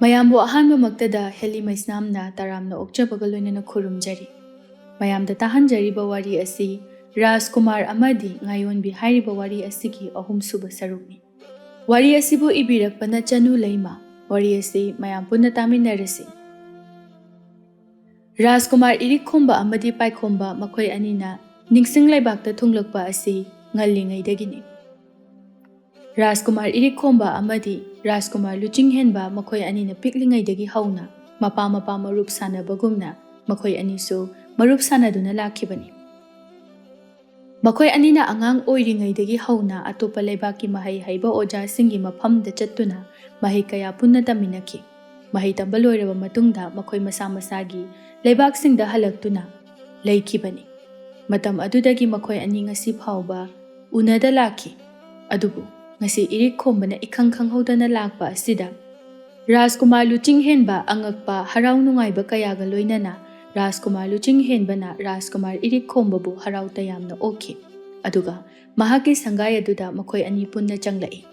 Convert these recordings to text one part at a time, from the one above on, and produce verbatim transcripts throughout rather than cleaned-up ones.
ꯃꯌꯥꯝꯕꯨ ꯑꯍꯥꯟꯕꯃꯛꯇꯗ ꯍꯦꯂꯤ ꯃꯩꯁꯅꯥꯝꯅ ꯇꯔꯥꯝꯅ ꯑꯣꯛꯆꯕꯒ ꯂꯣꯏꯅꯅ ꯈꯨꯔꯨꯝꯖꯔꯤ꯫ ꯃꯌꯥꯝꯗ ꯇꯥꯍꯟꯖꯔꯤꯕ ꯋꯥꯔꯤ ꯑꯁꯤ ꯔꯥꯖꯀꯨꯃꯥꯔ ꯑꯃꯗꯤ ꯉꯥꯌꯣꯟꯕꯤ ꯍꯥꯏꯔꯤꯕ ꯋꯥꯔꯤ ꯑꯁꯤꯒꯤ ꯑꯍꯨꯝꯁꯨꯕ ꯁꯔꯨꯛꯅꯤ꯫ ꯋꯥꯔꯤ ꯑꯁꯤꯕꯨ ꯏꯕꯤꯔꯛꯄꯅ ꯆꯅꯨ ꯂꯩꯃ꯫ ꯋꯥꯔꯤ ꯑꯁꯤ ꯃꯌꯥꯝ ꯄꯨꯟꯅ ꯇꯥꯃꯤꯟꯅꯔꯁꯤ꯫ ꯔꯥꯖꯀꯨꯃꯥꯔ ꯏꯔꯤꯛ ꯈꯣꯝꯕ ꯑꯃꯗꯤ ꯄꯥꯏꯈꯣꯝꯕ ꯃꯈꯣꯏ ꯑꯅꯤꯅ ꯅꯤꯡꯁꯤꯡ ꯂꯩꯕꯥꯛꯇ ꯊꯨꯡꯂꯛꯄ ꯑꯁꯤ ꯉꯜꯂꯤꯉꯩꯗꯒꯤꯅꯤ꯫ ꯔꯥꯖꯀꯨꯃꯥꯔ ꯏꯔꯤꯛ ꯈꯣꯝꯕ ꯑꯃꯗꯤ ꯔꯥꯖꯀꯨꯃꯥꯔ ꯂꯨꯆꯤꯡ ꯍꯦꯟꯕ ꯃꯈꯣꯏ ꯑꯅꯤꯅ ꯄꯤꯛꯂꯤꯉꯩꯗꯒꯤ ꯍꯧꯅ ꯃꯄꯥ ꯃꯄꯥ ꯃꯔꯨꯞ ꯁꯥꯟꯅꯕꯒꯨꯝꯅ ꯃꯈꯣꯏ ꯑꯅꯤꯁꯨ ꯃꯔꯨꯞ ꯁꯥꯟꯅꯗꯨꯅ ꯂꯥꯛꯈꯤꯕꯅꯤ꯫ ꯃꯈꯣꯏ ꯑꯅꯤꯅ ꯑꯉꯥꯡ ꯑꯣꯏꯔꯤꯉꯩꯗꯒꯤ ꯍꯧꯅ ꯑꯇꯣꯞꯄ ꯂꯩꯕꯥꯛꯀꯤ ꯃꯍꯩ ꯍꯩꯕ ꯑꯣꯖꯥꯁꯤꯡꯒꯤ ꯃꯐꯝꯗ ꯆꯠꯇꯨꯅ ꯃꯍꯩ ꯀꯌꯥ ꯄꯨꯟꯅ ꯇꯝꯃꯤꯟꯅꯈꯤ꯫ ꯃꯍꯩ ꯇꯝꯕ ꯂꯣꯏꯔꯕ ꯃꯇꯨꯡꯗ ꯃꯈꯣꯏ ꯃꯁꯥ ꯃꯁꯥꯒꯤ ꯂꯩꯕꯥꯛꯁꯤꯡꯗ ꯍꯜꯂꯛꯇꯨꯅ ꯂꯩꯈꯤꯕꯅꯤ꯫ ꯃꯇꯝ ꯑꯗꯨꯗꯒꯤ ꯃꯈꯣꯏ ꯑꯅꯤ ꯉꯁꯤ ꯐꯥꯎꯕ ꯎꯅꯗ ꯂꯥꯛꯈꯤ꯫ ꯑꯗꯨꯕꯨ ꯉꯁꯤ ꯏꯔꯤꯛ ꯈꯣꯝꯕꯅ ꯏꯈꯪ ꯈꯪꯍꯧꯗꯅ ꯂꯥꯛꯄ ꯑꯁꯤꯗ ꯔꯥꯖꯀꯨꯃꯥꯔ ꯂꯨꯆꯤꯡ ꯍꯦꯟꯕ ꯑꯉꯛꯄ ꯍꯔꯥꯎ ꯅꯨꯡꯉꯥꯏꯕ ꯀꯌꯥꯒ ꯂꯣꯏꯅꯅ ꯔꯥꯖꯀꯨꯃꯥꯔ ꯂꯨꯆꯤꯡ ꯍꯦꯟꯕꯅ ꯔꯥꯖꯀꯨꯃꯥꯔ ꯏꯔꯤꯛ ꯈꯣꯝꯕꯕꯨ ꯍꯔꯥꯎ ꯇꯌꯥꯝꯅ ꯑꯣꯛꯈꯤ꯫ ꯑꯗꯨꯒ ꯃꯍꯥꯛꯀꯤ ꯁꯪꯒꯥꯏ ꯑꯗꯨꯗ ꯃꯈꯣꯏ ꯑꯅꯤ ꯄꯨꯟꯅ ꯆꯪꯂꯛꯏ꯫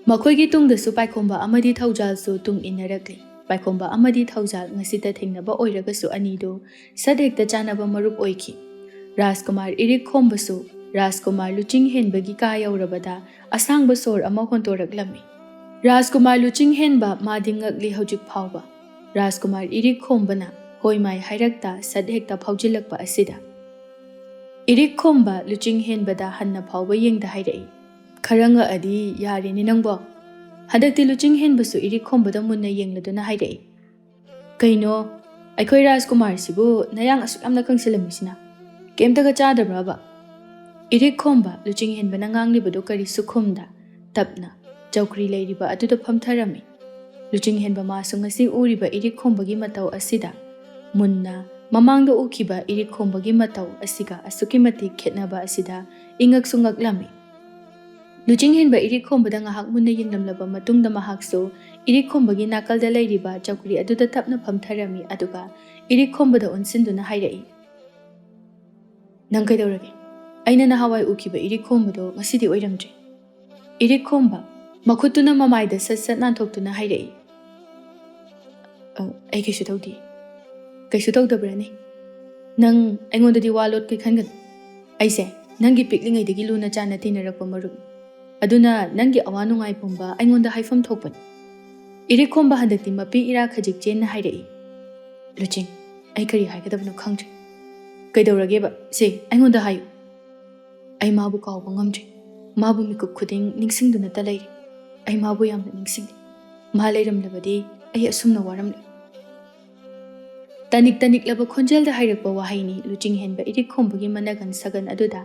ꯃꯈꯣꯏꯒꯤ ꯇꯨꯡꯗꯁꯨ ꯄꯥꯏꯈꯣꯝꯕ ꯑꯃꯗꯤ ꯊꯧꯖꯥꯜꯁꯨ ꯇꯨꯡ ꯏꯟꯅꯔꯛꯂꯤ꯫ ꯄꯥꯏꯈꯣꯝꯕ ꯑꯃꯗꯤ ꯊꯧꯖꯥꯜ ꯉꯁꯤꯇ ꯊꯦꯡꯅꯕ ꯑꯣꯏꯔꯒꯁꯨ ꯑꯅꯤꯗꯨ ꯁꯠ ꯍꯦꯛꯇ ꯆꯥꯅꯕ ꯃꯔꯨꯞ ꯑꯣꯏꯈꯤ꯫ ꯔꯥꯖꯀꯨꯃꯥꯔ ꯏꯔꯤꯛ ꯈꯣꯝꯕꯁꯨ ꯔꯥꯖꯀꯨꯃꯥꯔ ꯂꯨꯆꯤꯡ ꯍꯦꯟꯕꯒꯤ ꯀꯥ ꯌꯧꯔꯕꯗ ꯑꯁꯥꯡꯕ ꯁꯣꯔ ꯑꯃ ꯍꯣꯟꯗꯣꯔꯛꯂꯝꯃꯤ꯫ ꯔꯥꯖꯀꯨꯃꯥꯔ ꯂꯨꯆꯤꯡ ꯍꯦꯟꯕ ꯃꯥꯗꯤ ꯉꯛꯂꯤ ꯍꯧꯖꯤꯛ ꯐꯥꯎꯕ꯫ ꯔꯥꯖꯀꯨꯃꯥꯔ ꯏꯔꯤꯛ ꯈꯣꯝꯕꯅ ꯍꯣꯏ ꯃꯥꯏ ꯍꯥꯏꯔꯛꯇ ꯁꯠ ꯍꯦꯛꯇ ꯐꯥꯎꯖꯤꯜꯂꯛꯄ ꯑꯁꯤꯗ ꯏꯔꯤꯛ ꯈꯣꯝꯕ ꯂꯨꯆꯤꯡ ꯍꯦꯟꯕꯗ ꯍꯟꯅ ꯐꯥꯎꯕ ꯌꯦꯡꯗ ꯍꯥꯏꯔꯛꯏ, "ꯈꯔ ꯉꯛꯑꯗꯤ ꯌꯥꯔꯦꯅꯦ ꯅꯪꯕꯣ?" ꯍꯟꯗꯛꯇꯤ ꯂꯨꯆꯤꯡ ꯍꯦꯟꯕꯁꯨ ꯏꯔꯤꯛ ꯈꯣꯝꯕꯗ ꯃꯨꯟꯅ ꯌꯦꯡꯂꯗꯨꯅ ꯍꯥꯏꯔꯛꯏ, "ꯀꯩꯅꯣ, ꯑꯩꯈꯣꯏ ꯔꯥꯖꯀꯨꯃꯥꯔꯁꯤꯕꯨ ꯅꯌꯥꯡ ꯑꯁꯨꯛ ꯌꯥꯝꯅ ꯀꯪꯁꯤꯜꯂꯝꯃꯤꯁꯤꯅ? ꯀꯩꯝꯇꯒ ꯆꯥꯗꯕ꯭ꯔꯕ?" ꯏꯔꯤꯛ ꯈꯣꯝꯕ ꯂꯨꯆꯤꯡ ꯍꯦꯟꯕꯅ ꯉꯥꯡꯂꯤꯕꯗꯨ ꯀꯔꯤꯁꯨ ꯈꯨꯝꯗ ꯇꯞꯅ ꯆꯧꯀ꯭ꯔꯤ ꯂꯩꯔꯤꯕ ꯑꯗꯨꯗ ꯐꯝꯊꯔꯝꯃꯤ꯫ ꯂꯨꯆꯤꯡ ꯍꯦꯟꯕ ꯃꯥꯁꯨ ꯉꯁꯤ ꯎꯔꯤꯕ ꯏꯔꯤꯛ ꯈꯣꯝꯕꯒꯤ ꯃꯇꯧ ꯑꯁꯤꯗ ꯃꯨꯟꯅ ꯃꯃꯥꯡꯗ ꯎꯈꯤꯕ ꯏꯔꯤꯛ ꯈꯣꯝꯕꯒꯤ ꯃꯇꯧ ꯑꯁꯤꯒ ꯑꯁꯨꯛꯀꯤ ꯃꯇꯤꯛ ꯈꯦꯠꯅꯕ ꯑꯁꯤꯗ ꯏꯉꯛꯁꯨ ꯉꯛꯂꯝꯃꯤ꯫ ꯂꯨꯆꯤꯡ ꯍꯦꯟꯕ ꯏꯔꯤꯛ ꯈꯣꯝꯕꯗ ꯉꯥꯏꯍꯥꯛ ꯃꯨꯟꯅ ꯌꯦꯡꯂꯝꯂꯕ ꯃꯇꯨꯡꯗ ꯃꯍꯥꯛꯁꯨ ꯏꯔꯤꯛ ꯈꯣꯝꯕꯒꯤ ꯅꯥꯀꯜꯗ ꯂꯩꯔꯤꯕ ꯆꯧꯀ꯭ꯔꯤ ꯑꯗꯨꯗ ꯇꯞꯅ ꯐꯝꯊꯔꯝꯃꯤ, ꯑꯗꯨꯒ ꯏꯔꯤꯛ ꯈꯣꯝꯕꯗ ꯑꯣꯟꯁꯤꯟꯗꯨꯅ ꯍꯥꯏꯔꯛꯏ, "ꯅꯪ ꯀꯩꯗꯧꯔꯒꯦ? ꯑꯩꯅ ꯅꯍꯥꯟꯋꯥꯏ ꯎꯈꯤꯕ ꯏꯔꯤꯛ ꯈꯣꯝꯕꯗꯣ ꯉꯁꯤꯗꯤ ꯑꯣꯏꯔꯝꯗ꯭ꯔꯦ꯫" ꯏꯔꯤꯛ ꯈꯣꯝꯕ ꯃꯈꯨꯠꯇꯨꯅ ꯃꯃꯥꯏꯗ ꯁꯠ ꯁꯠ ꯅꯥꯟꯊꯣꯛꯇꯨꯅ ꯍꯥꯏꯔꯛꯏ, ꯑ, ꯑꯩ ꯀꯩꯁꯨ ꯇꯧꯗꯦ꯫ ꯀꯩꯁꯨ ꯇꯧꯗꯕ꯭ꯔꯥꯅꯦ? ꯅꯪ ꯑꯩꯉꯣꯟꯗꯗꯤ ꯋꯥ ꯂꯣꯠꯀꯦ ꯈꯟꯒꯅꯨ꯫ ꯑꯩꯁꯦ ꯅꯪꯒꯤ ꯄꯤꯛꯂꯤꯉꯩꯗꯒꯤ ꯂꯨꯅ ꯆꯥꯟꯅ ꯇꯤꯟꯅꯔꯛꯄ ꯃꯔꯨꯞ꯫ ꯑꯗꯨꯅ ꯅꯪꯒꯤ ꯑꯋꯥ ꯅꯨꯡꯉꯥꯏ ꯄꯨꯝꯕ ꯑꯩꯉꯣꯟꯗ ꯍꯥꯏꯐꯝ ꯊꯣꯛꯄꯅꯤ꯫ ꯏꯔꯤꯛ ꯈꯣꯝꯕ ꯍꯟꯗꯛꯇꯤ ꯃꯄꯤ ꯏꯔꯥ ꯈꯖꯤꯛ ꯆꯦꯟꯅ ꯍꯥꯏꯔꯛꯏ꯫ ꯂꯨꯆꯤꯡ, ꯑꯩ ꯀꯔꯤ ꯍꯥꯏꯒꯗꯕꯅꯣ ꯈꯪꯗ꯭ꯔꯦ꯫ ꯀꯩꯗꯧꯔꯒꯦꯕ? ꯁꯦ, ꯑꯩꯉꯣꯟꯗ ꯍꯥꯏꯌꯨ꯫ ꯑꯩ ꯃꯥꯕꯨ ꯀꯥꯎꯕ ꯉꯝꯗ꯭ꯔꯦ꯫ ꯃꯥꯕꯨ ꯃꯤꯀꯨꯞ ꯈꯨꯗꯤꯡ ꯅꯤꯡꯁꯤꯡꯗꯨꯅꯇ ꯂꯩꯔꯦ꯫ ꯑꯩ ꯃꯥꯕꯨ ꯌꯥꯝꯅ ꯅꯤꯡꯁꯤꯡꯉꯤ꯫ ꯃꯥ ꯂꯩꯔꯝꯂꯕꯗꯤ ꯑꯩ ꯑꯁꯨꯝꯅ ꯋꯥꯔꯝꯂꯣꯏ꯫ ꯇꯅꯤꯛ ꯇꯅꯤꯛꯂꯕ ꯈꯣꯟꯖꯦꯜꯗ ꯍꯥꯏꯔꯛꯄ ꯋꯥꯍꯩꯅꯤ ꯂꯨꯆꯤꯡ ꯍꯦꯟꯕ ꯏꯔꯤꯛ ꯈꯣꯝꯕꯒꯤ ꯃꯅꯒꯟ ꯁꯒꯟ ꯑꯗꯨꯗ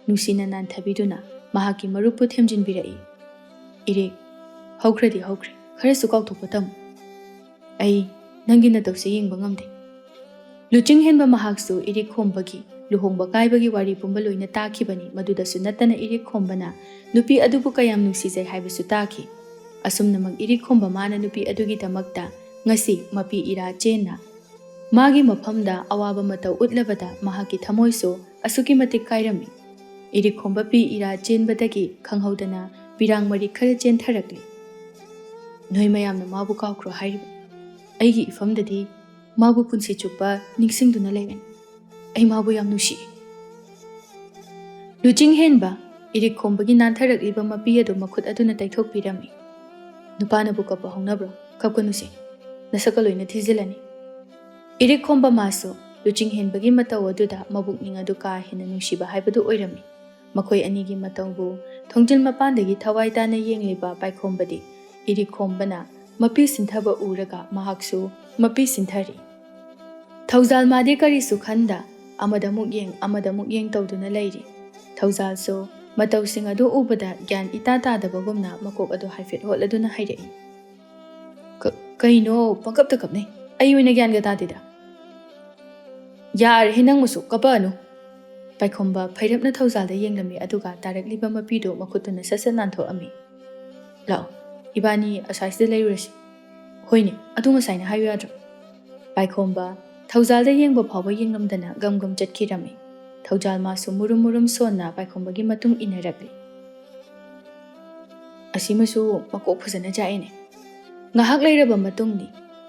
ꯅꯨꯡꯁꯤꯅ ꯅꯥꯟꯊꯕꯤꯗꯨꯅ ꯃꯍꯥꯛꯀꯤ ꯃꯔꯨꯞꯄꯨ ꯊꯦꯝꯖꯤꯟꯕꯤꯔꯛꯏ꯫ ꯏꯔꯤꯛ, ꯍꯧꯈ꯭ꯔꯗꯤ ꯍꯧꯈ꯭ꯔꯦ, ꯈꯔꯁꯨ ꯀꯥꯎꯊꯣꯛꯄ ꯇꯝꯃꯨ꯫ ꯑꯩ ꯅꯪꯒꯤ ꯅꯇꯧꯁꯦ ꯌꯦꯡꯕ ꯉꯝꯗꯦ꯫ ꯂꯨꯆꯤꯡ ꯍꯦꯟꯕ ꯃꯍꯥꯛꯁꯨ ꯏꯔꯤꯛ ꯈꯣꯝꯕꯒꯤ ꯂꯨꯍꯣꯡꯕ ꯀꯥꯏꯕꯒꯤ ꯋꯥꯔꯤ ꯄꯨꯝꯕ ꯂꯣꯏꯅ ꯇꯥꯈꯤꯕꯅꯤ꯫ ꯃꯗꯨꯗꯁꯨ ꯅꯠꯇꯅ ꯏꯔꯤꯛ ꯈꯣꯝꯕꯅ ꯅꯨꯄꯤ ꯑꯗꯨꯕꯨ ꯀꯌꯥꯝ ꯅꯨꯡꯁꯤꯖꯩ ꯍꯥꯏꯕꯁꯨ ꯇꯥꯈꯤ꯫ ꯑꯁꯨꯝꯅꯃꯛ ꯏꯔꯤꯛ ꯈꯣꯝꯕ ꯃꯥꯅ ꯅꯨꯄꯤ ꯑꯗꯨꯒꯤꯗꯃꯛꯇ ꯉꯁꯤ ꯃꯄꯤ ꯏꯔꯥ ꯆꯦꯟꯅ ꯃꯥꯒꯤ ꯃꯐꯝꯗ ꯑꯋꯥꯕ ꯃꯇꯧ ꯎꯠꯂꯕꯗ ꯃꯍꯥꯛꯀꯤ ꯊꯃꯣꯏꯁꯨ ꯑꯁꯨꯛꯀꯤ ꯃꯇꯤꯛ ꯀꯥꯏꯔꯝꯃꯤ꯫ ꯏꯔꯤꯛ ꯈꯣꯝꯕ ꯄꯤ ꯏꯔꯥ ꯆꯦꯟꯕꯗꯒꯤ ꯈꯪꯍꯧꯗꯅ ꯄꯤꯔꯥꯡ ꯃꯔꯤꯛ ꯈꯔ ꯆꯦꯟꯊꯔꯛꯂꯤ꯫ ꯅꯣꯏ ꯃꯌꯥꯝꯅ ꯃꯥꯕꯨ ꯀꯥꯎꯈ꯭ꯔꯣ ꯍꯥꯏꯔꯤꯕ? ꯑꯩꯒꯤ ꯏꯐꯝꯗꯗꯤ ꯃꯥꯕꯨ ꯄꯨꯟꯁꯤ ꯆꯨꯞꯄ ꯅꯤꯡꯁꯤꯡꯗꯨꯅ ꯂꯩꯔꯅꯤ꯫ ꯑꯩ ꯃꯥꯕꯨ ꯌꯥꯝ ꯅꯨꯡꯁꯤꯏ꯫ ꯂꯨꯆꯤꯡ ꯍꯦꯟꯕ ꯏꯔꯤꯛ ꯈꯣꯝꯕꯒꯤ ꯅꯥꯟꯊꯔꯛꯂꯤꯕ ꯃꯄꯤ ꯑꯗꯨ ꯃꯈꯨꯠ ꯑꯗꯨꯅ ꯇꯩꯊꯣꯛꯄꯤꯔꯝꯃꯤ꯫ ꯅꯨꯄꯥꯅꯕꯨ ꯀꯞꯄ ꯍꯧꯅꯕ꯭ꯔꯣ? ꯀꯞꯀꯅꯨꯁꯦ꯫ ꯅꯁꯛꯀ ꯂꯣꯏꯅ ꯊꯤꯖꯤꯜꯂꯅꯤ꯫ ꯏꯔꯤꯛ ꯈꯣꯝꯕ ꯃꯥꯁꯨ ꯂꯨꯆꯤꯡ ꯍꯦꯟꯕꯒꯤ ꯃꯇꯧ ꯑꯗꯨꯗ ꯃꯕꯨꯛꯅꯤꯡ ꯑꯗꯨ ꯀꯥ ꯍꯦꯟꯅ ꯅꯨꯡꯁꯤꯕ ꯍꯥꯏꯕꯗꯨ ꯑꯣꯏꯔꯝꯃꯤ꯫ ꯃꯈꯣꯏ ꯑꯅꯤꯒꯤ ꯃꯇꯧꯕꯨ ꯊꯣꯡꯖꯤꯜ ꯃꯄꯥꯟꯗꯒꯤ ꯊꯋꯥꯏ ꯇꯥꯅ ꯌꯦꯡꯂꯤꯕ ꯄꯥꯏꯈꯣꯝꯕꯗꯤ ꯏꯔꯤꯛ ꯈꯣꯝꯕꯅ ꯃꯄꯤ ꯁꯤꯟꯊꯕ ꯎꯔꯒ ꯃꯍꯥꯛꯁꯨ ꯃꯄꯤ ꯁꯤꯟꯊꯔꯤ꯫ ꯊꯧꯖꯥꯜ ꯃꯥꯗꯤ ꯀꯔꯤꯁꯨ ꯈꯟꯗ ꯑꯃꯗ ꯑꯃꯨꯛ ꯌꯦꯡ, ꯑꯃꯗ ꯑꯃꯨꯛ ꯌꯦꯡ ꯇꯧꯗꯨꯅ ꯂꯩꯔꯤ꯫ ꯊꯧꯖꯥꯜꯁꯨ ꯃꯇꯧꯁꯤꯡ ꯑꯗꯨ ꯎꯕꯗ ꯒ꯭ꯌꯥꯟ ꯏꯇꯥ ꯇꯥꯗꯕꯒꯨꯝꯅ ꯃꯀꯣꯛ ꯑꯗꯨ ꯍꯥꯏꯐꯦꯠ ꯍꯣꯠꯂꯗꯨꯅ ꯍꯥꯏꯔꯛꯏ꯫ "ꯀ-, ꯀꯩꯅꯣ ꯄꯪꯀꯞꯇ ꯀꯞꯅꯩ? ꯑꯩ ꯑꯣꯏꯅ ꯒ꯭ꯌꯥꯟꯒ ꯇꯥꯗꯦꯗ꯫" "ꯌꯥꯔꯦꯍꯦ, ꯅꯪꯕꯨꯁꯨ ꯀꯞꯄꯛꯑꯅꯨ꯫" ꯄꯥꯏꯈꯣꯝꯕ ꯐꯩꯔꯞꯅ ꯊꯧꯖꯥꯜꯗ ꯌꯦꯡꯂꯝꯃꯤ, ꯑꯗꯨꯒ ꯇꯥꯔꯛꯂꯤꯕ ꯃꯄꯤꯗꯨ ꯃꯈꯨꯠꯇꯨꯅ ꯁꯠ ꯁꯠ ꯅꯥꯟꯊꯣꯛꯑꯝꯃꯤ꯫ "ꯂꯥꯛꯑꯣ, ꯏꯕꯥꯅꯤ ꯑꯁ꯭ꯋꯥꯏꯁꯤꯗ ꯂꯩꯔꯨꯔꯁꯤ꯫" "ꯍꯣꯏꯅꯦ, ꯑꯗꯨ ꯉꯁꯥꯏꯅ ꯍꯥꯏꯌꯨ ꯌꯥꯗ꯭ꯔꯣ?" ꯄꯥꯏꯈꯣꯝꯕ ꯊꯧꯖꯥꯜꯗ ꯌꯦꯡꯕ ꯐꯥꯎꯕ ꯌꯦꯡꯂꯝꯗꯅ ꯒꯝ ꯒꯝ ꯆꯠꯈꯤꯔꯝꯃꯤ꯫ ꯊꯧꯖꯥꯜ ꯃꯥꯁꯨ ꯃꯨꯔꯨꯝ ꯃꯨꯔꯨꯝ ꯁꯣꯟꯅ ꯄꯥꯏꯈꯣꯝꯕꯒꯤ ꯃꯇꯨꯡ ꯏꯟꯅꯔꯛꯂꯤ꯫ "ꯑꯁꯤꯃꯁꯨ ꯃꯀꯣꯛ ꯐꯖꯅ ꯆꯥꯛꯑꯦꯅꯦ꯫" ꯉꯥꯏꯍꯥꯛ ꯂꯩꯔꯕ ꯃꯇꯨꯡꯗꯤ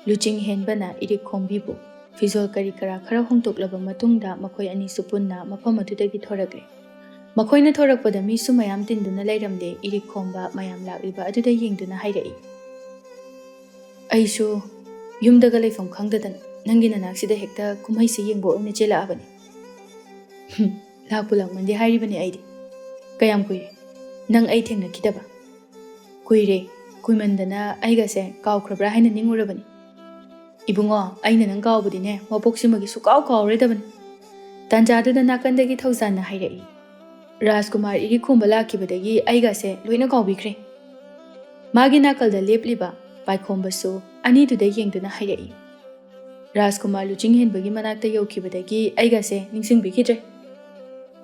ꯂꯨꯆꯤꯡ ꯍꯦꯟꯕꯅ ꯏꯔꯤꯛ ꯈꯣꯝꯕꯤꯕꯨ ꯐꯤꯖꯣꯜ ꯀꯔꯤ ꯀꯔꯥ ꯈꯔ ꯍꯣꯡꯗꯣꯛꯂꯕ ꯃꯇꯨꯡꯗ ꯃꯈꯣꯏ ꯑꯅꯤꯁꯨ ꯄꯨꯟꯅ ꯃꯐꯝ ꯑꯗꯨꯗꯒꯤ ꯊꯣꯔꯛꯂꯦ꯫ ꯃꯈꯣꯏꯅ ꯊꯣꯔꯛꯄꯗ ꯃꯤꯁꯨ ꯃꯌꯥꯝ ꯇꯤꯟꯗꯨꯅ ꯂꯩꯔꯝꯂꯦ꯫ ꯏꯔꯤꯛ ꯈꯣꯝꯕ ꯃꯌꯥꯝ ꯂꯥꯛꯂꯤꯕ ꯑꯗꯨꯗ ꯌꯦꯡꯗꯨꯅ ꯍꯥꯏꯔꯛꯏ, "ꯑꯩꯁꯨ ꯌꯨꯝꯗꯒ ꯂꯩꯐꯝ ꯈꯪꯗꯗꯅ ꯅꯪꯒꯤ ꯅꯅꯥꯛꯁꯤꯗ ꯍꯦꯛꯇ ꯀꯨꯝꯍꯩꯁꯤ ꯌꯦꯡꯕ ꯑꯣꯏꯅ ꯆꯦꯜꯂꯛꯑꯕꯅꯤ꯫ ꯍꯨꯝ, ꯂꯥꯛꯄꯨ ꯂꯥꯛꯃꯟꯗꯦ ꯍꯥꯏꯔꯤꯕꯅꯤ ꯑꯩꯗꯤ꯫ ꯀꯌꯥꯝ ꯀꯨꯏꯔꯦ ꯅꯪ ꯑꯩ ꯊꯦꯡꯅꯈꯤꯗꯕ?" "ꯀꯨꯏꯔꯦ꯫ ꯀꯨꯏꯃꯟꯗꯅ ꯑꯩꯒꯁꯦ ꯀꯥꯎꯈ꯭ꯔꯕ꯭ꯔꯥ ꯍꯥꯏꯅ ꯅꯤꯡꯉꯨꯔꯕꯅꯤ꯫ ꯏꯕꯨꯡꯉꯣ, ꯑꯩꯅ ꯅꯪ ꯀꯥꯎꯕꯗꯤꯅꯦ ꯃꯄꯣꯛꯁꯤꯃꯒꯤ ꯁꯨꯀꯥꯎ ꯀꯥꯎꯔꯣꯏꯗꯕꯅꯤ꯫" ꯇꯥꯟꯖꯥꯗꯨꯗ ꯅꯥꯀꯟꯗꯒꯤ ꯊꯧꯖꯥꯟꯅ ꯍꯥꯏꯔꯛꯏ, "ꯔꯥꯖꯀꯨꯃꯥꯔ ꯏꯔꯤꯛ ꯈꯣꯝꯕ ꯂꯥꯛꯈꯤꯕꯗꯒꯤ ꯑꯩꯒꯁꯦ ꯂꯣꯏꯅ ꯀꯥꯎꯕꯤꯈ꯭ꯔꯦ꯫" ꯃꯥꯒꯤ ꯅꯥꯀꯜꯗ ꯂꯦꯞꯂꯤꯕ ꯄꯥꯏꯈꯣꯝꯕꯁꯨ ꯑꯅꯤꯗꯨꯗ ꯌꯦꯡꯗꯨꯅ ꯍꯥꯏꯔꯛꯏ, "ꯔꯥꯖꯀꯨꯃꯥꯔ ꯂꯨꯆꯤꯡ ꯍꯦꯟꯕꯒꯤ ꯃꯅꯥꯛꯇ ꯌꯧꯈꯤꯕꯗꯒꯤ ꯑꯩꯒꯁꯦ ꯅꯤꯡꯁꯤꯡꯕꯤꯈꯤꯗ꯭ꯔꯦ꯫"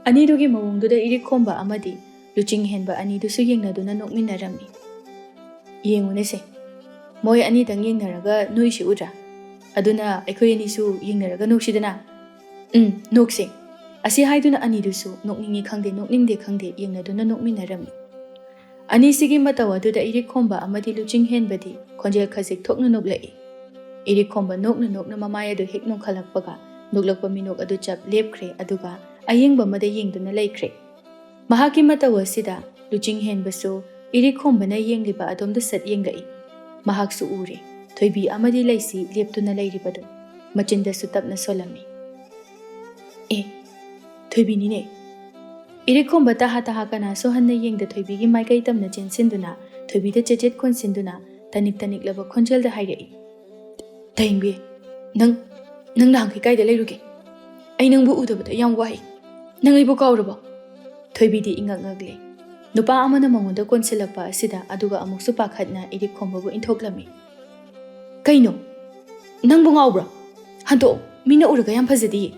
ꯑꯅꯤꯗꯨꯒꯤ ꯃꯑꯣꯡꯗꯨꯗ ꯏꯔꯤꯛ ꯈꯣꯝꯕ ꯑꯃꯗꯤ ꯂꯨꯆꯤꯡ ꯍꯦꯟꯕ ꯑꯅꯤꯗꯨꯁꯨ ꯌꯦꯡꯅꯗꯨꯅ ꯅꯣꯛꯃꯤꯟꯅꯔꯝꯃꯤ꯫ "ꯌꯦꯡꯉꯨꯅꯦꯁꯦ, ꯃꯣꯏ ꯑꯅꯤꯗꯪ ꯌꯦꯡꯅꯔꯒ ꯅꯣꯏꯁꯤ ꯎꯗ꯭ꯔꯥ? ꯑꯗꯨꯅ ꯑꯩꯈꯣꯏ ꯑꯅꯤꯁꯨ ꯌꯦꯡꯅꯔꯒ ꯅꯣꯛꯁꯤꯗꯅ꯫" "ꯎꯝ, ꯅꯣꯛꯁꯦ꯫" ꯑꯁꯤ ꯍꯥꯏꯗꯨꯅ ꯑꯅꯤꯗꯨꯁꯨ ꯅꯣꯛꯅꯤꯡꯉꯤ ꯈꯪꯗꯦ, ꯅꯣꯛꯅꯤꯡꯗꯦ ꯈꯪꯗꯦ, ꯌꯦꯡꯅꯗꯨꯅ ꯅꯣꯛꯃꯤꯟꯅꯔꯝꯃꯤ꯫ ꯑꯅꯤꯁꯤꯒꯤ ꯃꯇꯧ ꯑꯗꯨꯗ ꯏꯔꯤꯛ ꯈꯣꯝꯕ ꯑꯃꯗꯤ ꯂꯨꯆꯤꯡ ꯍꯦꯟꯕꯗꯤ ꯈꯣꯟꯖꯦꯜ ꯈꯖꯤꯛ ꯊꯣꯛꯅ ꯅꯣꯛꯂꯛꯏ꯫ ꯏꯔꯤꯛ ꯈꯣꯝꯕ ꯅꯣꯛꯅ ꯅꯣꯛꯅ ꯃꯃꯥꯏ ꯑꯗꯨ ꯍꯦꯛ ꯅꯣꯛꯈꯠꯂꯛꯄꯒ, ꯅꯣꯛꯂꯛꯄ ꯃꯤꯅꯣꯛ ꯑꯗꯨ ꯆꯞ ꯂꯦꯞꯈ꯭ꯔꯦ, ꯑꯗꯨꯒ ꯑꯌꯦꯡꯕ ꯑꯃꯗ ꯌꯦꯡꯗꯨꯅ ꯂꯩꯈ꯭ꯔꯦ꯫ ꯃꯍꯥꯛꯀꯤ ꯃꯇꯧ ꯑꯁꯤꯗ ꯂꯨꯆꯤꯡ ꯍꯦꯟꯕꯁꯨ ꯏꯔꯤꯛ ꯈꯣꯝꯕꯅ ꯌꯦꯡꯂꯤꯕ ꯑꯗꯣꯝꯗ ꯁꯠ ꯌꯦꯡꯂꯛꯏ꯫ ꯃꯍꯥꯛꯁꯨ ꯎꯔꯦ, ꯊꯣꯏꯕꯤ ꯑꯃꯗꯤ ꯂꯩꯁꯤ ꯂꯦꯞꯇꯨꯅ ꯂꯩꯔꯤꯕꯗꯨ꯫ ꯃꯆꯤꯟꯗꯁꯨ ꯇꯞꯅ ꯁꯣꯜꯂꯝꯃꯤ꯫ "ꯑꯦ, ꯊꯣꯏꯕꯤꯅꯤꯅꯦ!" ꯏꯔꯤꯛ ꯈꯣꯝꯕ ꯇꯍꯥ ꯇꯍꯥ ꯀꯅꯥꯁꯨ ꯍꯟꯅ ꯌꯦꯡꯗ ꯊꯣꯏꯕꯤꯒꯤ ꯃꯥꯏꯀꯩ ꯇꯝꯅ ꯆꯦꯟꯁꯤꯟꯗꯨꯅ ꯊꯣꯏꯕꯤꯗ ꯆꯦꯆꯦꯠ ꯀꯣꯟꯁꯤꯟꯗꯨꯅ ꯇꯅꯤꯛ ꯇꯅꯤꯛꯂꯕ ꯈꯣꯟꯖꯦꯜꯗ ꯍꯥꯏꯔꯛꯏ, "ꯇꯥꯏꯡꯕꯤ, ꯅꯪ, ꯅꯪ ꯅꯍꯥꯟꯈꯩ ꯀꯥꯏꯗ ꯂꯩꯔꯨꯒꯦ? ꯑꯩ ꯅꯪꯕꯨ ꯎꯗꯕꯗ ꯌꯥꯝ ꯋꯥꯏ꯫ ꯅꯪ ꯑꯩꯕꯨ ꯀꯥꯎꯔꯕꯣ?" ꯊꯣꯏꯕꯤꯗꯤ ꯏꯉꯛ ꯉꯛꯂꯦ꯫ ꯅꯨꯄꯥ ꯑꯃꯅ ꯃꯉꯣꯟꯗ ꯀꯣꯟꯁꯤꯜꯂꯛꯄ ꯑꯁꯤꯗ, ꯑꯗꯨꯒ ꯑꯃꯨꯛꯁꯨ ꯄꯥꯈꯠꯅ ꯏꯔꯤꯛ ꯈꯣꯝꯕꯕꯨ ꯏꯟꯊꯣꯛꯂꯝꯃꯤ꯫ "ꯀꯩꯅꯣ? ꯅꯪꯕꯨ ꯉꯥꯎꯕ꯭ꯔꯣ? ꯍꯟꯗꯣꯛꯑꯣ, ꯃꯤꯅ ꯎꯔꯒ ꯌꯥꯝ ꯐꯖꯗꯤꯌꯦ꯫"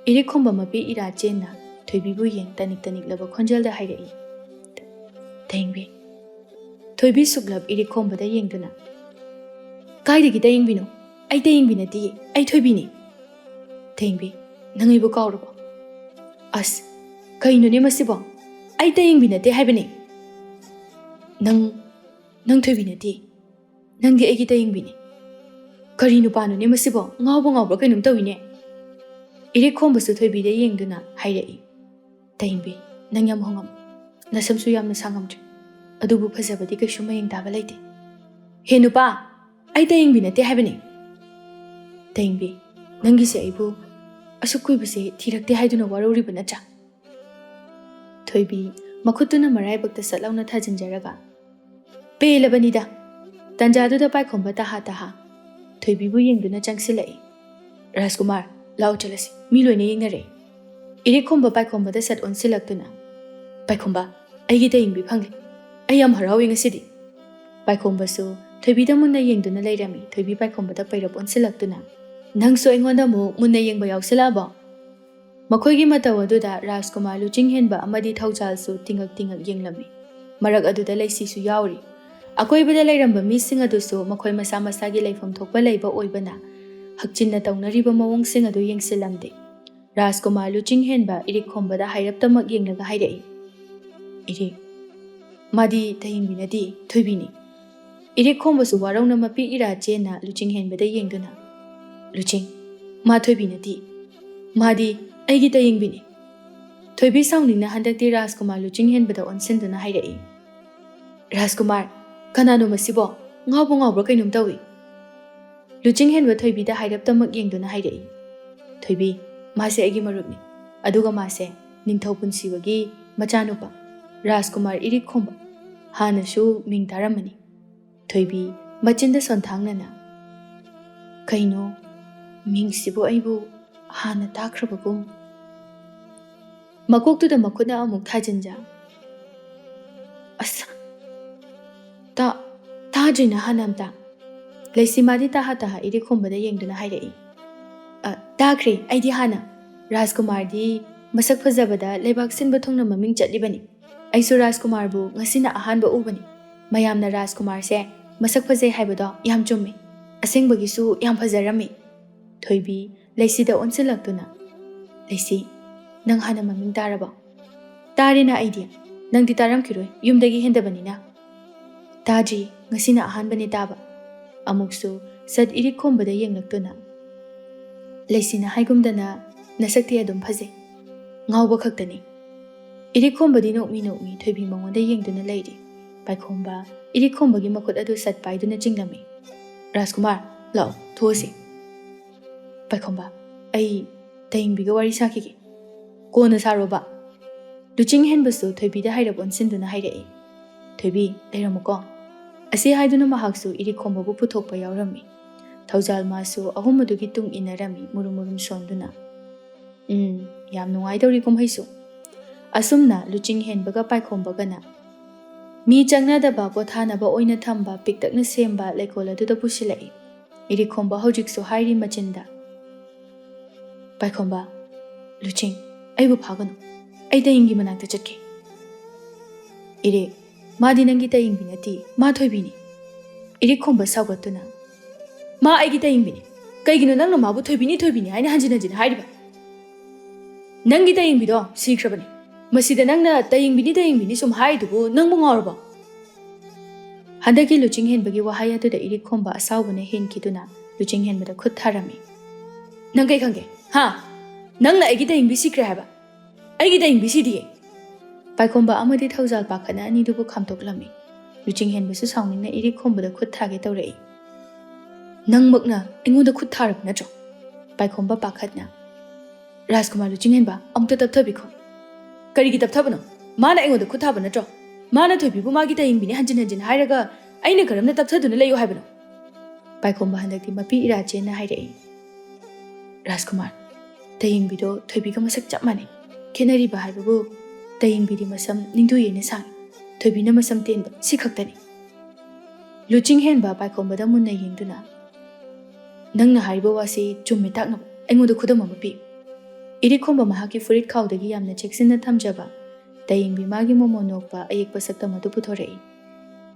ꯏꯔꯤꯛ ꯈꯣꯝꯕ ꯃꯄꯤ ꯏꯔꯥ ꯆꯦꯟꯅ ꯊꯣꯏꯕꯤꯕꯨ ꯌꯦꯡ ꯇꯅꯤꯛ ꯇꯅꯤꯛꯂꯕ ꯈꯣꯟꯖꯦꯜꯗ ꯍꯥꯏꯔꯛꯏ, "ꯇꯥꯏꯡꯕꯤ꯫" ꯊꯣꯏꯕꯤ ꯁꯨꯛꯂꯞ ꯏꯔꯤꯛ ꯈꯣꯝꯕꯗ ꯌꯦꯡꯗꯨꯅ, "ꯀꯥꯏꯗꯒꯤ ꯇꯥꯏꯡꯕꯤꯅꯣ? ꯑꯩ ꯇꯥꯏꯡꯕꯤ ꯅꯠꯇꯤꯌꯦ, ꯑꯩ ꯊꯣꯏꯕꯤꯅꯤ꯫" "ꯇꯥꯏꯡꯕꯤ, ꯅꯪ ꯑꯩꯕꯨ ꯀꯥꯎꯔꯕꯣ?" "ꯑꯁ, ꯀꯩꯅꯣꯅꯦ ꯃꯁꯤꯕꯣ? ꯑꯩ ꯇꯥꯏꯡꯕꯤ ꯅꯠꯇꯦ ꯍꯥꯏꯕꯅꯦ꯫" "ꯅꯪ, ꯅꯪ ꯊꯣꯏꯕꯤ ꯅꯠꯇꯦ꯫ ꯅꯪꯗꯤ ꯑꯩꯒꯤ ꯇꯥꯏꯡꯕꯤꯅꯤ꯫" "ꯀꯔꯤ ꯅꯨꯄꯥꯅꯣꯅꯦ ꯃꯁꯤꯕꯣ? ꯉꯥꯎꯕ ꯉꯥꯎꯕ꯭ꯔꯥ ꯀꯩꯅꯣꯝ ꯇꯧꯏꯅꯦ?" ꯏꯔꯤꯛ ꯈꯣꯝꯕꯁꯨ ꯊꯣꯏꯕꯤꯗ ꯌꯦꯡꯗꯨꯅ ꯍꯥꯏꯔꯛꯏ, "ꯇꯌꯦꯡꯕꯤ, ꯅꯪ ꯌꯥꯝ ꯍꯣꯡꯉꯝꯃꯤ꯫ ꯅꯁꯝꯁꯨ ꯌꯥꯝꯅ ꯁꯥꯡꯉꯝꯗ꯭ꯔꯦ꯫ ꯑꯗꯨꯕꯨ ꯐꯖꯕꯗꯤ ꯀꯩꯁꯨ ꯃꯌꯦꯡ ꯇꯥꯕ ꯂꯩꯇꯦ꯫ ꯍꯦ ꯅꯨꯄꯥ, ꯑꯩ ꯇꯌꯦꯡꯕꯤ ꯅꯠꯇꯦ ꯍꯥꯏꯕꯅꯤ꯫ ꯇꯌꯦꯡꯕꯤ, ꯅꯪꯒꯤꯁꯦ ꯑꯩꯕꯨ ꯑꯁꯨꯛ ꯀꯨꯏꯕꯁꯦ ꯊꯤꯔꯛꯇꯦ ꯍꯥꯏꯗꯨꯅ ꯋꯥꯔꯧꯔꯤꯕ ꯅꯠꯇ꯭ꯔꯥ?" ꯊꯣꯏꯕꯤ ꯃꯈꯨꯠꯇꯨꯅ ꯃꯔꯥꯏꯕꯛꯇ ꯁꯠ ꯂꯥꯎꯅ ꯊꯥꯖꯤꯟꯖꯔꯒ, "ꯄꯦꯜꯂꯕꯅꯤꯗ!" ꯇꯟꯖꯥꯗꯨꯗ ꯄꯥꯏꯈꯣꯝꯕ ꯇꯍꯥ ꯇꯍꯥ ꯊꯣꯏꯕꯤꯕꯨ ꯌꯦꯡꯗꯨꯅ ꯆꯪꯁꯤꯜꯂꯛꯏ꯫ "ꯔꯥꯖꯀꯨꯃꯥꯔ, ꯂꯥꯛꯑꯣ ꯆꯠꯂꯁꯤ, ꯃꯤ ꯂꯣꯏꯅ ꯌꯦꯡꯅꯔꯦ꯫" ꯏꯔꯤꯛ ꯈꯣꯝꯕ ꯄꯥꯏꯈꯣꯝꯕꯗ ꯁꯠ ꯑꯣꯟꯁꯤꯜꯂꯛꯇꯨꯅ, "ꯄꯥꯏꯈꯣꯝꯕ, ꯑꯩꯒꯤ ꯇꯌꯦꯡꯕꯤ ꯐꯪꯂꯦ꯫ ꯑꯩ ꯌꯥꯝ ꯍꯔꯥꯎꯏ ꯉꯁꯤꯗꯤ꯫" ꯄꯥꯏꯈꯣꯝꯕꯁꯨ ꯊꯣꯏꯕꯤꯗ ꯃꯨꯟꯅ ꯌꯦꯡꯗꯨꯅ ꯂꯩꯔꯝꯃꯤ꯫ ꯊꯣꯏꯕꯤ ꯄꯥꯏꯈꯣꯝꯕꯗ ꯄꯩꯔꯞ ꯑꯣꯟꯁꯤꯜꯂꯛꯇꯨꯅ, "ꯅꯪꯁꯨ ꯑꯩꯉꯣꯟꯗ ꯑꯃꯨꯛ ꯃꯨꯟꯅ ꯌꯦꯡꯕ ꯌꯥꯎꯁꯤꯜꯂꯛꯑꯕꯣ?" ꯃꯈꯣꯏꯒꯤ ꯃꯇꯧ ꯑꯗꯨꯗ ꯔꯥꯖꯀꯨꯃꯥꯔ ꯂꯨꯆꯤꯡ ꯍꯦꯟꯕ ꯑꯃꯗꯤ ꯊꯧꯖꯥꯜꯁꯨ ꯇꯤꯡꯉꯛ ꯇꯤꯡꯉꯛ ꯌꯦꯡꯂꯝꯃꯤ꯫ ꯃꯔꯛ ꯑꯗꯨꯗ ꯂꯩꯁꯤꯁꯨ ꯌꯥꯎꯔꯤ꯫ ꯑꯀꯣꯏꯕꯗ ꯂꯩꯔꯝꯕ ꯃꯤꯁꯤꯡ ꯑꯗꯨꯁꯨ ꯃꯈꯣꯏ ꯃꯁꯥ ꯃꯁꯥꯒꯤ ꯂꯩꯐꯝ ꯊꯣꯛꯄ ꯂꯩꯕ ꯑꯣꯏꯕꯅ, ꯍꯛꯆꯤꯟꯅ ꯇꯧꯅꯔꯤꯕ ꯃꯑꯣꯡꯁꯤꯡ ꯑꯗꯨ ꯌꯦꯡꯁꯤꯜꯂꯝꯗꯦ꯫ ꯔꯥꯖꯀꯨꯃꯥꯔ ꯂꯨꯆꯤꯡ ꯍꯦꯟꯕ ꯏꯔꯤꯛ ꯈꯣꯝꯕꯗ ꯍꯥꯏꯔꯞꯇꯃꯛ ꯌꯦꯡꯂꯒ ꯍꯥꯏꯔꯛꯏ, "ꯏꯔꯤꯛ, ꯃꯥꯗꯤ ꯇꯌꯦꯡꯕꯤ ꯅꯠꯇꯦ, ꯊꯣꯏꯕꯤꯅꯤ꯫" ꯏꯔꯤꯛ ꯈꯣꯝꯕꯁꯨ ꯋꯥꯔꯧꯅ ꯃꯄꯤ ꯏꯔꯥ ꯆꯦꯟꯅ ꯂꯨꯆꯤꯡ ꯍꯦꯟꯕꯗ ꯌꯦꯡꯗꯨꯅ, "ꯂꯨꯆꯤꯡ, ꯃꯥ ꯊꯣꯏꯕꯤ ꯅꯠꯇꯦ, ꯃꯥꯗꯤ ꯑꯩꯒꯤ ꯇꯌꯦꯡꯕꯤꯅꯤ꯫" ꯊꯣꯏꯕꯤ ꯁꯥꯎꯅꯤꯡꯅ ꯍꯟꯗꯛꯇꯤ ꯔꯥꯖꯀꯨꯃꯥꯔ ꯂꯨꯆꯤꯡ ꯍꯦꯟꯕꯗ ꯑꯣꯟꯁꯤꯟꯗꯨꯅ ꯍꯥꯏꯔꯛꯏ, "ꯔꯥꯖꯀꯨꯃꯥꯔ, ꯀꯅꯥꯅꯣ ꯃꯁꯤꯕꯣ? ꯉꯥꯎꯕ ꯉꯥꯎꯕ꯭ꯔꯥ ꯀꯩꯅꯣꯝ ꯇꯧꯏ꯫" ꯂꯨꯆꯤꯡ ꯍꯦꯟꯕ ꯊꯣꯏꯕꯤꯗ ꯍꯥꯏꯔꯞꯇꯃꯛ ꯌꯦꯡꯗꯨꯅ ꯍꯥꯏꯔꯛꯏ, "ꯊꯣꯏꯕꯤ, ꯃꯥꯁꯦ ꯑꯩꯒꯤ ꯃꯔꯨꯞꯅꯤ꯫ ꯑꯗꯨꯒ ꯃꯥꯁꯦ ꯅꯤꯡꯊꯧ ꯄꯨꯟꯁꯤꯕꯒꯤ ꯃꯆꯥꯅꯨꯄꯥ, ꯔꯥꯖꯀꯨꯃꯥꯔ ꯏꯔꯤꯛ ꯈꯣꯝꯕ, ꯍꯥꯟꯅꯁꯨ ꯃꯤꯡ ꯇꯥꯔꯝꯃꯅꯤ꯫" ꯊꯣꯏꯕꯤ ꯃꯆꯤꯟꯗ ꯁꯣꯟꯊꯥꯡꯅꯅ, "ꯀꯩꯅꯣ, ꯃꯤꯡꯁꯤꯕꯨ ꯑꯩꯕꯨ ꯍꯥꯟꯅ ꯇꯥꯈ꯭ꯔꯕꯒꯨꯝ?" ꯃꯀꯣꯛꯇꯨꯗ ꯃꯈꯨꯠꯅ ꯑꯃꯨꯛ ꯊꯥꯖꯤꯟꯖ, "ꯑꯁ, ꯇꯥ-, ꯇꯥꯗ꯭ꯔꯤꯅ ꯍꯥꯟꯅ ꯑꯝꯇ?" ꯂꯩꯁꯤꯃꯥꯗꯤ ꯇꯍꯥ ꯇꯍꯥ ꯏꯔꯤꯛ ꯈꯣꯝꯕꯗ ꯌꯦꯡꯗꯨꯅ ꯍꯥꯏꯔꯛꯏ, "ꯑ, ꯇꯥꯈ꯭ꯔꯦ ꯑꯩꯗꯤ ꯍꯥꯟꯅ꯫ ꯔꯥꯖꯀꯨꯃꯥꯔꯗꯤ ꯃꯁꯛ ꯐꯖꯕꯗ ꯂꯩꯕꯥꯛ ꯁꯤꯟꯕ ꯊꯨꯡꯅ ꯃꯃꯤꯡ ꯆꯠꯂꯤꯕꯅꯤ꯫ ꯑꯩꯁꯨ ꯔꯥꯖꯀꯨꯃꯥꯔꯕꯨ ꯉꯁꯤꯅ ꯑꯍꯥꯟꯕ ꯎꯕꯅꯤ꯫ ꯃꯌꯥꯝꯅ ꯔꯥꯖꯀꯨꯃꯥꯔꯁꯦ ꯃꯁꯛ ꯐꯖꯩ ꯍꯥꯏꯕꯗꯣ ꯌꯥꯝ ꯆꯨꯝꯃꯤ꯫ ꯑꯁꯦꯡꯕꯒꯤꯁꯨ ꯌꯥꯝ ꯐꯖꯔꯝꯃꯤ꯫" ꯊꯣꯏꯕꯤ ꯂꯩꯁꯤꯗ ꯑꯣꯟꯁꯤꯜꯂꯛꯇꯨꯅ, "ꯂꯩꯁꯤ, ꯅꯪ ꯍꯥꯟꯅ ꯃꯃꯤꯡ ꯇꯥꯔꯕꯣ?" "ꯇꯥꯔꯦꯅ ꯑꯩꯗꯤ꯫ ꯅꯪꯗꯤ ꯇꯥꯔꯝꯈꯤꯔꯣꯏ, ꯌꯨꯝꯗꯒꯤ ꯍꯦꯟꯗꯕꯅꯤꯅ꯫" "ꯇꯥꯗ꯭ꯔꯤ, ꯉꯁꯤꯅ ꯑꯍꯥꯟꯕꯅꯦ ꯇꯥꯕ꯫" ꯑꯃꯨꯛꯁꯨ ꯁꯠ ꯏꯔꯤꯛ ꯈꯣꯝꯕꯗ ꯌꯦꯡꯂꯛꯇꯨꯅ, "ꯂꯩꯁꯤꯅ ꯍꯥꯏꯒꯨꯝꯗꯅ ꯅꯁꯛꯇꯤ ꯑꯗꯨꯝ ꯐꯖꯩ, ꯉꯥꯎꯕ ꯈꯛꯇꯅꯤ꯫" ꯏꯔꯤꯛ ꯈꯣꯝꯕꯗꯤ ꯅꯣꯛꯃꯤ ꯅꯣꯛꯃꯤ ꯊꯣꯏꯕꯤ ꯃꯉꯣꯟꯗ ꯌꯦꯡꯗꯨꯅ ꯂꯩꯔꯤ꯫ ꯄꯥꯏꯈꯣꯝꯕ ꯏꯔꯤꯛ ꯈꯣꯝꯕꯒꯤ ꯃꯈꯨꯠ ꯑꯗꯨ ꯁꯠ ꯄꯥꯏꯗꯨꯅ ꯆꯤꯡꯂꯝꯃꯤ꯫ "ꯔꯥꯖꯀꯨꯃꯥꯔ, ꯂꯥꯛꯑꯣ, ꯊꯣꯛꯑꯁꯤ꯫" ꯄꯥꯏꯈꯣꯝꯕ, "ꯑꯩ ꯇꯌꯦꯡꯕꯤꯒ ꯋꯥꯔꯤ ꯁꯥꯈꯤꯒꯦ꯫" "ꯀꯣꯟꯅ ꯁꯥꯔꯣꯕ꯫" ꯂꯨꯆꯤꯡ ꯍꯦꯟꯕꯁꯨ ꯊꯣꯏꯕꯤꯗ ꯍꯥꯏꯔꯞ ꯑꯣꯟꯁꯤꯟꯗꯨꯅ ꯍꯥꯏꯔꯛꯏ꯫ "ꯊꯣꯏꯕꯤ, ꯂꯩꯔꯝꯃꯨꯀꯣ꯫" ꯑꯁꯤ ꯍꯥꯏꯗꯨꯅ ꯃꯍꯥꯛꯁꯨ ꯏꯔꯤꯛ ꯈꯣꯝꯕꯕꯨ ꯄꯨꯊꯣꯛꯄ ꯌꯥꯎꯔꯝꯃꯤ꯫ ꯊꯧꯖꯥꯜ ꯃꯥꯁꯨ ꯑꯍꯨꯝ ꯑꯗꯨꯒꯤ ꯇꯨꯡ ꯏꯟꯅꯔꯝꯃꯤ, ꯃꯨꯔꯨꯝ ꯃꯨꯔꯨꯝ ꯁꯣꯟꯗꯨꯅ꯫ "ꯎꯝ, ꯌꯥꯝ ꯅꯨꯡꯉꯥꯏꯗꯧꯔꯤ ꯀꯨꯝꯍꯩꯁꯨ꯫" ꯑꯁꯨꯝꯅ ꯂꯨꯆꯤꯡ ꯍꯦꯟꯕꯒ ꯄꯥꯏꯈꯣꯝꯕꯒꯅ ꯃꯤ ꯆꯪꯅꯗꯕ ꯄꯣꯊꯥꯅꯕ ꯑꯣꯏꯅ ꯊꯝꯕ ꯄꯤꯛꯇꯛꯅ ꯁꯦꯝꯕ ꯂꯩꯀꯣꯜ ꯑꯗꯨꯗ ꯄꯨꯁꯤꯜꯂꯛꯏ꯫ ꯏꯔꯤꯛ ꯈꯣꯝꯕ ꯍꯧꯖꯤꯛꯁꯨ ꯍꯥꯏꯔꯤ ꯃꯆꯤꯟꯗ꯫ ꯄꯥꯏꯈꯣꯝꯕ, "ꯂꯨꯆꯤꯡ, ꯑꯩꯕꯨ ꯐꯥꯒꯅꯨ꯫ ꯑꯩ ꯇꯌꯦꯡꯒꯤ ꯃꯅꯥꯛꯇ ꯆꯠꯀꯦ꯫" ꯏꯔꯤꯛ, "ꯃꯥꯗꯤ ꯅꯪꯒꯤ ꯇꯌꯦꯡꯕꯤ ꯅꯠꯇꯦ, ꯃꯥ ꯊꯣꯏꯕꯤꯅꯤ꯫" ꯏꯔꯤꯛ ꯈꯣꯝꯕ ꯁꯥꯎꯒꯠꯇꯨꯅ, "ꯃꯥ ꯑꯩꯒꯤ ꯇꯌꯦꯡꯕꯤꯅꯤ꯫ ꯀꯩꯒꯤꯅꯣ ꯅꯪꯅ ꯃꯥꯕꯨ ꯊꯣꯏꯕꯤꯅꯤ, ꯊꯣꯏꯕꯤꯅꯤ ꯍꯥꯏꯅ ꯍꯟꯖꯤꯟ ꯍꯟꯖꯤꯟ ꯍꯥꯏꯔꯤꯕ? ꯅꯪꯒꯤ ꯇꯌꯦꯡꯕꯤꯗꯣ ꯁꯤꯈ꯭ꯔꯕꯅꯤ꯫ ꯃꯁꯤꯗ ꯅꯪꯅ ꯇꯌꯦꯡꯕꯤꯅꯤ, ꯇꯌꯦꯡꯕꯤꯅꯤ ꯁꯨꯝ ꯍꯥꯏꯔꯤꯗꯨꯕꯨ ꯅꯪꯕꯨ ꯉꯥꯎꯔꯕꯣ?" ꯍꯟꯗꯛꯀꯤ ꯂꯨꯆꯤꯡ ꯍꯦꯟꯕꯒꯤ ꯋꯥꯍꯩ ꯑꯗꯨꯗ ꯏꯔꯤꯛ ꯈꯣꯝꯕ ꯑꯁꯥꯎꯕꯅ ꯍꯦꯟꯈꯤꯗꯨꯅ ꯂꯨꯆꯤꯡ ꯍꯦꯟꯕꯗ ꯈꯨꯠ ꯊꯥꯔꯝꯃꯤ꯫ "ꯅꯪ ꯀꯩ ꯈꯪꯒꯦ? ꯍꯥ? ꯅꯪꯅ ꯑꯩꯒꯤ ꯇꯌꯦꯡꯕꯤ ꯁꯤꯈ꯭ꯔꯦ ꯍꯥꯏꯕ? ꯑꯩꯒꯤ ꯇꯌꯦꯡꯕꯤ ꯁꯤꯗꯤꯌꯦ꯫" ꯄꯥꯏꯈꯣꯝꯕ ꯑꯃꯗꯤ ꯊꯧꯖꯥꯜ ꯄꯥꯈꯠꯅ ꯑꯅꯤꯗꯨꯕꯨ ꯈꯥꯝꯇꯣꯛꯂꯝꯃꯤ꯫ ꯂꯨꯆꯤꯡ ꯍꯦꯟꯕꯁꯨ ꯁꯥꯎꯅꯤꯡꯅ ꯏꯔꯤꯛ ꯈꯣꯝꯕꯗ ꯈꯨꯠ ꯊꯥꯒꯦ ꯇꯧꯔꯛꯏ꯫ "ꯅꯪꯃꯛꯅ ꯑꯩꯉꯣꯟꯗ ꯈꯨꯠ ꯊꯥꯔꯕ ꯅꯠꯇ꯭ꯔꯣ?" ꯄꯥꯏꯈꯣꯝꯕ ꯄꯥꯈꯠꯅ꯫ "ꯔꯥꯖꯀꯨꯃꯥꯔ ꯂꯨꯆꯤꯡ ꯍꯦꯟꯕ, ꯑꯃꯨꯛꯇ ꯇꯞꯊꯕꯤꯈꯣ꯫" "ꯀꯔꯤꯒꯤ ꯇꯞꯊꯕꯅꯣ? ꯃꯥꯅ ꯑꯩꯉꯣꯟꯗ ꯈꯨꯠ ꯊꯥꯕ ꯅꯠꯇ꯭ꯔꯣ? ꯃꯥꯅ ꯊꯣꯏꯕꯤꯕꯨ ꯃꯥꯒꯤ ꯇꯌꯦꯡꯕꯤꯅꯤ ꯍꯟꯖꯤꯟ ꯍꯟꯖꯤꯟ ꯍꯥꯏꯔꯒ ꯑꯩꯅ ꯀꯔꯝꯅ ꯇꯞꯊꯗꯨꯅ ꯂꯩꯌꯨ ꯍꯥꯏꯕꯅꯣ?" ꯄꯥꯏꯈꯣꯝꯕ ꯍꯟꯗꯛꯇꯤ ꯃꯄꯤ ꯏꯔꯥ ꯆꯦꯟꯅ ꯍꯥꯏꯔꯛꯏ꯫ "ꯔꯥꯖꯀꯨꯃꯥꯔ, ꯇꯌꯦꯡꯕꯤꯗꯣ ꯊꯣꯏꯕꯤꯒ ꯃꯁꯛ ꯆꯞ ꯃꯥꯟꯅꯩ꯫ ꯈꯦꯠꯅꯔꯤꯕ ꯍꯥꯏꯕꯕꯨ ꯇꯌꯦꯡꯕꯤꯗꯤ ꯃꯁꯝ ꯅꯤꯡꯗꯨ ꯌꯦꯅ ꯁꯥꯡꯉꯤ, ꯊꯣꯏꯕꯤꯅ ꯃꯁꯝ ꯇꯦꯟꯕ, ꯁꯤ ꯈꯛꯇꯅꯤ꯫" ꯂꯨꯆꯤꯡ ꯍꯦꯟꯕ ꯄꯥꯏꯈꯣꯝꯕꯗ ꯃꯨꯟꯅ ꯌꯦꯡꯗꯨꯅ, "ꯅꯪꯅ ꯍꯥꯏꯔꯤꯕ ꯋꯥꯁꯤ ꯆꯨꯝꯃꯦ ꯇꯥꯛꯅꯕ ꯑꯩꯉꯣꯟꯗ ꯈꯨꯗꯝ ꯑꯃ ꯄꯤ꯫" ꯏꯔꯤꯛ ꯈꯣꯝꯕ ꯃꯍꯥꯛꯀꯤ ꯐꯨꯔꯤꯠ ꯈꯥꯎꯗꯒꯤ ꯌꯥꯝꯅ ꯆꯦꯛꯁꯤꯟꯅ ꯊꯝꯖꯕ ꯇꯌꯦꯡꯕꯤ ꯃꯥꯒꯤ ꯃꯣꯃꯣꯟ ꯅꯣꯛꯄ ꯑꯌꯦꯛꯄ ꯁꯛꯇꯝ ꯑꯗꯨ ꯄꯨꯊꯣꯔꯛꯏ꯫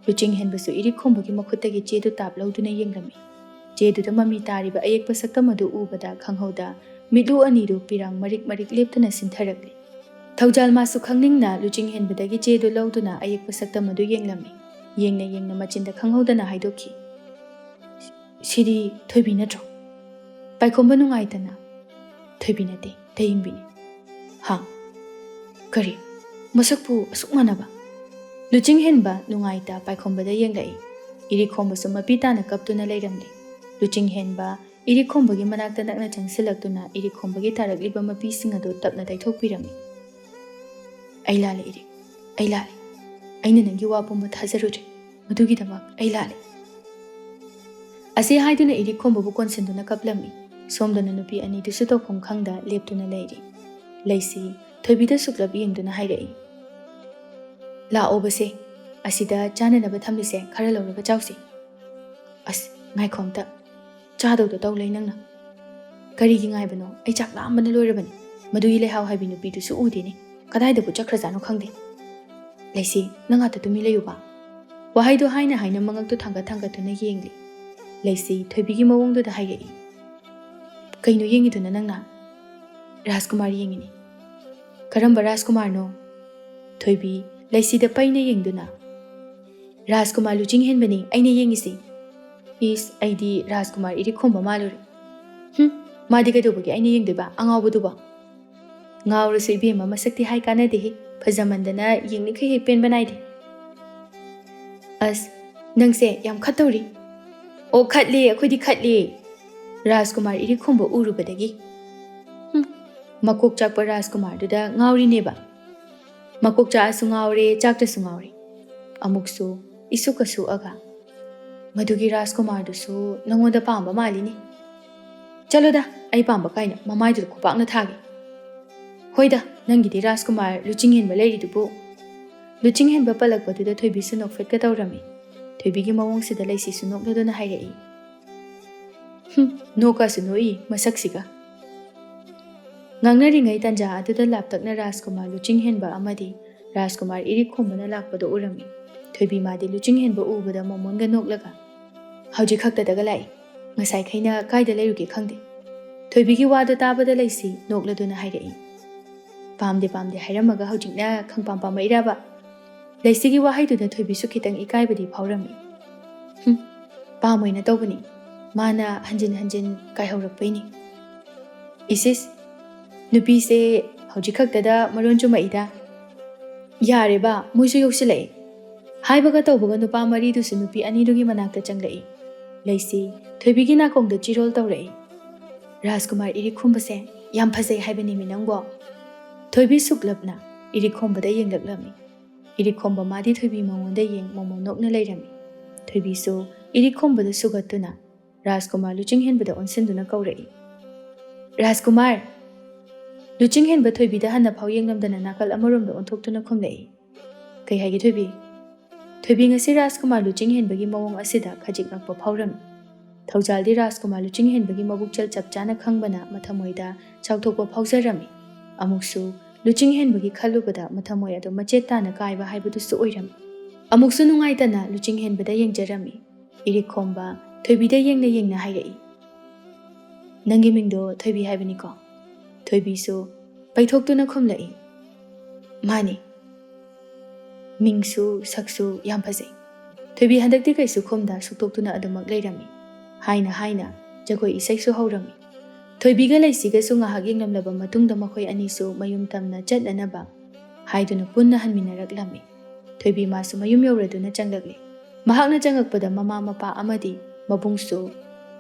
ꯂꯨꯆꯤꯡ ꯍꯦꯟꯕꯁꯨ ꯏꯔꯤꯛ ꯈꯣꯝꯕꯒꯤ ꯃꯈꯨꯠꯇꯒꯤ ꯆꯦꯗꯨ ꯇꯥꯞ ꯂꯧꯗꯨꯅ ꯌꯦꯡꯂꯝꯃꯤ꯫ ꯆꯦꯗꯨꯗ ꯃꯃꯤ ꯇꯥꯔꯤꯕ ꯑꯌꯦꯛꯄ ꯁꯛꯇꯝ ꯑꯗꯨ ꯎꯕꯗ ꯈꯪꯍꯧꯗ ꯃꯤꯠꯂꯨ ꯑꯅꯤꯗꯨ ꯄꯤꯔꯥꯡ ꯃꯔꯤꯛ ꯃꯔꯤꯛ ꯂꯦꯞꯇꯅ ꯁꯤꯟꯊꯔꯛꯂꯤ꯫ ꯊꯧꯖꯥꯜ ꯃꯥꯁꯨ ꯈꯪꯅꯤꯡꯅ ꯂꯨꯆꯤꯡ ꯍꯦꯟꯕꯗꯒꯤ ꯆꯦꯗꯨ ꯂꯧꯗꯨꯅ ꯑꯌꯦꯛꯄ ꯁꯛꯇꯝ ꯑꯗꯨ ꯌꯦꯡꯂꯝꯃꯤ꯫ ꯌꯦꯡꯅ ꯌꯦꯡꯅ ꯃꯆꯤꯟꯗ ꯈꯪꯍꯧꯗꯅ ꯍꯥꯏꯗꯣꯛꯈꯤ꯫ "ꯁꯤꯗꯤ ꯊꯣꯏꯕꯤ ꯅꯠꯇ꯭ꯔꯣ?" ꯄꯥꯏꯈꯣꯝꯕ ꯅꯨꯡꯉꯥꯏꯇꯅ, "ꯊꯣꯏꯕꯤ ꯅꯠꯇꯦ, ꯇꯌꯦꯡꯕꯤꯅꯤ꯫" "ꯍꯥ? ꯀꯔꯤ? ꯃꯁꯛꯄꯨ ꯑꯁꯨꯛ ꯃꯥꯟꯅꯕ?" ꯂꯨꯆꯤꯡ ꯍꯦꯟꯕ ꯅꯨꯡꯉꯥꯏꯇ ꯄꯥꯏꯈꯣꯝꯕꯗ ꯌꯦꯡꯂꯛꯏ꯫ ꯏꯔꯤꯛ ꯈꯣꯝꯕꯁꯨ ꯃꯄꯤ ꯇꯥꯅ ꯀꯞꯇꯨꯅ ꯂꯩꯔꯝꯂꯤ꯫ ꯂꯨꯆꯤꯡ ꯍꯦꯟꯕ ꯏꯔꯤꯛ ꯈꯣꯝꯕꯒꯤ ꯃꯅꯥꯛꯇ ꯅꯛꯅ ꯆꯪꯁꯤꯜꯂꯛꯇꯨꯅ ꯏꯔꯤꯛ ꯈꯣꯝꯕꯒꯤ ꯇꯥꯔꯛꯂꯤꯕ ꯃꯄꯤꯁꯤꯡ ꯑꯗꯨ ꯇꯞꯅ ꯇꯩꯊꯣꯛꯄꯤꯔꯝꯃꯤ꯫ "ꯑꯩ ꯂꯥꯜꯂꯦ ꯏꯔꯤꯛ, ꯑꯩ ꯂꯥꯜꯂꯦ꯫ ꯑꯩꯅ ꯅꯪꯒꯤ ꯋꯥ ꯄꯨꯝꯕ ꯊꯥꯖꯔꯨꯗ꯭ꯔꯦ꯫ ꯃꯗꯨꯒꯤꯗꯃꯛ ꯑꯩ ꯂꯥꯜꯂꯦ꯫" ꯑꯁꯤ ꯍꯥꯏꯗꯨꯅ ꯏꯔꯤꯛ ꯈꯣꯝꯕꯕꯨ ꯀꯣꯟꯁꯤꯟꯗꯨꯅ ꯀꯞꯂꯝꯃꯤ꯫ ꯁꯣꯝꯗꯅ ꯅꯨꯄꯤ ꯑꯅꯤꯗꯨꯁꯨ ꯇꯧꯐꯝ ꯈꯪꯗ ꯂꯦꯞꯇꯨꯅ ꯂꯩꯔꯤ꯫ ꯂꯩꯁꯤ ꯊꯣꯏꯕꯤꯗ ꯁꯨꯛꯂꯞ ꯌꯦꯡꯗꯨꯅ ꯍꯥꯏꯔꯛꯏ, "ꯂꯥꯛꯑꯣꯕꯁꯦ, ꯑꯁꯤꯗ ꯆꯥꯅꯅꯕ ꯊꯝꯂꯤꯁꯦ ꯈꯔ ꯂꯧꯔꯒ ꯆꯥꯎꯁꯤ꯫" "ꯑꯁ, ꯉꯥꯏꯈꯣ ꯑꯝꯇ, ꯆꯥꯗꯧꯗ ꯇꯧ ꯂꯩ ꯅꯪꯅ꯫" "ꯀꯔꯤꯒꯤ ꯉꯥꯏꯕꯅꯣ? ꯑꯩ ꯆꯥꯛ ꯂꯥꯝꯕꯅ ꯂꯣꯏꯔꯕꯅꯤ꯫ ꯃꯗꯨꯒꯤ ꯂꯩꯍꯥꯎ ꯍꯥꯏꯕꯤ ꯅꯨꯄꯤꯗꯨꯁꯨ ꯎꯗꯦꯅꯦ꯫ ꯀꯗꯥꯏꯗꯕꯨ ꯆꯠꯈ꯭ꯔꯖꯥꯠꯅꯣ ꯈꯪꯗꯦ꯫ ꯂꯩꯁꯤ, ꯅꯪ ꯉꯥꯛꯇ ꯇꯨꯃꯤꯟ ꯂꯩꯌꯨꯕ꯫" ꯋꯥꯍꯩꯗꯨ ꯍꯥꯏꯅ ꯍꯥꯏꯅ ꯃꯉꯛꯇꯨ ꯊꯥꯡꯒꯠ ꯊꯥꯡꯒꯠꯇꯨꯅ ꯌꯦꯡꯂꯤ꯫ ꯂꯩꯁꯤ ꯊꯣꯏꯕꯤꯒꯤ ꯃꯑꯣꯡꯗꯨꯗ ꯍꯥꯏꯔꯛꯏ, "ꯀꯩꯅꯣ ꯌꯦꯡꯉꯤꯗꯨꯅ ꯅꯪꯅ?" "ꯔꯥꯖꯀꯨꯃꯥꯔ ꯌꯦꯡꯉꯤꯅꯤ꯫" "ꯀꯔꯝꯕ ꯔꯥꯖꯀꯨꯃꯥꯔꯅꯣ?" ꯊꯣꯏꯕꯤ ꯂꯩꯁꯤꯗ ꯄꯩꯅ ꯌꯦꯡꯗꯨꯅ, "ꯔꯥꯖꯀꯨꯃꯥꯔ ꯂꯨꯆꯤꯡ ꯍꯦꯟꯕꯅꯤ ꯑꯩꯅ ꯌꯦꯡꯉꯤꯁꯤ꯫" "ꯏꯁ, ꯑꯩꯗꯤ ꯔꯥꯖꯀꯨꯃꯥꯔ ꯏꯔꯤꯛ ꯈꯣꯝꯕ ꯃꯥꯜꯂꯨꯔꯦ꯫" "ꯍꯨꯝ, ꯃꯥꯗꯤ ꯀꯩꯗꯧꯕꯒꯤ ꯑꯩꯅ ꯌꯦꯡꯗꯣꯏꯕ, ꯑꯉꯥꯎꯕꯗꯨꯕꯣ?" "ꯉꯥꯎꯔꯁꯨ ꯏꯕꯦꯝꯃ, ꯃꯁꯛꯇꯤ ꯍꯥꯏ ꯀꯥꯟꯅꯗꯦꯍꯦ, ꯐꯖꯃꯟꯗꯅ ꯌꯦꯡꯂꯤꯈꯩ ꯍꯦꯛ ꯄꯦꯟꯕ ꯅꯥꯏꯗꯦ꯫" "ꯑꯁ, ꯅꯪꯁꯦ ꯌꯥꯝ ꯈꯠꯇꯧꯔꯤ꯫" "ꯑꯣ, ꯈꯠꯂꯦ, ꯑꯩꯈꯣꯏꯗꯤ ꯈꯠꯂꯦ, ꯔꯥꯖꯀꯨꯃꯥꯔ ꯏꯔꯤꯛ ꯈꯣꯝꯕ ꯎꯔꯨꯕꯗꯒꯤ꯫" "ꯍꯨꯝ, ꯃꯀꯣꯛ ꯆꯥꯛꯄ ꯔꯥꯖꯀꯨꯃꯥꯔꯗꯨꯗ ꯉꯥꯎꯔꯤꯅꯦꯕ꯫" "ꯃꯀꯣꯛ ꯆꯥꯛꯑꯁꯨ ꯉꯥꯎꯔꯦ, ꯆꯥꯛꯇ꯭ꯔꯁꯨ ꯉꯥꯎꯔꯦ꯫" ꯑꯃꯨꯛꯁꯨ ꯏꯁꯨꯛꯀ ꯁꯨꯛꯑꯒ, "ꯃꯗꯨꯒꯤ ꯔꯥꯖꯀꯨꯃꯥꯔꯗꯨꯁꯨ ꯅꯉꯣꯟꯗ ꯄꯥꯝꯕ ꯃꯥꯜꯂꯤꯅꯦ꯫" "ꯆꯠꯂꯣꯗ, ꯑꯩ ꯄꯥꯝꯕ ꯀꯥꯏꯅ, ꯃꯃꯥꯏꯗꯨꯗ ꯈꯨꯄꯥꯛꯅ ꯊꯥꯒꯦ꯫" "ꯍꯣꯏꯗ, ꯅꯪꯒꯤꯗꯤ ꯔꯥꯖꯀꯨꯃꯥꯔ ꯂꯨꯆꯤꯡ ꯍꯦꯟꯕ ꯂꯩꯔꯤꯗꯨꯕꯨ꯫" ꯂꯨꯆꯤꯡ ꯍꯦꯟꯕ ꯄꯜꯂꯛꯄꯗꯨꯗ ꯊꯣꯏꯕꯤꯁꯨ ꯅꯣꯛꯐꯦꯠꯀ ꯇꯧꯔꯝꯃꯤ꯫ ꯊꯣꯏꯕꯤꯒꯤ ꯃꯑꯣꯡꯁꯤꯗ ꯂꯩꯁꯤꯁꯨ ꯅꯣꯛꯂꯗꯨꯅ ꯍꯥꯏꯔꯛꯏ, "ꯍꯨꯝ, ꯅꯣꯛꯀꯁꯨ ꯅꯣꯛꯏ ꯃꯁꯛꯁꯤꯒ꯫" ꯉꯥꯡꯅꯔꯤꯉꯩ ꯇꯥꯟꯖꯥ ꯑꯗꯨꯗ ꯂꯥꯞꯇꯛꯅ ꯔꯥꯖꯀꯨꯃꯥꯔ ꯂꯨꯆꯤꯡ ꯍꯦꯟꯕ ꯑꯃꯗꯤ ꯔꯥꯖꯀꯨꯃꯥꯔ ꯏꯔꯤꯛ ꯈꯣꯝꯕꯅ ꯂꯥꯛꯄꯗꯣ ꯎꯔꯝꯃꯤ꯫ ꯊꯣꯏꯕꯤ ꯃꯥꯗꯤ ꯂꯨꯆꯤꯡ ꯍꯦꯟꯕ ꯎꯕꯗ ꯃꯣꯃꯣꯟꯒ ꯅꯣꯛꯂꯒ, "ꯍꯧꯖꯤꯛ ꯈꯛꯇꯗꯒ ꯂꯥꯛꯏ, ꯉꯁꯥꯏꯈꯩꯅ ꯀꯥꯏꯗ ꯂꯩꯔꯨꯒꯦ ꯈꯪꯗꯦ꯫" ꯊꯣꯏꯕꯤꯒꯤ ꯋꯥꯗꯣ ꯇꯥꯕꯗ ꯂꯩꯁꯤ ꯅꯣꯛꯂꯗꯨꯅ ꯍꯥꯏꯔꯛꯏ, "ꯄꯥꯝꯗꯦ ꯄꯥꯝꯗꯦ ꯍꯥꯏꯔꯝꯃꯒ ꯍꯧꯖꯤꯛꯅ ꯈꯪꯄꯥꯝ ꯄꯥꯝꯃꯛꯏꯔꯕ?" ꯂꯩꯁꯤꯒꯤ ꯋꯥꯍꯩꯗꯨꯗ ꯊꯣꯏꯕꯤꯁꯨ ꯈꯤꯇꯪ ꯏꯀꯥꯏꯕꯗꯤ ꯐꯥꯎꯔꯝꯃꯤ꯫ "ꯍꯨꯝ, ꯄꯥꯝꯃꯣꯏꯅ ꯇꯧꯕꯅꯤ꯫ ꯃꯥꯅ ꯍꯟꯖꯤꯟ ꯍꯟꯖꯤꯟ ꯀꯥꯏꯍꯧꯔꯛꯄꯩꯅꯤ꯫ "ꯏꯁꯤꯁ, ꯅꯨꯄꯤꯁꯦ ꯍꯧꯖꯤꯛ ꯈꯛꯇꯗ ꯃꯔꯣꯟ ꯆꯨꯝꯃꯛꯏꯗ꯫ ꯌꯥꯔꯦꯕ, ꯃꯣꯏꯁꯨ ꯌꯧꯁꯤꯜꯂꯛꯑꯦ"꯫ ꯍꯥꯏꯕꯒ ꯇꯧꯕꯒ ꯅꯨꯄꯥ ꯃꯔꯤꯗꯨꯁꯨ ꯅꯨꯄꯤ ꯑꯅꯤꯗꯨꯒꯤ ꯃꯅꯥꯛꯇ ꯆꯪꯂꯛꯏ꯫ ꯂꯩꯁꯤ ꯊꯣꯏꯕꯤꯒꯤ ꯅꯥꯀꯣꯡꯗ ꯆꯤꯔꯣꯜ ꯇꯧꯔꯛꯏ꯫ "ꯔꯥꯖꯀꯨꯃꯥꯔ ꯏꯔꯤꯛ ꯈꯨꯝꯕꯁꯦ ꯌꯥꯝ ꯐꯖꯩ ꯍꯥꯏꯕꯅꯤꯃꯤ ꯅꯪꯕꯣ"꯫ ꯊꯣꯏꯕꯤ ꯁꯨꯛꯂꯞꯅ ꯏꯔꯤꯛ ꯈꯣꯝꯕꯗ ꯌꯦꯡꯂꯛꯂꯝꯃꯤ꯫ ꯏꯔꯤꯛ ꯈꯣꯝꯕ ꯃꯥꯗꯤ ꯊꯣꯏꯕꯤ ꯃꯉꯣꯟꯗ ꯌꯦꯡ ꯃꯣꯃꯣ ꯅꯣꯛꯅ ꯂꯩꯔꯝꯃꯤ꯫ ꯊꯣꯏꯕꯤꯁꯨ ꯏꯔꯤꯛ ꯈꯣꯝꯕꯗ ꯁꯨꯒꯠꯇꯨꯅ ꯔꯥꯖꯀꯨꯃꯥꯔ ꯂꯨꯆꯤꯡ ꯍꯦꯟꯕꯗ ꯑꯣꯟꯁꯤꯟꯗꯨꯅ ꯀꯧꯔꯛꯏ꯫ "ꯔꯥꯖꯀꯨꯃꯥꯔ!" ꯂꯨꯆꯤꯡ ꯍꯦꯟꯕ ꯊꯣꯏꯕꯤꯗ ꯍꯟꯅ ꯐꯥꯎ ꯌꯦꯡꯂꯝꯗꯅ ꯅꯥꯀꯜ ꯑꯃꯔꯣꯝꯗ ꯑꯣꯟꯊꯣꯛꯇꯨꯅ ꯈꯨꯝꯂꯛꯏ꯫ "ꯀꯩ ꯍꯥꯏꯒꯦ ꯊꯣꯏꯕꯤ?" ꯊꯣꯏꯕꯤ ꯉꯁꯤ ꯔꯥꯖꯀꯨꯃꯥꯔ ꯂꯨꯆꯤꯡ ꯍꯦꯟꯕꯒꯤ ꯃꯑꯣꯡ ꯑꯁꯤꯗ ꯈꯖꯤꯛ ꯉꯛꯄ ꯐꯥꯎꯔꯝꯃꯤ꯫ ꯊꯧꯖꯥꯜꯗꯤ ꯔꯥꯖꯀꯨꯃꯥꯔ ꯂꯨꯆꯤꯡ ꯍꯦꯟꯕꯒꯤ ꯃꯕꯨꯛꯆꯦꯜ ꯆꯞ ꯆꯥꯅ ꯈꯪꯕꯅ ꯃꯊꯃꯣꯏꯗ ꯆꯥꯎꯊꯣꯛꯄ ꯐꯥꯎꯖꯔꯝꯃꯤ꯫ ꯑꯃꯨꯛꯁꯨ ꯂꯨꯆꯤꯡ ꯍꯦꯟꯕꯒꯤ ꯈꯜꯂꯨꯕꯗ ꯃꯊꯃꯣꯏ ꯑꯗꯨ ꯃꯆꯦꯠ ꯇꯥꯅ ꯀꯥꯏꯕ ꯍꯥꯏꯕꯗꯨꯁꯨ ꯑꯣꯏꯔꯝꯃꯤ꯫ ꯑꯃꯨꯛꯁꯨ ꯅꯨꯡꯉꯥꯏꯇꯅ ꯂꯨꯆꯤꯡ ꯍꯦꯟꯕꯗ ꯌꯦꯡꯖꯔꯝꯃꯤ꯫ ꯏꯔꯤꯛ ꯈꯣꯝꯕ ꯊꯣꯏꯕꯤꯗ ꯌꯦꯡꯅ ꯌꯦꯡꯅ ꯍꯥꯏꯔꯛꯏ, "ꯅꯪꯒꯤ ꯃꯤꯡꯗꯣ ꯊꯣꯏꯕꯤ ꯍꯥꯏꯕꯅꯤꯀꯣ?" ꯊꯣꯏꯕꯤꯁꯨ ꯄꯩꯊꯣꯛꯇꯨꯅ ꯈꯨꯝꯂꯛꯏ, "ꯃꯥꯅꯤ꯫ ꯃꯤꯡꯁꯨ ꯁꯛꯁꯨ ꯌꯥꯝ ꯐꯖꯩ"꯫ ꯊꯣꯏꯕꯤ ꯍꯟꯗꯛꯇꯤ ꯀꯩꯁꯨ ꯈꯨꯝꯗ ꯁꯨꯛꯇꯣꯛꯇꯨꯅ ꯑꯗꯨꯃꯛ ꯂꯩꯔꯝꯃꯤ꯫ ꯍꯥꯏꯅ ꯍꯥꯏꯅ ꯖꯒꯣꯏ ꯏꯁꯩꯁꯨ ꯍꯧꯔꯝꯃꯤ꯫ ꯊꯣꯏꯕꯤꯒ ꯂꯩꯁꯤꯒꯁꯨ ꯉꯥꯏꯍꯥꯛ ꯌꯦꯡꯂꯝꯂꯕ ꯃꯇꯨꯡꯗ ꯃꯈꯣꯏ ꯑꯅꯤꯁꯨ ꯃꯌꯨꯝ ꯇꯝꯅ ꯆꯠꯅꯅꯕ ꯍꯥꯏꯗꯨꯅ ꯄꯨꯟꯅ ꯍꯟꯃꯤꯟꯅꯔꯛꯂꯝꯃꯤ꯫ ꯊꯣꯏꯕꯤ ꯃꯥꯁꯨ ꯃꯌꯨꯝ ꯌꯧꯔꯗꯨꯅ ꯆꯪꯂꯛꯂꯤ꯫ ꯃꯍꯥꯛꯅ ꯆꯪꯂꯛꯄꯗ ꯃꯃꯥ ꯃꯄꯥ ꯑꯃꯗꯤ ꯃꯕꯨꯡꯁꯨ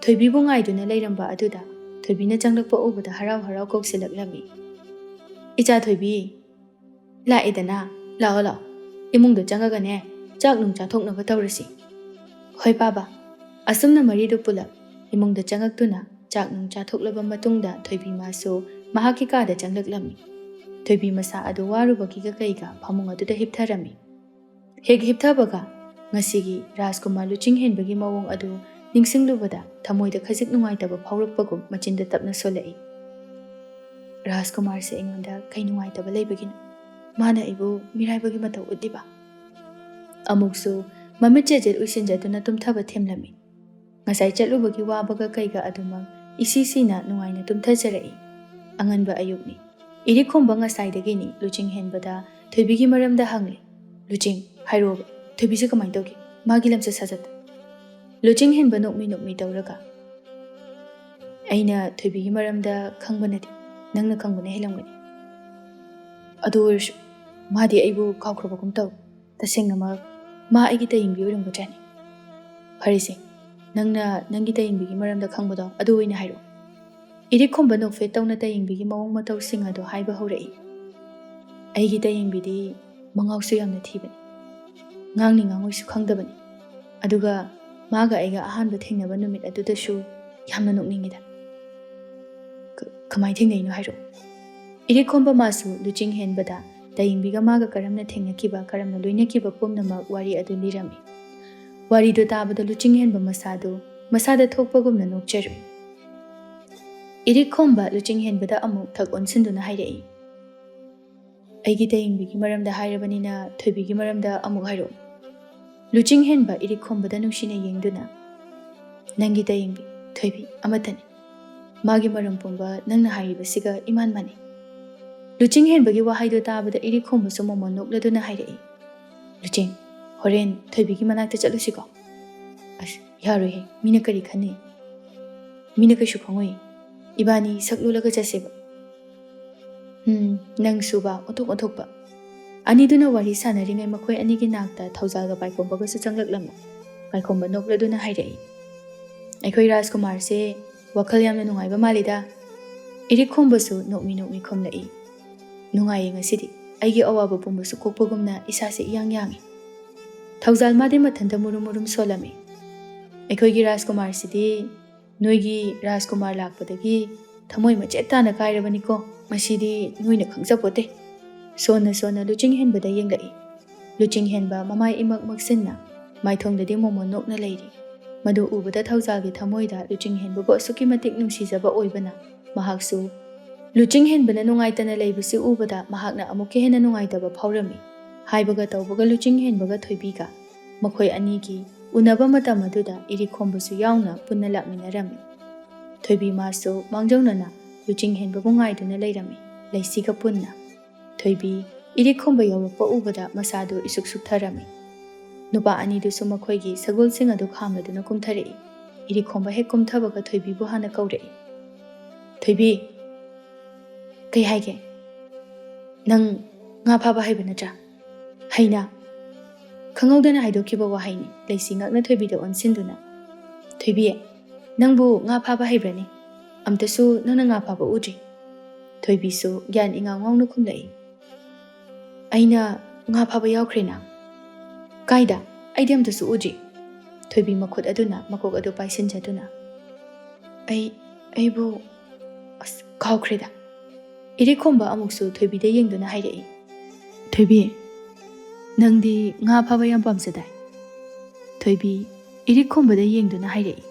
ꯊꯣꯏꯕꯤꯕꯨ ꯉꯥꯏꯗꯨꯅ ꯂꯩꯔꯝꯕ ꯑꯗꯨꯗ ꯊꯣꯏꯕꯤꯅ ꯆꯪꯂꯛꯄ ꯎꯕꯗ ꯍꯔꯥꯎ ꯍꯔꯥꯎ ꯀꯧꯁꯤꯜꯂꯛꯂꯝꯃꯤ꯫ "ꯏꯆꯥ ꯊꯣꯏꯕꯤ, ꯂꯥꯛꯑꯦꯗꯅ, ꯂꯥꯛꯑꯣ ꯂꯥꯛꯑꯣ, ꯏꯃꯨꯡꯗ ꯆꯪꯉꯒꯅꯦ ꯆꯥꯛ ꯅꯨꯡ ꯆꯥꯊꯣꯛꯅꯕ ꯇꯧꯔꯁꯤ"꯫ "ꯍꯣꯏ ꯄꯥꯕ"꯫ ꯑꯁꯨꯝꯅ ꯃꯔꯤꯗꯨ ꯄꯨꯂꯞ ꯏꯃꯨꯡꯗ ꯆꯪꯉꯛꯇꯨꯅ ꯆꯥꯛ ꯅꯨꯡ ꯆꯥꯊꯣꯛꯂꯕ ꯃꯇꯨꯡꯗ ꯊꯣꯏꯕꯤ ꯃꯥꯁꯨ ꯃꯍꯥꯛꯀꯤ ꯀꯥꯗ ꯆꯪꯂꯛꯂꯝꯃꯤ꯫ ꯊꯣꯏꯕꯤ ꯃꯁꯥ ꯑꯗꯨ ꯋꯥꯔꯨꯕꯒꯤꯒ ꯀꯩꯒ ꯐꯃꯨꯡ ꯑꯗꯨꯗ ꯍꯤꯞꯊꯔꯝꯃꯤ꯫ ꯍꯦꯛ ꯍꯤꯞꯊꯕꯒ ꯉꯁꯤꯒꯤ ꯔꯥꯖꯀꯨꯃꯥꯔ ꯂꯨꯆꯤꯡ ꯍꯦꯟꯕꯒꯤ ꯃꯑꯣꯡ ꯑꯗꯨ ꯅꯤꯡꯁꯤꯡꯂꯨꯕꯗ ꯊꯃꯣꯏꯗ ꯈꯖꯤꯛ ꯅꯨꯡꯉꯥꯏꯇꯕ ꯐꯥꯎꯔꯛꯄꯒꯨꯝ ꯃꯆꯤꯟꯗ ꯇꯞꯅ ꯁꯣꯜꯂꯛꯏ꯫ "ꯔꯥꯖꯀꯨꯃꯥꯔꯁꯦ ꯑꯩꯉꯣꯟꯗ ꯀꯩ ꯅꯨꯡꯉꯥꯏꯇꯕ ꯂꯩꯕꯒꯤꯅꯣ? ꯃꯥꯅ ꯑꯩꯕꯨ ꯃꯤꯔꯥꯏꯕꯒꯤ ꯃꯇꯧ ꯎꯠꯂꯤꯕ?" ꯑꯃꯨꯛꯁꯨ ꯃꯃꯤꯠ ꯆꯦꯖꯦꯠ ꯎꯏꯁꯤꯟꯖꯗꯨꯅ ꯇꯨꯝꯊꯕ ꯊꯦꯝꯂꯝꯃꯤ꯫ ꯉꯁꯥꯏ ꯆꯠꯂꯨꯕꯒꯤ ꯋꯥꯕꯒ ꯀꯩꯒ ꯑꯗꯨꯃꯛ ꯏꯁꯤ ꯁꯤꯅ ꯅꯨꯡꯉꯥꯏꯅ ꯇꯨꯝꯊꯖꯔꯛꯏ꯫ ꯑꯉꯟꯕ ꯑꯌꯨꯛꯅꯤ꯫ ꯏꯔꯤꯛ ꯈꯣꯝꯕ ꯉꯁꯥꯏꯗꯒꯤꯅꯤ ꯂꯨꯆꯤꯡ ꯍꯦꯟꯕꯗ ꯊꯣꯏꯕꯤꯒꯤ ꯃꯔꯝꯗ ꯍꯪꯂꯤ꯫ "ꯂꯨꯆꯤꯡ, ꯍꯥꯏꯔꯛꯑꯣꯕ, ꯊꯣꯏꯕꯤꯁꯦ ꯀꯃꯥꯏꯅ ꯇꯧꯒꯦ? ꯃꯥꯒꯤ ꯂꯝꯆꯠ ꯁꯥꯖꯠ?" ꯂꯨꯆꯤꯡ ꯍꯦꯟꯕ ꯅꯣꯛꯃꯤ ꯅꯣꯛꯃꯤ ꯇꯧꯔꯒ, "ꯑꯩꯅ ꯊꯣꯏꯕꯤꯒꯤ ꯃꯔꯝꯗ ꯈꯪꯕꯅꯗꯤ ꯅꯪꯅ ꯈꯪꯕꯅ ꯍꯦꯜꯂꯝꯒꯅꯤ꯫ ꯑꯗꯨ ꯑꯣꯏꯔꯁꯨ ꯃꯥꯗꯤ ꯑꯩꯕꯨ ꯀꯥꯎꯈ꯭ꯔꯕꯒꯨꯝ ꯇꯧ꯫ ꯇꯁꯦꯡꯅꯃꯛ ꯃꯥ ꯑꯩꯒꯤ ꯇꯌꯦꯡꯕꯤ ꯑꯣꯏꯔꯝꯒꯗ꯭ꯔꯥꯅꯦ? ꯐꯔꯦꯁꯦ, ꯅꯪꯅ ꯅꯪꯒꯤ ꯇꯌꯦꯡꯕꯤꯒꯤ ꯃꯔꯝꯗ ꯈꯪꯕꯗꯣ ꯑꯗꯨ ꯑꯣꯏꯅ ꯍꯥꯏꯔꯛꯑꯣ꯫" ꯏꯔꯤꯛ ꯈꯣꯝꯕ ꯅꯣꯛꯐꯦꯠ ꯇꯧꯅ ꯇꯌꯦꯡꯕꯤꯒꯤ ꯃꯑꯣꯡ ꯃꯇꯧꯁꯤꯡ ꯑꯗꯨ ꯍꯥꯏꯕ ꯍꯧꯔꯛꯏ꯫ "ꯑꯩꯒꯤ ꯇꯌꯦꯡꯕꯤꯗꯤ ꯃꯉꯥꯎꯁꯨ ꯌꯥꯝꯅ ꯊꯤꯕꯅꯤ꯫ ꯉꯥꯡꯅꯤ ꯉꯥꯡꯉꯣꯏꯁꯨ ꯈꯪꯗꯕꯅꯤ꯫ ꯑꯗꯨꯒ ꯃꯥꯒ ꯑꯩꯒ ꯑꯍꯥꯟꯕ ꯊꯦꯡꯅꯕ ꯅꯨꯃꯤꯠ ꯑꯗꯨꯗꯁꯨ ꯌꯥꯝꯅ ꯅꯣꯛꯅꯤꯡꯉꯤꯗ꯫" "ꯀ-, ꯀꯃꯥꯏꯅ ꯊꯦꯡꯅꯩꯅꯣ ꯍꯥꯏꯔꯛꯑꯣ꯫" ꯏꯔꯤꯛ ꯈꯣꯝꯕ ꯃꯥꯁꯨ ꯂꯨꯆꯤꯡ ꯍꯦꯟꯕꯗ ꯇꯌꯦꯡꯕꯤꯒ ꯃꯥꯒ ꯀꯔꯝꯅ ꯊꯦꯡꯅꯈꯤꯕ, ꯀꯔꯝꯅ ꯂꯣꯏꯅꯈꯤꯕ ꯄꯨꯝꯅꯃꯛ ꯋꯥꯔꯤ ꯑꯗꯨ ꯂꯤꯔꯝꯃꯤ꯫ ꯋꯥꯔꯤꯗꯨ ꯇꯥꯕꯗ ꯂꯨꯆꯤꯡ ꯍꯦꯟꯕ ꯃꯁꯥꯗꯨ ꯃꯁꯥꯗ ꯊꯣꯛꯄꯒꯨꯝꯅ ꯅꯣꯛꯆꯔꯨꯏ꯫ ꯏꯔꯤꯛ ꯈꯣꯝꯕ ꯂꯨꯆꯤꯡ ꯍꯦꯟꯕꯗ ꯑꯃꯨꯛ ꯊꯛ ꯑꯣꯟꯁꯤꯟꯗꯨꯅ ꯍꯥꯏꯔꯛꯏ, "ꯑꯩꯒꯤ ꯇꯌꯦꯡꯕꯤꯒꯤ ꯃꯔꯝꯗ ꯍꯥꯏꯔꯕꯅꯤꯅ ꯊꯣꯏꯕꯤꯒꯤ ꯃꯔꯝꯗ ꯑꯃꯨꯛ ꯍꯥꯏꯔꯛꯎ꯫" ꯂꯨꯆꯤꯡ ꯍꯦꯟꯕ ꯏꯔꯤꯛ ꯈꯣꯝꯕꯗ ꯅꯨꯡꯁꯤꯅ ꯌꯦꯡꯗꯨꯅ, "ꯅꯪꯒꯤ ꯇꯌꯦꯡꯕꯤ ꯊꯣꯏꯕꯤ ꯑꯃꯠꯇꯅꯤ꯫ ꯃꯥꯒꯤ ꯃꯔꯝ ꯄꯨꯝꯕ ꯅꯪꯅ ꯍꯥꯏꯔꯤꯕꯁꯤꯒ ꯏꯃꯥꯟ ꯃꯥꯟꯅꯩ꯫" ꯂꯨꯆꯤꯡ ꯍꯦꯟꯕꯒꯤ ꯋꯥꯍꯩꯗꯨ ꯇꯥꯕꯗ ꯏꯔꯤꯛ ꯈꯣꯝꯕꯁꯨ ꯃꯣꯃꯣꯟ ꯅꯣꯛꯂꯗꯨꯅ ꯍꯥꯏꯔꯛꯏ, "ꯂꯨꯆꯤꯡ, ꯍꯣꯔꯦꯟ ꯊꯣꯏꯕꯤꯒꯤ ꯃꯅꯥꯛꯇ ꯆꯠꯂꯨꯁꯤꯀꯣ?" "ꯑꯁ, ꯌꯥꯔꯣꯏꯍꯦ, ꯃꯤꯅ ꯀꯔꯤ ꯈꯟꯅꯤ?" "ꯃꯤꯅ ꯀꯩꯁꯨ ꯈꯪꯉꯣꯏ꯫ ꯏꯕꯥꯅꯤ ꯁꯛ ꯂꯣꯜꯂꯒ ꯆꯠꯁꯦꯕ꯫" "ꯎꯝ, ꯅꯪꯁꯨꯕ ꯑꯣꯟꯊꯣꯛ ꯑꯣꯟꯊꯣꯛꯄ꯫" ꯑꯅꯤꯗꯨꯅ ꯋꯥꯔꯤ ꯁꯥꯟꯅꯔꯤꯉꯩ ꯃꯈꯣꯏ ꯑꯅꯤꯒꯤ ꯅꯥꯛꯇ ꯊꯧꯖꯥꯜꯒ ꯄꯥꯏꯈꯣꯝꯕꯒꯁꯨ ꯆꯪꯂꯛꯂꯝꯃꯤ꯫ ꯄꯥꯏꯈꯣꯝꯕ ꯅꯣꯛꯂꯗꯨꯅ ꯍꯥꯏꯔꯛꯏ, "ꯑꯩꯈꯣꯏ ꯔꯥꯖꯀꯨꯃꯥꯔꯁꯦ ꯋꯥꯈꯜ ꯌꯥꯝꯅ ꯅꯨꯡꯉꯥꯏꯕ ꯃꯥꯜꯂꯤꯗ꯫" ꯏꯔꯤꯛ ꯈꯣꯝꯕꯁꯨ ꯅꯣꯛꯃꯤ ꯅꯣꯛꯃꯤ ꯈꯨꯝꯂꯛꯏ, "ꯅꯨꯡꯉꯥꯏꯌꯦ ꯉꯁꯤꯗꯤ, ꯑꯩꯒꯤ ꯑꯋꯥꯕ ꯄꯨꯝꯕꯁꯨ ꯀꯣꯛꯄꯒꯨꯝꯅ ꯏꯁꯥꯁꯦ ꯏꯌꯥꯡ ꯌꯥꯡꯉꯤ꯫" ꯊꯧꯖꯥꯜ ꯃꯥꯗꯤ ꯃꯊꯟꯇ ꯃꯨꯔꯨꯝ ꯃꯨꯔꯨꯝ ꯁꯣꯜꯂꯝꯃꯤ꯫ "ꯑꯩꯈꯣꯏꯒꯤ ꯔꯥꯖꯀꯨꯃꯥꯔꯁꯤꯗꯤ ꯅꯣꯏꯒꯤ ꯔꯥꯖꯀꯨꯃꯥꯔ ꯂꯥꯛꯄꯗꯒꯤ ꯊꯃꯣꯏ ꯃꯆꯦꯠ ꯇꯥꯅ ꯀꯥꯏꯔꯕꯅꯤꯀꯣ꯫ ꯃꯁꯤꯗꯤ ꯅꯣꯏꯅ ꯈꯪꯖꯄꯣꯠꯇꯦ꯫" ꯁꯣꯟꯅ ꯁꯣꯟꯅ ꯂꯨꯆꯤꯡ ꯍꯦꯟꯕꯗ ꯌꯦꯡꯂꯛꯏ꯫ ꯂꯨꯆꯤꯡ ꯍꯦꯟꯕ ꯃꯃꯥꯏ ꯏꯃꯛ ꯃꯛꯁꯤꯟꯅ, ꯃꯥꯏꯊꯣꯡꯗꯗꯤ ꯃꯣꯃꯣꯟ ꯅꯣꯛꯅ ꯂꯩꯔꯤ꯫ ꯃꯗꯨ ꯎꯕꯗ ꯊꯧꯖꯥꯜꯒꯤ ꯊꯃꯣꯏꯗ ꯂꯨꯆꯤꯡ ꯍꯦꯟꯕꯕꯨ ꯑꯁꯨꯛꯀꯤ ꯃꯇꯤꯛ ꯅꯨꯡꯁꯤꯖꯕ ꯑꯣꯏꯕꯅ, ꯃꯍꯥꯛꯁꯨ ꯂꯨꯆꯤꯡ ꯍꯦꯟꯕꯅ ꯅꯨꯡꯉꯥꯏꯇꯅ ꯂꯩꯕꯁꯤ ꯎꯕꯗ ꯃꯍꯥꯛꯅ ꯑꯃꯨꯛꯀ ꯍꯦꯟꯅ ꯅꯨꯡꯉꯥꯏꯇꯕ ꯐꯥꯎꯔꯝꯃꯤ꯫ ꯍꯥꯏꯕꯒ ꯇꯧꯕꯒ ꯂꯨꯆꯤꯡ ꯍꯦꯟꯕꯒ ꯊꯣꯏꯕꯤꯒ ꯃꯈꯣꯏ ꯑꯅꯤꯒꯤ ꯎꯅꯕ ꯃꯇꯝ ꯑꯗꯨꯗ ꯏꯔꯤꯛ ꯈꯣꯝꯕꯁꯨ ꯌꯥꯎꯅ ꯄꯨꯟꯅ ꯂꯥꯛꯃꯤꯟꯅꯔꯝꯃꯤ꯫ ꯊꯣꯏꯕꯤ ꯃꯥꯁꯨ ꯃꯥꯡꯖꯧꯅꯅ ꯂꯨꯆꯤꯡ ꯍꯦꯟꯕꯕꯨ ꯉꯥꯏꯗꯨꯅ ꯂꯩꯔꯝꯃꯤ, ꯂꯩꯁꯤꯒ ꯄꯨꯟꯅ꯫ ꯊꯣꯏꯕꯤ ꯏꯔꯤꯛ ꯈꯣꯝꯕ ꯌꯧꯔꯛꯄ ꯎꯕꯗ ꯃꯁꯥꯗꯨ ꯏꯁꯨꯛ ꯁꯨꯛꯊꯔꯝꯃꯤ꯫ ꯅꯨꯄꯥ ꯑꯅꯤꯗꯨꯁꯨ ꯃꯈꯣꯏꯒꯤ ꯁꯒꯣꯜꯁꯤꯡ ꯑꯗꯨ ꯈꯥꯝꯂꯗꯨꯅ ꯀꯨꯝꯊꯔꯛꯏ꯫ ꯏꯔꯤꯛꯈꯣꯝꯕ ꯍꯦꯛ ꯀꯨꯝꯊꯕꯒ ꯊꯣꯏꯕꯤꯕꯨ ꯍꯥꯟꯅ ꯀꯧꯔꯛꯏ꯫ "ꯊꯣꯏꯕꯤ, ꯀꯩ ꯍꯥꯏꯒꯦ? ꯅꯪ ꯉꯥ ꯐꯥꯕ ꯍꯩꯕ ꯅꯠꯇ꯭ꯔꯥ?" "ꯍꯩꯅ?" ꯈꯪꯍꯧꯗꯅ ꯍꯥꯏꯗꯣꯛꯈꯤꯕ ꯋꯥꯍꯩꯅꯤ꯫ ꯂꯩꯁꯤ ꯉꯛꯅ ꯊꯣꯏꯕꯤꯗ ꯑꯣꯟꯁꯤꯟꯗꯨꯅ, "ꯊꯣꯏꯕꯤ, ꯅꯪꯕꯨ ꯉꯥ ꯐꯥꯕ ꯍꯩꯕ꯭ꯔꯅꯤ? ꯑꯝꯇꯁꯨ ꯅꯪꯅ ꯉꯥ ꯐꯥꯕ ꯎꯗ꯭ꯔꯤ?" ꯊꯣꯏꯕꯤꯁꯨ ꯒ꯭ꯌꯥꯟ ꯏꯉꯥꯎ ꯉꯥꯎꯅ ꯈꯨꯝꯂꯛꯏ꯫ "ꯑꯩꯅ ꯉꯥ ꯐꯥꯕ ꯌꯥꯎꯈ꯭ꯔꯦꯅ?" "ꯀꯥꯏꯗ? ꯑꯩꯗꯤ ꯑꯝꯇꯁꯨ ꯎꯗ꯭ꯔꯤ꯫" ꯊꯣꯏꯕꯤ ꯃꯈꯨꯠ ꯑꯗꯨꯅ ꯃꯀꯣꯛ ꯑꯗꯨ ꯄꯥꯏꯁꯤꯟꯖꯗꯨꯅ, "ꯑꯩ, ꯑꯩꯕꯨ, ꯑꯁ, ꯀꯥꯎꯈ꯭ꯔꯦꯗ꯫" ꯏꯔꯤꯛꯈꯣꯝꯕ ꯑꯃꯨꯛꯁꯨ ꯊꯣꯏꯕꯤꯗ ꯌꯦꯡꯗꯨꯅ ꯍꯥꯏꯔꯛꯏ꯫ "ꯊꯣꯏꯕꯤ, ꯅꯪꯗꯤ ꯉꯥ ꯐꯥꯕ ꯌꯥꯝ ꯄꯥꯝꯖꯗꯥꯏ?" ꯊꯣꯏꯕꯤ ꯏꯔꯤꯛꯈꯣꯝꯕꯗ ꯌꯦꯡꯗꯨꯅ ꯍꯥꯏꯔꯛꯏ꯫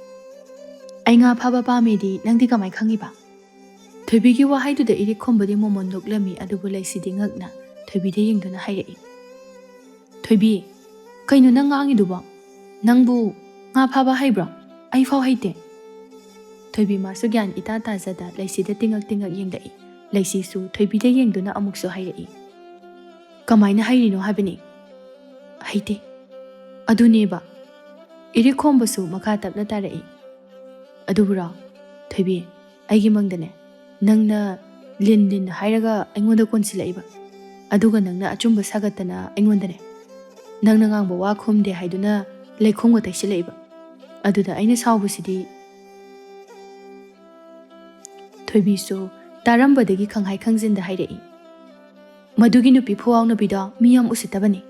"ꯑꯩ ꯉꯥ ꯐꯥꯕ ꯄꯥꯝꯃꯦꯗꯤ ꯅꯪꯗꯤ ꯀꯃꯥꯏ ꯈꯪꯉꯤꯕ?" ꯊꯣꯏꯕꯤꯒꯤ ꯋꯥꯍꯩꯗꯨꯗ ꯏꯔꯤꯛꯈꯣꯝꯕꯗꯤ ꯃꯣꯃꯣꯟ ꯅꯣꯛꯂꯝꯃꯤ, ꯑꯗꯨꯕꯨ ꯂꯩꯁꯤꯗꯤ ꯉꯛꯅ ꯊꯣꯏꯕꯤꯗ ꯌꯦꯡꯗꯨꯅ ꯍꯥꯏꯔꯛꯏ꯫ "ꯊꯣꯏꯕꯤ, ꯀꯩꯅꯣ ꯅꯪ ꯉꯥꯡꯉꯤꯗꯨꯕꯣ? ꯅꯪꯕꯨ ꯉꯥ ꯐꯥꯕ ꯍꯩꯕ꯭ꯔꯣ? ꯑꯩ ꯐꯥꯎ ꯍꯩꯇꯦ꯫" ꯊꯣꯏꯕꯤ ꯃꯥꯁꯨ ꯒ꯭ꯌꯥꯟ ꯏꯇꯥ ꯇꯥꯖꯗ ꯂꯩꯁꯤꯗ ꯇꯤꯡꯉꯛ ꯇꯤꯡꯉꯛ ꯌꯦꯡꯂꯛꯏ꯫ ꯂꯩꯁꯤꯁꯨ ꯊꯣꯏꯕꯤꯗ ꯌꯦꯡꯗꯨꯅ ꯑꯃꯨꯛꯁꯨ ꯍꯥꯏꯔꯛꯏ꯫ "ꯀꯃꯥꯏꯅ ꯍꯩꯔꯤꯅꯣ ꯍꯥꯏꯕꯅꯤ?" "ꯍꯩꯇꯦ꯫" "ꯑꯗꯨꯅꯦꯕ꯫" ꯏꯔꯤꯛꯈꯣꯝꯕꯁꯨ ꯃꯈꯥ ꯇꯞꯅ ꯇꯥꯔꯛꯏ꯫ "ꯑꯗꯨꯕꯨꯔꯣ, ꯊꯣꯏꯕꯤ, ꯑꯩꯒꯤ ꯃꯪꯗꯅꯦ, ꯅꯪꯅ ꯂꯤꯟ ꯂꯤꯟ ꯍꯥꯏꯔꯒ ꯑꯩꯉꯣꯟꯗ ꯀꯣꯟꯁꯤꯜꯂꯛꯏꯕ, ꯑꯗꯨꯒ ꯅꯪꯅ ꯑꯆꯨꯝꯕ ꯁꯥꯒꯠꯇꯅ ꯑꯩꯉꯣꯟꯗꯅꯦ, ꯅꯪꯅ ꯉꯥꯡꯕ ꯋꯥ ꯈꯨꯝꯗꯦ ꯍꯥꯏꯗꯨꯅ ꯂꯩꯈꯣꯝꯒ ꯇꯩꯁꯤꯜꯂꯛꯏꯕ꯫ ꯑꯗꯨꯗ ꯑꯩꯅ ꯁꯥꯎꯕꯁꯤꯗꯤ꯫" ꯊꯣꯏꯕꯤꯁꯨ ꯇꯥꯔꯝꯕꯗꯒꯤ ꯈꯪꯍꯥꯏ ꯈꯪꯖꯤꯟꯗ ꯍꯥꯏꯔꯛꯏ꯫ "ꯃꯗꯨꯒꯤ ꯅꯨꯄꯤ ꯐꯨꯋꯥꯎ ꯅꯨꯄꯤꯗꯣ ꯃꯤ ꯌꯥꯝ ꯎꯁꯤꯠꯇꯕꯅꯤ꯫"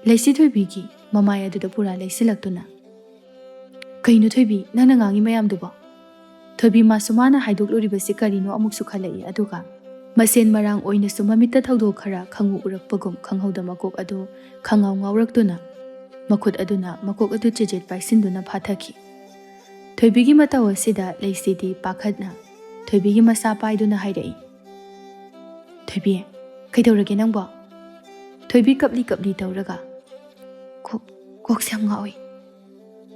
ꯂꯩꯁꯤ ꯊꯣꯏꯕꯤꯒꯤ ꯃꯃꯥꯏ ꯑꯗꯨꯗ ꯄꯨꯔꯥ ꯂꯩꯁꯤꯜꯂꯛꯇꯨꯅ, "ꯀꯩꯅꯣ ꯊꯣꯏꯕꯤ, ꯅꯪꯅ ꯉꯥꯡꯉꯤ ꯃꯌꯥꯝꯗꯨꯕꯣ?" ꯊꯣꯏꯕꯤ ꯃꯥꯁꯨ ꯃꯥꯅ ꯍꯥꯏꯗꯣꯛꯂꯨꯔꯤꯕꯁꯤ ꯀꯔꯤꯅꯣ ꯑꯃꯨꯛꯁꯨ ꯈꯜꯂꯛꯏ, ꯑꯗꯨꯒ ꯃꯁꯦꯟ ꯃꯔꯥꯡ ꯑꯣꯏꯅꯁꯨ ꯃꯃꯤꯠꯇ ꯊꯧꯗꯣꯛ ꯈꯔ ꯈꯪꯎ ꯎꯔꯛꯄꯒꯨꯝ ꯈꯪꯍꯧꯗ ꯃꯀꯣꯛ ꯑꯗꯨ ꯈꯪꯉꯥꯎ ꯉꯥꯎꯔꯛꯇꯨꯅ ꯃꯈꯨꯠ ꯑꯗꯨꯅ ꯃꯀꯣꯛ ꯑꯗꯨ ꯆꯦꯖꯦꯠ ꯄꯥꯏꯁꯤꯟꯗꯨꯅ ꯐꯥꯊꯈꯤ꯫ ꯊꯣꯏꯕꯤꯒꯤ ꯃꯇꯧ ꯑꯁꯤꯗ ꯂꯩꯁꯤꯗꯤ ꯄꯥꯈꯠꯅ ꯊꯣꯏꯕꯤꯒꯤ ꯃꯁꯥ ꯄꯥꯏꯗꯨꯅ ꯍꯥꯏꯔꯛꯏ, "ꯊꯣꯏꯕꯤ, ꯀꯩꯗꯧꯔꯒꯦ ꯅꯪꯕꯣ?" ꯊꯣꯏꯕꯤ ꯀꯞꯂꯤ ꯀꯞꯂꯤ ꯇꯧꯔꯒ, "ꯀꯣꯛ, ꯀꯣꯛꯁꯦ ꯌꯥꯝ ꯉꯥꯎꯏ꯫"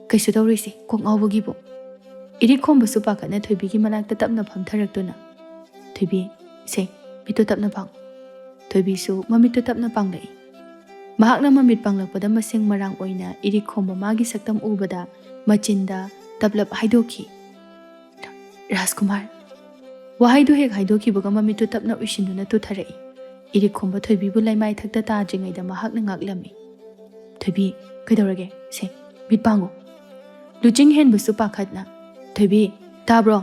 "ꯀꯩꯁꯨ ꯇꯧꯔꯣꯏꯁꯦ, ꯀꯣꯛ ꯉꯥꯎꯕꯒꯤꯕꯨ꯫" ꯏꯔꯤꯛ ꯈꯣꯝꯕꯁꯨ ꯄꯥꯈꯠꯅ ꯊꯣꯏꯕꯤꯒꯤ ꯃꯅꯥꯛꯇ ꯇꯞꯅ ꯐꯝꯊꯔꯛꯇꯨꯅ, "ꯊꯣꯏꯕꯤ, ꯁꯦ, ꯃꯤꯠꯇꯣ ꯇꯞꯅ ꯄꯥꯡꯉꯨ꯫" ꯊꯣꯏꯕꯤꯁꯨ ꯃꯃꯤꯠꯇꯣ ꯇꯞꯅ ꯄꯥꯡꯂꯛꯏ꯫ ꯃꯍꯥꯛꯅ ꯃꯃꯤꯠ ꯄꯥꯡꯂꯛꯄꯗ ꯃꯁꯦꯡ ꯃꯔꯥꯡ ꯑꯣꯏꯅ ꯏꯔꯤꯛ ꯈꯣꯝꯕ ꯃꯥꯒꯤ ꯁꯛꯇꯝ ꯎꯕꯗ ꯃꯆꯤꯟꯗ ꯇꯞꯂꯞ ꯍꯥꯏꯗꯣꯛꯈꯤ, "ꯔꯥꯖꯀꯨꯃꯥꯔ!" ꯋꯥꯍꯩꯗꯨ ꯍꯦꯛ ꯍꯥꯏꯗꯣꯛꯈꯤꯕꯒ ꯃꯃꯤꯠꯇꯨ ꯇꯞꯅ ꯎꯏꯁꯤꯟꯗꯨꯅ ꯇꯨꯊꯔꯛꯏ꯫ ꯏꯔꯤꯛ ꯈꯣꯝꯕ ꯊꯣꯏꯕꯤꯕꯨ ꯂꯩꯃꯥꯏ ꯊꯛꯇ ꯇꯥꯗ꯭ꯔꯤꯉꯩꯗ ꯃꯍꯥꯛꯅ ꯉꯥꯛꯂꯝꯃꯤ꯫ "ꯊꯣꯏꯕꯤ, ꯀꯩꯗꯧꯔꯒꯦ? ꯁꯦ, ꯃꯤꯠ ꯄꯥꯡꯉꯨ꯫" ꯂꯨꯆꯤꯡ ꯍꯦꯟꯕꯁꯨ ꯄꯥꯈꯠꯅ, "ꯊꯣꯏꯕꯤ, ꯇꯥꯕ꯭ꯔꯣ?"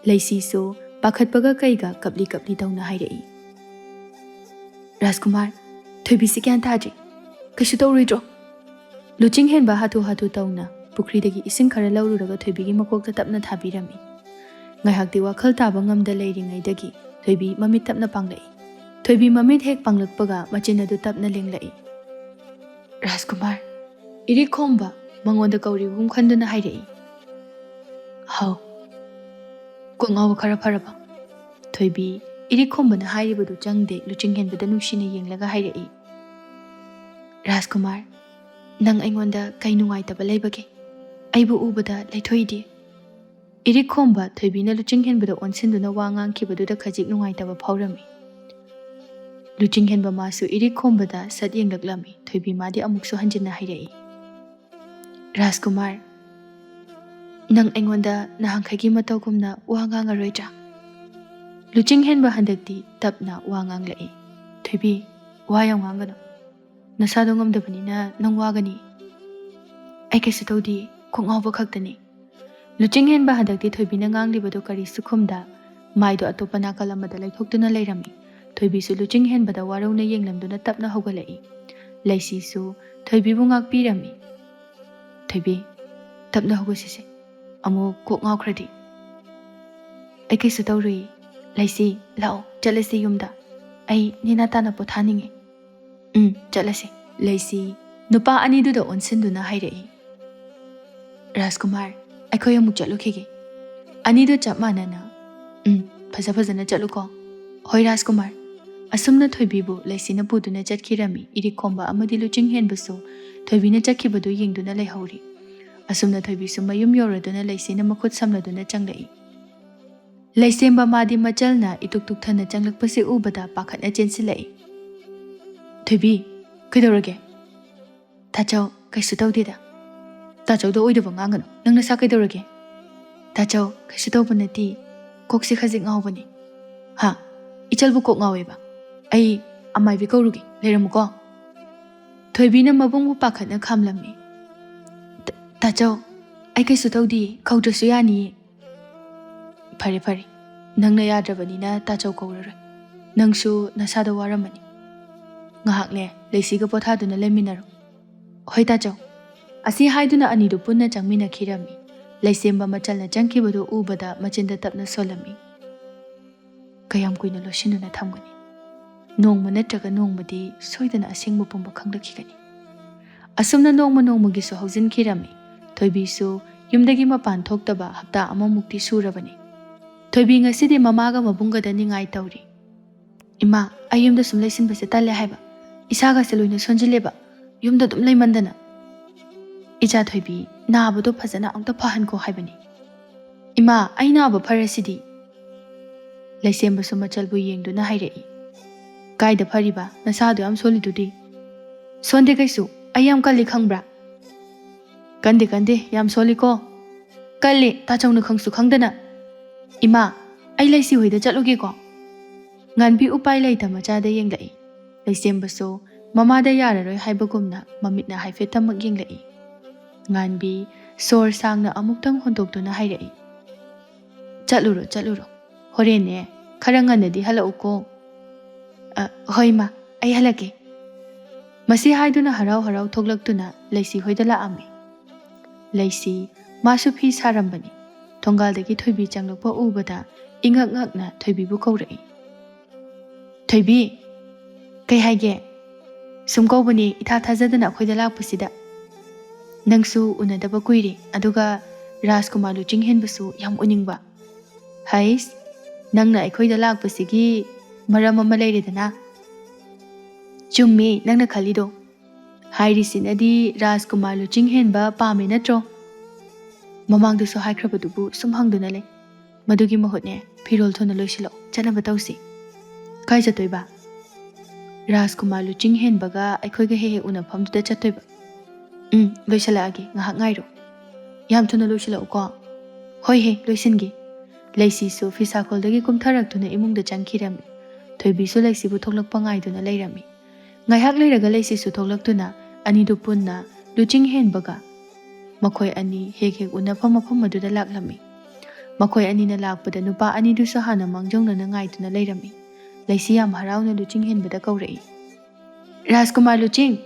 ꯂꯩꯁꯤꯁꯨ ꯄꯥꯈꯠꯄꯒ ꯀꯩꯒ ꯀꯞꯂꯤ ꯀꯞꯂꯤ ꯇꯧꯅ ꯍꯥꯏꯔꯛꯏ꯫ "ꯔꯥꯖꯀꯨꯃꯥꯔ, ꯊꯣꯏꯕꯤꯁꯤ ꯒ꯭ꯌꯥꯟ ꯇꯥꯗ꯭ꯔꯤ꯫ ꯀꯩꯁꯨ ꯇꯧꯔꯣꯏꯗ꯭ꯔꯣ?" ꯂꯨꯆꯤꯡ ꯍꯦꯟꯕ ꯍꯥꯊꯨ ꯍꯥꯊꯨ ꯇꯧꯅ ꯄꯨꯈ꯭ꯔꯤꯗꯒꯤ ꯏꯁꯤꯡ ꯈꯔ ꯂꯧꯔꯨꯔꯒ ꯊꯣꯏꯕꯤꯒꯤ ꯃꯀꯣꯛꯇ ꯇꯞꯅ ꯊꯥꯕꯤꯔꯝꯃꯤ꯫ ꯉꯥꯏꯍꯥꯛꯇꯤ ꯋꯥꯈꯜ ꯇꯥꯕ ꯉꯝꯗ ꯂꯩꯔꯤꯉꯩꯗꯒꯤ ꯊꯣꯏꯕꯤ ꯃꯃꯤꯠ ꯇꯞꯅ ꯄꯥꯡꯂꯛꯏ꯫ ꯊꯣꯏꯕꯤ ꯃꯃꯤꯠ ꯍꯦꯛ ꯄꯥꯡꯂꯛꯄꯒ ꯃꯆꯤꯟ ꯑꯗꯨ ꯇꯞꯅ ꯂꯦꯡꯂꯛꯏ꯫ "ꯔꯥꯖꯀꯨꯃꯥꯔ!" ꯏꯔꯤꯛ ꯈꯣꯝꯕ ꯃꯉꯣꯟꯗ ꯀꯧꯔꯤꯕꯒꯨꯝ ꯈꯟꯗꯨꯅ ꯍꯥꯏꯔꯛꯏ꯫ "ꯍꯥꯎ, ꯀꯣꯛ ꯉꯥꯎꯕ ꯈꯔ ꯐꯔꯕ?" ꯊꯣꯏꯕꯤ ꯏꯔꯤꯛ ꯈꯣꯝꯕꯅ ꯍꯥꯏꯔꯤꯕꯗꯨ ꯆꯪꯗꯦ, ꯂꯨꯆꯤꯡ ꯍꯦꯟꯕꯗ ꯅꯨꯡꯁꯤꯅ ꯌꯦꯡꯂꯒ ꯍꯥꯏꯔꯛꯏ꯫ "ꯔꯥꯖꯀꯨꯃꯥꯔ, ꯅꯪ ꯑꯩꯉꯣꯟꯗ ꯀꯩ ꯅꯨꯡꯉꯥꯏꯇꯕ ꯂꯩꯕꯒꯦ? ꯑꯩꯕꯨ ꯎꯕꯗ ꯂꯩꯊꯣꯛꯏꯗꯤ?" ꯏꯔꯤꯛ ꯈꯣꯝꯕ ꯊꯣꯏꯕꯤꯅ ꯂꯨꯆꯤꯡ ꯍꯦꯟꯕꯗ ꯑꯣꯟꯁꯤꯟꯗꯨꯅ ꯋꯥ ꯉꯥꯡꯈꯤꯕꯗꯨꯗ ꯈꯖꯤꯛ ꯅꯨꯡꯉꯥꯏꯇꯕ ꯐꯥꯎꯔꯝꯃꯤ꯫ ꯂꯨꯆꯤꯡ ꯍꯦꯟꯕ ꯃꯥꯁꯨ ꯏꯔꯤꯛ ꯈꯣꯝꯕꯗ ꯁꯠ ꯌꯦꯡꯂꯛꯂꯝꯃꯤ꯫ ꯊꯣꯏꯕꯤ ꯃꯥꯗꯤ ꯑꯃꯨꯛꯁꯨ ꯍꯟꯖꯤꯟꯅ ꯍꯥꯏꯔꯛꯏ, "ꯔꯥꯖꯀꯨꯃꯥꯔ, ꯅꯪ ꯑꯩꯉꯣꯟꯗ ꯅꯍꯥꯟꯈꯩꯒꯤ ꯃꯇꯧꯒꯨꯝꯅ ꯋꯥ ꯉꯥꯡꯉꯔꯣꯏꯗ꯭ꯔꯥ?" ꯂꯨꯆꯤꯡ ꯍꯦꯟꯕ ꯍꯟꯗꯛꯇꯤ ꯇꯞꯅ ꯋꯥ ꯉꯥꯡꯂꯛꯏ꯫ "ꯊꯣꯏꯕꯤ, ꯋꯥ ꯌꯥꯝ ꯉꯥꯡꯒꯅꯨ꯫ ꯅꯁꯥꯗꯣ ꯉꯝꯗꯕꯅꯤꯅ ꯅꯪ ꯋꯥꯒꯅꯤ꯫" "ꯑꯩ ꯀꯩꯁꯨ ꯇꯧꯗꯦ, ꯀꯣꯛ ꯉꯥꯎꯕ ꯈꯛꯇꯅꯤ꯫" ꯂꯨꯆꯤꯡ ꯍꯦꯟꯕ ꯍꯟꯗꯛꯇꯤ ꯊꯣꯏꯕꯤꯅ ꯉꯥꯡꯂꯤꯕꯗꯨ ꯀꯔꯤꯁꯨ ꯈꯨꯝꯗ, ꯃꯥꯏꯗꯣ ꯑꯇꯣꯞꯄ ꯅꯥꯀꯜ ꯑꯃꯗ ꯂꯩꯊꯣꯛꯇꯨꯅ ꯂꯩꯔꯝꯃꯤ꯫ ꯊꯣꯏꯕꯤꯁꯨ ꯂꯨꯆꯤꯡ ꯍꯦꯟꯕꯗ ꯋꯥꯔꯧꯅ ꯌꯦꯡꯂꯝꯗꯨꯅ ꯇꯞꯅ ꯍꯧꯒꯠꯂꯛꯏ꯫ ꯂꯩꯁꯤꯁꯨ ꯊꯣꯏꯕꯤꯕꯨ ꯉꯥꯛꯄꯤꯔꯝꯃꯤ꯫ "ꯊꯣꯏꯕꯤ, ꯇꯞꯅ ꯍꯧꯒꯠꯁꯤꯁꯦ, ꯑꯃꯨꯛ ꯀꯣꯛ ꯉꯥꯎꯈ꯭ꯔꯗꯤ꯫" "ꯑꯩ ꯀꯩꯁꯨ ꯇꯧꯔꯨꯏ꯫ ꯂꯩꯁꯤ, ꯂꯥꯛꯑꯣ, ꯆꯠꯂꯁꯤ ꯌꯨꯝꯗ꯫ ꯑꯩ ꯅꯦꯅꯥ ꯇꯥꯅ ꯄꯣꯊꯥꯅꯤꯡꯉꯤ꯫" "ꯎꯝ, ꯆꯠꯂꯁꯤ꯫" ꯂꯩꯁꯤ ꯅꯨꯄꯥ ꯑꯅꯤꯗꯨꯗ ꯑꯣꯟꯁꯤꯟꯗꯨꯅ ꯍꯥꯏꯔꯛꯏ꯫ "ꯔꯥꯖꯀꯨꯃꯥꯔ, ꯑꯩꯈꯣꯏ ꯑꯃꯨꯛ ꯆꯠꯂꯨꯈꯤꯒꯦ꯫" ꯑꯅꯤꯗꯨ ꯆꯞ ꯃꯥꯟꯅꯅ, "ꯎꯝ, ꯐꯖ ꯐꯖꯅ ꯆꯠꯂꯨꯀꯣ꯫" "ꯍꯣꯏ ꯔꯥꯖꯀꯨꯃꯥꯔ꯫" ꯑꯁꯨꯝꯅ ꯊꯣꯏꯕꯤꯕꯨ ꯂꯩꯁꯤꯅ ꯄꯨꯗꯨꯅ ꯆꯠꯈꯤꯔꯝꯃꯤ꯫ ꯏꯔꯤꯛ ꯈꯣꯝꯕ ꯑꯃꯗꯤ ꯂꯨꯆꯤꯡ ꯍꯦꯟꯕꯁꯨ ꯊꯣꯏꯕꯤꯅ ꯆꯠꯈꯤꯕꯗꯨ ꯌꯦꯡꯗꯨꯅ ꯂꯩꯍꯧꯔꯤ꯫ ꯑꯁꯨꯝꯅ ꯊꯣꯏꯕꯤꯁꯨ ꯃꯌꯨꯝ ꯌꯧꯔꯗꯨꯅ ꯂꯩꯁꯤꯅ ꯃꯈꯨꯠ ꯁꯝꯂꯗꯨꯅ ꯆꯪꯂꯛꯏ꯫ ꯂꯩꯁꯦꯝꯕ ꯃꯥꯗꯤ ꯃꯆꯜꯅ ꯏꯇꯨꯛ ꯇꯨꯛꯊꯅ ꯆꯪꯂꯛꯄꯁꯤ ꯎꯕꯗ ꯄꯥꯈꯠꯅ ꯆꯦꯟꯁꯤꯜꯂꯛꯏ꯫ "ꯊꯣꯏꯕꯤ, ꯀꯩꯗꯧꯔꯒꯦ? ꯇꯥꯆꯧ, ꯀꯩꯁꯨ ꯇꯧꯗꯦꯗ꯫ ꯇꯥꯆꯧꯗ ꯑꯣꯏꯗꯕ ꯉꯥꯡꯒꯅꯨ꯫ ꯅꯪ ꯅꯁꯥ ꯀꯩꯗꯧꯔꯒꯦ? ꯇꯥꯆꯧ, ꯀꯩꯁꯨ ꯇꯧꯕ ꯅꯠꯇꯦ꯫ ꯀꯣꯛꯁꯦ ꯈꯖꯤꯛ ꯉꯥꯎꯕꯅꯤ꯫ ꯍꯥ? ꯏꯆꯜꯕꯨ ꯀꯣꯛ ꯉꯥꯎꯋꯦꯕ? ꯑꯩ ꯑꯃꯥꯏꯕꯤ ꯀꯧꯔꯨꯒꯦ꯫ ꯂꯩꯔꯝꯃꯨꯀꯣ꯫ ꯊꯣꯏꯕꯤꯅ ꯃꯕꯨꯡꯕꯨ ꯄꯥꯈꯠꯅ ꯈꯥꯝꯂꯝꯃꯤ꯫ "ꯇ-, ꯇꯥꯆꯧ, ꯑꯩ ꯀꯩꯁꯨ ꯇꯧꯗꯤꯌꯦ꯫ ꯀꯧꯗ꯭ꯔꯁꯨ ꯌꯥꯅꯤꯌꯦ꯫" "ꯐꯔꯦ, ꯐꯔꯦ꯫ ꯅꯪꯅ ꯌꯥꯗ꯭ꯔꯕꯅꯤꯅ ꯇꯥꯆꯧ ꯀꯧꯔꯔꯣꯏ꯫ ꯅꯪꯁꯨ ꯅꯁꯥꯗꯣ ꯋꯥꯔꯝꯃꯅꯤ꯫ ꯉꯥꯏꯍꯥꯛꯅꯦ, ꯂꯩꯁꯤꯒ ꯄꯣꯊꯥꯗꯨꯅ ꯂꯩꯃꯤꯟꯅꯔꯣ꯫" "ꯍꯣꯏ, ꯇꯥꯆꯧ꯫" ꯑꯁꯤ ꯍꯥꯏꯗꯨꯅ ꯑꯅꯤꯗꯨ ꯄꯨꯟꯅ ꯆꯪꯃꯤꯟꯅꯈꯤꯔꯝꯃꯤ꯫ ꯂꯩꯁꯦꯝꯕ ꯃꯆꯜꯅ ꯆꯪꯈꯤꯕꯗꯨ ꯎꯕꯗ ꯃꯆꯤꯟꯗ ꯇꯞꯅ ꯁꯣꯜꯂꯝꯃꯤ꯫ ꯀꯌꯥꯝ ꯀꯨꯏꯅ ꯂꯣꯠꯁꯤꯟꯗꯨꯅ ꯊꯝꯒꯅꯤ? ꯅꯣꯡꯃ ꯅꯠꯇ꯭ꯔꯒ ꯅꯣꯡꯃꯗꯤ ꯁꯣꯏꯗꯅ ꯑꯁꯦꯡꯕ ꯄꯨꯝꯕ ꯈꯪꯂꯛꯈꯤꯒꯅꯤ꯫ ꯑꯁꯨꯝꯅ ꯅꯣꯡꯃ ꯅꯣꯡꯃꯒꯤꯁꯨ ꯍꯧꯖꯤꯟꯈꯤꯔꯝꯃꯤ꯫ ꯊꯣꯏꯕꯤꯁꯨ ꯌꯨꯝꯗꯒꯤ ꯃꯄꯥꯟ ꯊꯣꯛꯇꯕ ꯍꯞꯇꯥ ꯑꯃꯃꯨꯛꯇꯤ ꯁꯨꯔꯕꯅꯤ꯫ ꯊꯣꯏꯕꯤ ꯉꯁꯤꯗꯤ ꯃꯃꯥꯒ ꯃꯕꯨꯡꯒꯗ ꯅꯤꯡꯉꯥꯏ ꯇꯧꯔꯤ꯫ "ꯏꯃꯥ, ꯑꯩ ꯌꯨꯝꯗ ꯁꯨꯝ ꯂꯩꯁꯤꯟꯕꯁꯦ ꯇꯜꯂꯦ ꯍꯥꯏꯕ꯫ ꯏꯁꯥꯒꯁꯦ ꯂꯣꯏꯅ ꯁꯣꯟꯖꯤꯜꯂꯦꯕ, ꯌꯨꯝꯗ ꯑꯗꯨꯝ ꯂꯩꯃꯟꯗꯅ꯫" "ꯏꯆꯥ ꯊꯣꯏꯕꯤ, ꯅꯥꯕꯗꯣ ꯐꯖꯅ ꯑꯝꯇ ꯐꯍꯟꯈꯣ ꯍꯥꯏꯕꯅꯤ꯫" "ꯏꯃꯥ, ꯑꯩ ꯅꯥꯕ ꯐꯔꯁꯤꯗꯤ꯫" ꯂꯩꯁꯦꯝꯕꯁꯨ ꯃꯆꯜꯕꯨ ꯌꯦꯡꯗꯨꯅ ꯍꯥꯏꯔꯛꯏ꯫ "ꯀꯥꯏꯗ ꯐꯔꯤꯕ? ꯅꯁꯥꯗꯣ ꯌꯥꯝ ꯁꯣꯜꯂꯤꯗꯨꯗꯤ?" "ꯁꯣꯟꯗꯦ ꯀꯩꯁꯨ, ꯑꯩ ꯌꯥꯝ ꯀꯜꯂꯤ ꯈꯪꯕ꯭ꯔꯥ?" "ꯀꯟꯗꯦ, ꯀꯟꯗꯦ, ꯌꯥꯝ ꯁꯣꯜꯂꯤꯀꯣ꯫" "ꯀꯜꯂꯤ, ꯇꯥꯆꯧꯅ ꯈꯪꯁꯨ ꯈꯪꯗꯅ꯫" "ꯏꯃꯥ, ꯑꯩ ꯂꯩꯁꯤ ꯍꯣꯏꯗ ꯆꯠꯂꯨꯒꯦꯀꯣ꯫" ꯉꯥꯟꯕꯤ ꯎꯄꯥꯏ ꯂꯩꯇ ꯃꯆꯥꯗ ꯌꯦꯡꯂꯛꯏ꯫ ꯂꯩꯁꯦꯝꯕꯁꯨ ꯃꯃꯥꯗ ꯌꯥꯔꯔꯣꯏ ꯍꯥꯏꯕꯒꯨꯝꯅ ꯃꯃꯤꯠꯅ ꯍꯥꯏꯐꯦꯠꯇꯃꯛ ꯌꯦꯡꯂꯛꯏ꯫ ꯉꯥꯟꯕꯤ ꯁꯣꯔ ꯁꯥꯡꯅ ꯑꯃꯨꯛꯇꯪ ꯍꯣꯟꯗꯣꯛꯇꯨꯅ ꯍꯥꯏꯔꯛꯏ, "ꯆꯠꯂꯨꯔꯣ, ꯆꯠꯂꯨꯔꯣ꯫ ꯍꯣꯔꯦꯟꯅꯦ, ꯈꯔ ꯉꯟꯅꯗꯤ ꯍꯜꯂꯛꯎꯀꯣ꯫" "ꯑ, ꯍꯣꯏ ꯏꯃꯥ, ꯑꯩ ꯍꯜꯂꯛꯀꯦ꯫" ꯃꯁꯤ ꯍꯥꯏꯗꯨꯅ ꯍꯔꯥꯎ ꯍꯔꯥꯎ ꯊꯣꯛꯂꯛꯇꯨꯅ ꯂꯩꯁꯤ ꯍꯣꯏꯗ ꯂꯥꯛꯑꯝꯃꯤ꯫ ꯂꯩꯁꯤ ꯃꯥꯁꯨ ꯐꯤ ꯁꯥꯔꯝꯕꯅꯤ꯫ ꯊꯣꯡꯒꯥꯜꯗꯒꯤ ꯊꯣꯏꯕꯤ ꯆꯪꯂꯛꯄ ꯎꯕꯗ ꯏꯉꯛ ꯉꯛꯅ ꯊꯣꯏꯕꯤꯕꯨ ꯀꯧꯔꯛꯏ꯫ "ꯊꯣꯏꯕꯤ, ꯀꯩ ꯍꯥꯏꯒꯦ? ꯁꯨꯝ ꯀꯧꯕꯅꯦ, ꯏꯊꯥ ꯊꯥꯖꯗꯅ ꯑꯩꯈꯣꯏꯗ ꯂꯥꯛꯄꯁꯤꯗ꯫ ꯅꯪꯁꯨ ꯎꯅꯗꯕ ꯀꯨꯏꯔꯦ, ꯑꯗꯨꯒ ꯔꯥꯖꯀꯨꯃꯥꯔ ꯂꯨꯆꯤꯡꯍꯦꯟꯕꯁꯨ ꯌꯥꯝ ꯎꯅꯤꯡꯕ꯫" "ꯍꯩꯁ, ꯅꯪꯅ ꯑꯩꯈꯣꯏꯗ ꯂꯥꯛꯄꯁꯤꯒꯤ ꯃꯔꯝ ꯑꯃ ꯂꯩꯔꯦꯗꯅ꯫" "ꯆꯨꯝꯃꯤ ꯅꯪꯅ ꯈꯜꯂꯤꯗꯣ꯫ ꯍꯥꯏꯔꯤꯁꯤꯅꯗꯤ ꯔꯥꯖꯀꯨꯃꯥꯔ ꯂꯨꯆꯤꯡꯍꯦꯟꯕ ꯄꯥꯝꯃꯦ ꯅꯠꯇ꯭ꯔꯣ?" "ꯃꯃꯥꯡꯗꯁꯨ ꯍꯥꯏꯈ꯭ꯔꯕꯗꯨꯕꯨ ꯁꯨꯝ ꯍꯪꯗꯨꯅ ꯂꯩ꯫ ꯃꯗꯨꯒꯤ ꯃꯍꯨꯠꯅꯦ, ꯐꯤꯔꯣꯜ ꯊꯨꯅ ꯂꯣꯏꯁꯤꯜꯂꯛꯑꯣ, ꯆꯠꯅꯕ ꯇꯧꯁꯤ꯫" "ꯀꯥꯏ ꯆꯠꯇꯣꯏꯕ?" ꯔꯥꯖꯀꯨꯃꯥꯔ ꯂꯨꯆꯤꯡ ꯍꯦꯟꯕꯒ ꯑꯩꯈꯣꯏꯒ ꯍꯦꯛ ꯍꯦꯛ ꯎꯅꯐꯝꯗꯨꯗ ꯆꯠꯇꯣꯏꯕ꯫ ꯎꯝ, ꯂꯣꯏꯁꯤꯜꯂꯛꯑꯒꯦ, ꯉꯥꯏꯍꯥꯛ ꯉꯥꯏꯔꯣ꯫ ꯌꯥꯝ ꯊꯨꯅ ꯂꯣꯏꯁꯤꯜꯂꯛꯎꯀꯣ꯫ ꯍꯣꯏ ꯍꯦ, ꯂꯣꯏꯁꯤꯟꯒꯦ꯫ ꯂꯩꯁꯤꯁꯨ ꯐꯤꯁꯥꯈꯣꯜꯗꯒꯤ ꯀꯨꯝꯊꯔꯛꯇꯨꯅ ꯏꯃꯨꯡꯗ ꯆꯪꯈꯤꯔꯝꯃꯤ꯫ ꯊꯣꯏꯕꯤꯁꯨ ꯂꯩꯁꯤꯕꯨ ꯊꯣꯛꯂꯛꯄ ꯉꯥꯏꯗꯨꯅ ꯂꯩꯔꯝꯃꯤ꯫ ꯉꯥꯏꯍꯥꯛ ꯂꯩꯔꯒ ꯂꯩꯁꯤꯁꯨ ꯊꯣꯛꯂꯛꯇꯨꯅ ꯑꯅꯤꯗꯨ ꯄꯨꯟꯅ ꯂꯨꯆꯤꯡ ꯍꯦꯟꯕꯒ ꯃꯈꯣꯏ ꯑꯅꯤ ꯍꯦꯛ ꯍꯦꯛ ꯎꯅꯐꯝ ꯃꯐꯝ ꯑꯗꯨꯗ ꯂꯥꯛꯂꯝꯃꯤ꯫ ꯃꯈꯣꯏ ꯑꯅꯤꯅ ꯂꯥꯛꯄꯗ ꯅꯨꯄꯥ ꯑꯅꯤꯗꯨꯁꯨ ꯍꯥꯟꯅ ꯃꯥꯡꯖꯧꯅꯅ ꯉꯥꯏꯗꯨꯅ ꯂꯩꯔꯝꯃꯤ꯫ ꯂꯩꯁꯤ ꯌꯥꯝ ꯍꯔꯥꯎꯅ ꯂꯨꯆꯤꯡ ꯍꯦꯟꯕꯗ ꯀꯧꯔꯛꯏ꯫ "ꯔꯥꯖꯀꯨꯃꯥꯔ ꯂꯨꯆꯤꯡ!"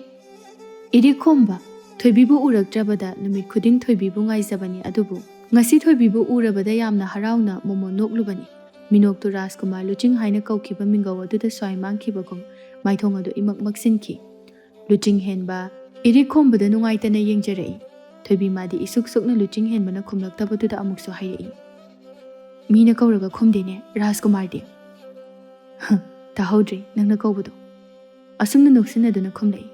ꯏꯔꯤꯛ ꯈꯣꯝꯕ, ꯊꯣꯏꯕꯤꯕꯨ ꯎꯔꯛꯇ꯭ꯔꯕꯗ ꯅꯨꯃꯤꯠ ꯈꯨꯗꯤꯡ ꯊꯣꯏꯕꯤꯕꯨ ꯉꯥꯏꯖꯕꯅꯤ, ꯑꯗꯨꯕꯨ ꯉꯁꯤ ꯊꯣꯏꯕꯤꯕꯨ ꯎꯔꯕꯗ ꯌꯥꯝꯅ ꯍꯔꯥꯎꯅ ꯃꯣꯃꯣꯟ ꯅꯣꯛꯂꯨꯕꯅꯤ꯫ ꯃꯤꯅꯣꯛꯇꯨ ꯔꯥꯖꯀꯨꯃꯥꯔ ꯂꯨꯆꯤꯡ ꯍꯥꯏꯅ ꯀꯧꯈꯤꯕ ꯃꯤꯡꯒꯧ ꯑꯗꯨꯗ ꯁ꯭ꯋꯥꯏ ꯃꯥꯡꯈꯤꯕꯒꯨꯝ ꯃꯥꯏꯊꯣꯡ ꯑꯗꯨ ꯏꯃꯛ ꯃꯛꯁꯤꯟꯈꯤ꯫ ꯂꯨꯆꯤꯡ ꯍꯦꯟꯕ ꯏꯔꯤꯛ ꯈꯣꯝꯕꯗ ꯅꯨꯡꯉꯥꯏꯇꯅ ꯌꯦꯡꯖꯔꯛꯏ꯫ ꯊꯣꯏꯕꯤ ꯃꯥꯗꯤ ꯏꯁꯨꯛ ꯁꯨꯛꯅ ꯂꯨꯆꯤꯡ ꯍꯦꯟꯕꯅ ꯈꯨꯝꯂꯛꯇꯕꯗꯨꯗ ꯑꯃꯨꯛꯁꯨ ꯍꯥꯏꯔꯛꯏ꯫ "ꯃꯤꯅ ꯀꯧꯔꯒ ꯈꯨꯝꯗꯦꯅꯦ, ꯔꯥꯖꯀꯨꯃꯥꯔꯗꯤ?" "ꯍ, ꯇꯥꯍꯧꯗ꯭ꯔꯦ ꯅꯪꯅ ꯀꯧꯕꯗꯣ?" ꯑꯁꯨꯝꯅ ꯅꯣꯛꯁꯤꯟꯅꯗꯨꯅ ꯈꯨꯝꯂꯛꯏ꯫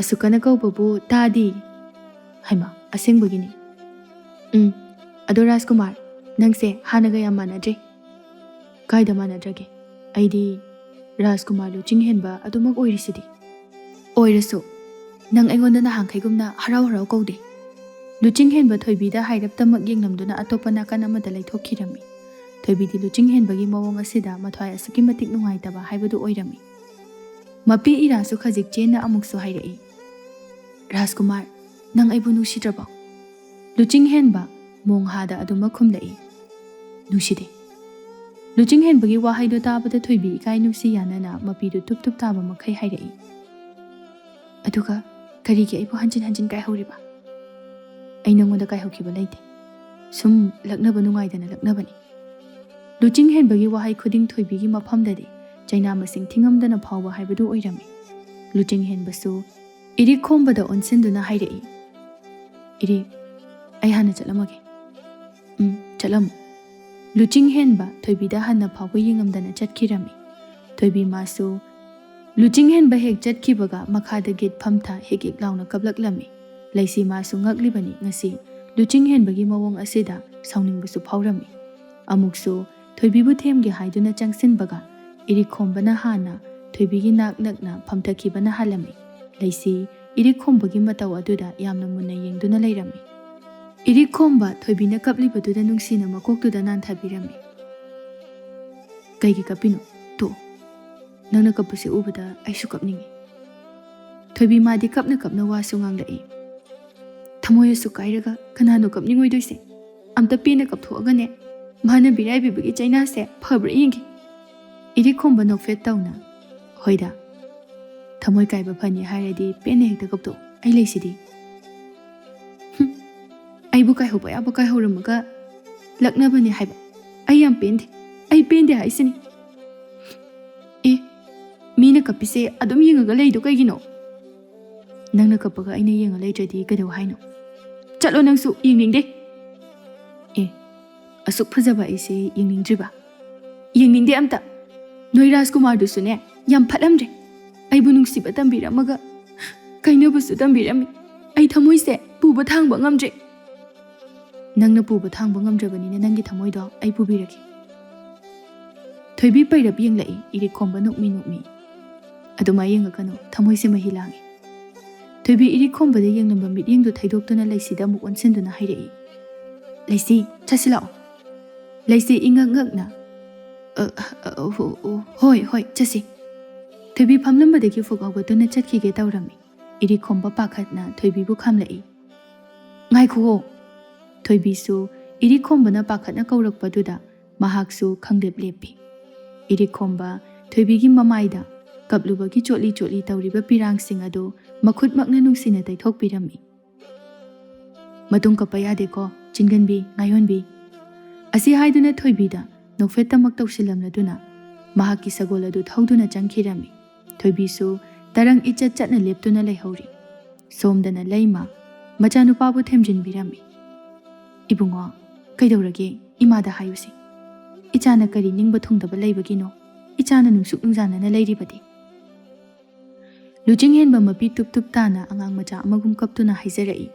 "ꯑꯁꯨꯛ ꯀꯟꯅ ꯀꯧꯕꯕꯨ ꯇꯥꯗꯤ?" "ꯍꯩꯃꯥ, ꯑꯁꯦꯡꯕꯒꯤꯅꯤ꯫ ꯎꯝ, ꯑꯗꯣ ꯔꯥꯖꯀꯨꯃꯥꯔ, ꯅꯪꯁꯦ ꯍꯥꯟꯅꯒ ꯌꯥꯝ ꯃꯥꯟꯅꯗ꯭ꯔꯦ꯫" "ꯀꯥꯏꯗ ꯃꯥꯟꯅꯗ꯭ꯔꯒꯦ? ꯑꯩꯗꯤ ꯔꯥꯖꯀꯨꯃꯥꯔ ꯂꯨꯆꯤꯡ ꯍꯦꯟꯕ ꯑꯗꯨꯃꯛ ꯑꯣꯏꯔꯤꯁꯤꯗꯤ꯫" "ꯑꯣꯏꯔꯁꯨ, ꯅꯪ ꯑꯩꯉꯣꯟꯗ ꯅꯍꯥꯟꯈꯩꯒꯨꯝꯅ ꯍꯔꯥꯎ ꯍꯔꯥꯎ ꯀꯧꯗꯦ꯫" ꯂꯨꯆꯤꯡ ꯍꯦꯟꯕ ꯊꯣꯏꯕꯤꯗ ꯍꯥꯏꯔꯞꯇꯃꯛ ꯌꯦꯡꯂꯝꯗꯨꯅ ꯑꯇꯣꯞꯄ ꯅꯥꯀꯟ ꯑꯃꯗ ꯂꯩꯊꯣꯛꯈꯤꯔꯝꯃꯤ꯫ ꯊꯣꯏꯕꯤꯗꯤ ꯂꯨꯆꯤꯡ ꯍꯦꯟꯕꯒꯤ ꯃꯑꯣꯡ ꯑꯁꯤꯗ ꯃꯊ꯭ꯋꯥꯏ ꯑꯁꯨꯛꯀꯤ ꯃꯇꯤꯛ ꯅꯨꯡꯉꯥꯏꯇꯕ ꯍꯥꯏꯕꯗꯨ ꯑꯣꯏꯔꯝꯃꯤ꯫ ꯃꯄꯤ ꯏꯔꯥꯁꯨ ꯈꯖꯤꯛ ꯆꯦꯟꯅ ꯑꯃꯨꯛꯁꯨ ꯍꯥꯏꯔꯛꯏ, "ꯔꯥꯖꯀꯨꯃꯥꯔ, ꯅꯪ ꯑꯩꯕꯨ ꯅꯨꯡꯁꯤꯗ꯭ꯔꯕꯣ?" ꯂꯨꯆꯤꯡ ꯍꯦꯟꯕ ꯃꯣꯡꯍꯥꯗ ꯑꯗꯨꯃꯛ ꯈꯨꯝꯂꯛꯏ, "ꯅꯨꯡꯁꯤꯗꯦ꯫" ꯂꯨꯆꯤꯡ ꯍꯦꯟꯕꯒꯤ ꯋꯥꯍꯩꯗꯨ ꯇꯥꯕꯗ ꯊꯣꯏꯕꯤ ꯏꯀꯥꯏ ꯅꯨꯡꯁꯤ ꯌꯥꯅꯅ ꯃꯄꯤꯗꯨ ꯇꯨꯞ ꯇꯨꯞ ꯇꯥꯕ ꯃꯈꯩ ꯍꯥꯏꯔꯛꯏ, "ꯑꯗꯨꯒ ꯀꯔꯤꯒꯤ ꯑꯩꯕꯨ ꯍꯟꯖꯤꯟ ꯍꯟꯖꯤꯟ ꯀꯥꯏꯍꯧꯔꯤꯕ? ꯑꯩ ꯅꯉꯣꯟꯗ ꯀꯥꯏꯍꯧꯈꯤꯕ ꯂꯩꯇꯦ꯫ ꯁꯨꯝ ꯂꯛꯅꯕ ꯅꯨꯡꯉꯥꯏꯗꯅ ꯂꯛꯅꯕꯅꯤ꯫" ꯂꯨꯆꯤꯡ ꯍꯦꯟꯕꯒꯤ ꯋꯥꯍꯩ ꯈꯨꯗꯤꯡ ꯊꯣꯏꯕꯤꯒꯤ ꯃꯐꯝꯗꯗꯤ ꯆꯩꯅꯥ ꯃꯁꯤꯡ ꯊꯤꯉꯝꯗꯅ ꯐꯥꯎꯕ ꯍꯥꯏꯕꯗꯨ ꯑꯣꯏꯔꯝꯃꯤ꯫ ꯂꯨꯆꯤꯡ ꯍꯦꯟꯕꯁꯨ ꯏꯔꯤꯛ ꯈꯣꯝꯕꯗ ꯑꯣꯟꯁꯤꯟꯗꯨꯅ ꯍꯥꯏꯔꯛꯏ, "ꯏꯔꯤꯛ, ꯑꯩ ꯍꯥꯟꯅ ꯆꯠꯂꯝꯃꯒꯦ꯫" "ꯎꯝ, ꯆꯠꯂꯝꯃꯨ꯫" ꯂꯨꯆꯤꯡ ꯍꯦꯟꯕ ꯊꯣꯏꯕꯤꯗ ꯍꯟꯅ ꯐꯥꯎꯕ ꯌꯦꯡꯉꯝꯗꯅ ꯆꯠꯈꯤꯔꯝꯃꯤ꯫ ꯊꯣꯏꯕꯤ ꯃꯥꯁꯨ ꯂꯨꯆꯤꯡ ꯍꯦꯟꯕ ꯍꯦꯛ ꯆꯠꯈꯤꯕꯒ ꯃꯈꯥꯗ ꯒꯤꯠ ꯐꯝꯊ ꯍꯦꯛ ꯍꯦꯛ ꯂꯥꯎꯅ ꯀꯞꯂꯛꯂꯝꯃꯤ꯫ ꯂꯩꯁꯤ ꯃꯥꯁꯨ ꯉꯛꯂꯤꯕꯅꯤ ꯉꯁꯤ ꯂꯨꯆꯤꯡ ꯍꯦꯟꯕꯒꯤ ꯃꯑꯣꯡ ꯑꯁꯤꯗ ꯁꯥꯎꯅꯤꯡꯕꯁꯨ ꯐꯥꯎꯔꯝꯃꯤ꯫ ꯑꯃꯨꯛꯁꯨ ꯊꯣꯏꯕꯤꯕꯨ ꯊꯦꯝꯒꯦ ꯍꯥꯏꯗꯨꯅ ꯆꯪꯁꯤꯟꯕꯒ ꯏꯔꯤꯛ ꯈꯣꯝꯕꯅ ꯍꯥꯟꯅ ꯊꯣꯏꯕꯤꯒꯤ ꯅꯥꯛ ꯅꯛꯅ ꯐꯝꯊꯈꯤꯕꯅ ꯍꯥꯜꯂꯝꯃꯤ꯫ ꯂꯩꯁꯤ ꯏꯔꯤꯛ ꯈꯣꯝꯕꯒꯤ ꯃꯇꯧ ꯑꯗꯨꯗ ꯌꯥꯝꯅ ꯃꯨꯟꯅ ꯌꯦꯡꯗꯨꯅ ꯂꯩꯔꯝꯃꯤ꯫ ꯏꯔꯤꯛ ꯈꯣꯝꯕ ꯊꯣꯏꯕꯤꯅ ꯀꯞꯂꯤꯕꯗꯨꯗ ꯅꯨꯡꯁꯤꯅ ꯃꯀꯣꯛꯇꯨꯗ ꯅꯥꯟꯊꯕꯤꯔꯝꯃꯤ꯫ "ꯀꯩꯒꯤ ꯀꯞꯄꯤꯅꯣ? ꯇꯣꯛꯑꯣ꯫ ꯅꯪꯅ ꯀꯞꯄꯁꯦ ꯎꯕꯗ ꯑꯩꯁꯨ ꯀꯞꯅꯤꯡꯉꯤ꯫" ꯊꯣꯏꯕꯤ ꯃꯥꯗꯤ ꯀꯞꯅ ꯀꯞꯅ ꯋꯥꯁꯨ ꯉꯥꯡꯂꯛꯏ꯫ "ꯊꯃꯣꯏ ꯑꯁꯨꯛ ꯀꯥꯏꯔꯒ ꯀꯅꯥꯅꯣ ꯀꯞꯅꯤꯡꯉꯣꯏꯗꯣꯏꯁꯦ? ꯑꯝꯇ ꯄꯦꯟꯅ ꯀꯞꯊꯣꯛꯑꯒꯅꯦ, ꯃꯥꯅ ꯕꯤꯔꯥꯏꯕꯤꯕꯒꯤ ꯆꯩꯅꯥꯁꯦ ꯐꯕ꯭ꯔꯥ ꯌꯦꯡꯒꯦ꯫" ꯏꯔꯤꯛ ꯈꯣꯝꯕ ꯅꯣꯛꯐꯦꯠ ꯇꯧꯅ, "ꯍꯣꯏꯗ, ꯊꯃꯣꯏ ꯀꯥꯏꯕ ꯐꯅꯤ ꯍꯥꯏꯔꯗꯤ ꯄꯦꯟꯅ ꯍꯦꯛꯇ ꯀꯞꯊꯣꯛꯑꯣ, ꯑꯩ ꯂꯩꯁꯤꯗꯤ꯫" "ꯍꯨꯝ, ꯑꯩꯕꯨ ꯀꯥꯏꯍꯧꯕ ꯌꯥꯕ ꯀꯥꯏꯍꯧꯔꯝꯃꯒ ꯂꯛꯅꯕꯅꯦ ꯍꯥꯏꯕ꯫ ꯑꯩ ꯌꯥꯝ ꯄꯦꯟꯗꯦ, ꯑꯩ ꯄꯦꯟꯗꯦ ꯍꯥꯏꯁꯤꯅꯤ꯫" "ꯑꯦ, ꯃꯤꯅ ꯀꯞꯄꯤꯁꯦ ꯑꯗꯨꯝ ꯌꯦꯡꯉꯒ ꯂꯩꯗꯣ ꯀꯩꯒꯤꯅꯣ?" "ꯅꯪꯅ ꯀꯞꯄꯒ ꯑꯩꯅ ꯌꯦꯡꯉ ꯂꯩꯇ꯭ꯔꯗꯤ ꯀꯩꯗꯧ ꯍꯥꯏꯅꯣ? ꯆꯠꯂꯣ ꯅꯪꯁꯨ, ꯌꯦꯡꯅꯤꯡꯗꯦ꯫" "ꯑꯦ, ꯑꯁꯨꯛ ꯐꯖꯕ ꯑꯩꯁꯦ ꯌꯦꯡꯅꯤꯡꯗ꯭ꯔꯤꯕ? ꯌꯦꯡꯅꯤꯡꯗꯦ ꯑꯝꯇ꯫ ꯅꯣꯏ ꯔꯥꯖꯀꯨꯃꯥꯔꯗꯨꯁꯨꯅꯦ, ꯌꯥꯝ ꯐꯠꯂꯝꯗ꯭ꯔꯦ꯫ ꯑꯩꯕꯨ ꯅꯨꯡꯁꯤꯕ ꯇꯝꯕꯤꯔꯝꯃꯒ ꯀꯥꯏꯅꯕꯁꯨ ꯇꯝꯕꯤꯔꯝꯃꯤ꯫ ꯑꯩ ꯊꯃꯣꯏꯁꯦ ꯄꯨꯕ ꯊꯥꯡꯕ ꯉꯝꯗ꯭ꯔꯦ꯫" "ꯅꯪꯅ ꯄꯨꯕ ꯊꯥꯡꯕ ꯉꯝꯗ꯭ꯔꯕꯅꯤꯅ ꯅꯪꯒꯤ ꯊꯃꯣꯏꯗꯣ ꯑꯩ ꯄꯨꯕꯤꯔꯒꯦ꯫" ꯊꯣꯏꯕꯤ ꯄꯩꯔꯞ ꯌꯦꯡꯂꯛꯏ, ꯏꯔꯤꯛ ꯈꯣꯝꯕ ꯅꯣꯛꯃꯤ ꯅꯣꯛꯃꯤ꯫ "ꯑꯗꯨꯃꯥꯏ ꯌꯦꯡꯉꯛꯀꯅꯨ, ꯊꯃꯣꯏꯁꯦ ꯃꯍꯤ ꯂꯥꯡꯉꯤ꯫" ꯊꯣꯏꯕꯤ ꯏꯔꯤꯛ ꯈꯣꯝꯕꯗ ꯌꯦꯡꯂꯝꯕ ꯃꯤꯠꯌꯦꯡꯗꯨ ꯊꯩꯗꯣꯛꯇꯨꯅ ꯂꯩꯁꯤꯗ ꯑꯃꯨꯛ ꯑꯣꯟꯁꯤꯟꯗꯨꯅ ꯍꯥꯏꯔꯛꯏ꯫ "ꯂꯩꯁꯤ, ꯆꯠꯁꯤ ꯂꯥꯛꯑꯣ꯫" ꯂꯩꯁꯤ ꯏꯉꯛ ꯉꯛꯅ, "ꯑ, ꯑ, ꯑ, ꯍꯣ, ꯑꯣ, ꯍꯣꯏ, ꯍꯣꯏ, ꯆꯠꯁꯤ꯫" ꯊꯣꯏꯕꯤ ꯐꯝꯂꯝꯕꯗꯒꯤ ꯐꯨꯛ ꯍꯧꯒꯠꯇꯨꯅ ꯆꯠꯈꯤꯒꯦ ꯇꯧꯔꯝꯃꯤ꯫ ꯏꯔꯤꯛ ꯈꯣꯝꯕ ꯄꯥꯈꯠꯅ ꯊꯣꯏꯕꯤꯕꯨ ꯈꯥꯝꯂꯛꯏ꯫ "ꯉꯥꯏꯈꯨꯑꯣ!" ꯊꯣꯏꯕꯤꯁꯨ ꯏꯔꯤꯛ ꯈꯣꯝꯕꯅ ꯄꯥꯈꯠꯅ ꯀꯧꯔꯛꯄꯗꯨꯗ ꯃꯍꯥꯛꯁꯨ ꯈꯪꯂꯦꯞ ꯂꯦꯞꯄꯤ꯫ ꯏꯔꯤꯛ ꯈꯣꯝꯕ ꯊꯣꯏꯕꯤꯒꯤ ꯃꯃꯥꯏꯗ ꯀꯞꯂꯨꯕꯒꯤ ꯆꯣꯠꯂꯤ ꯆꯣꯠꯂꯤ ꯇꯧꯔꯤꯕ ꯄꯤꯔꯥꯡꯁꯤꯡ ꯑꯗꯨ ꯃꯈꯨꯠꯃꯛꯅ ꯅꯨꯡꯁꯤꯅ ꯇꯩꯊꯣꯛꯄꯤꯔꯝꯃꯤ꯫ "ꯃꯇꯨꯡ ꯀꯞꯄ ꯌꯥꯗꯦꯀꯣ, ꯆꯤꯟꯒꯟꯕꯤ, ꯉꯥꯌꯣꯟꯕꯤ꯫" ꯑꯁꯤ ꯍꯥꯏꯗꯨꯅ ꯊꯣꯏꯕꯤꯗ ꯅꯣꯛꯐꯦꯠꯇꯃꯛ ꯇꯧꯁꯤꯜꯂꯝꯂꯗꯨꯅ ꯃꯍꯥꯛꯀꯤ ꯁꯒꯣꯜ ꯑꯗꯨ ꯊꯧꯗꯨꯅ ꯆꯪꯈꯤꯔꯝꯃꯤ꯫ ꯊꯣꯏꯕꯤꯁꯨ ꯇꯔꯪ ꯏꯆꯠ ꯆꯠꯅ ꯂꯦꯞꯇꯨꯅ ꯂꯩꯍꯧꯔꯤ꯫ ꯁꯣꯝꯗꯅ ꯂꯩꯃ ꯃꯆꯥꯅꯨꯄꯥꯕꯨ ꯊꯦꯝꯖꯤꯟꯕꯤꯔꯝꯃꯤ꯫ "ꯏꯕꯨꯡꯉꯣ, ꯀꯩꯗꯧꯔꯒꯦ? ꯏꯃꯥꯗ ꯍꯥꯏꯌꯨꯁꯦ꯫ ꯏꯆꯥꯅ ꯀꯔꯤ ꯅꯤꯡꯕ ꯊꯨꯡꯗꯕ ꯂꯩꯕꯒꯤꯅꯣ? ꯏꯆꯥꯅ ꯅꯨꯡꯁꯨꯛ ꯅꯨꯡꯖꯥꯅꯅ ꯂꯩꯔꯤꯕꯗꯤ꯫" ꯂꯨꯆꯤꯡ ꯍꯦꯟꯕ ꯃꯄꯤ ꯇꯨꯞ ꯇꯨꯞ ꯇꯥꯅ ꯑꯉꯥꯡ ꯃꯆꯥ ꯑꯃꯒꯨꯝ ꯀꯞꯇꯨꯅ ꯍꯥꯏꯖꯔꯛꯏ꯫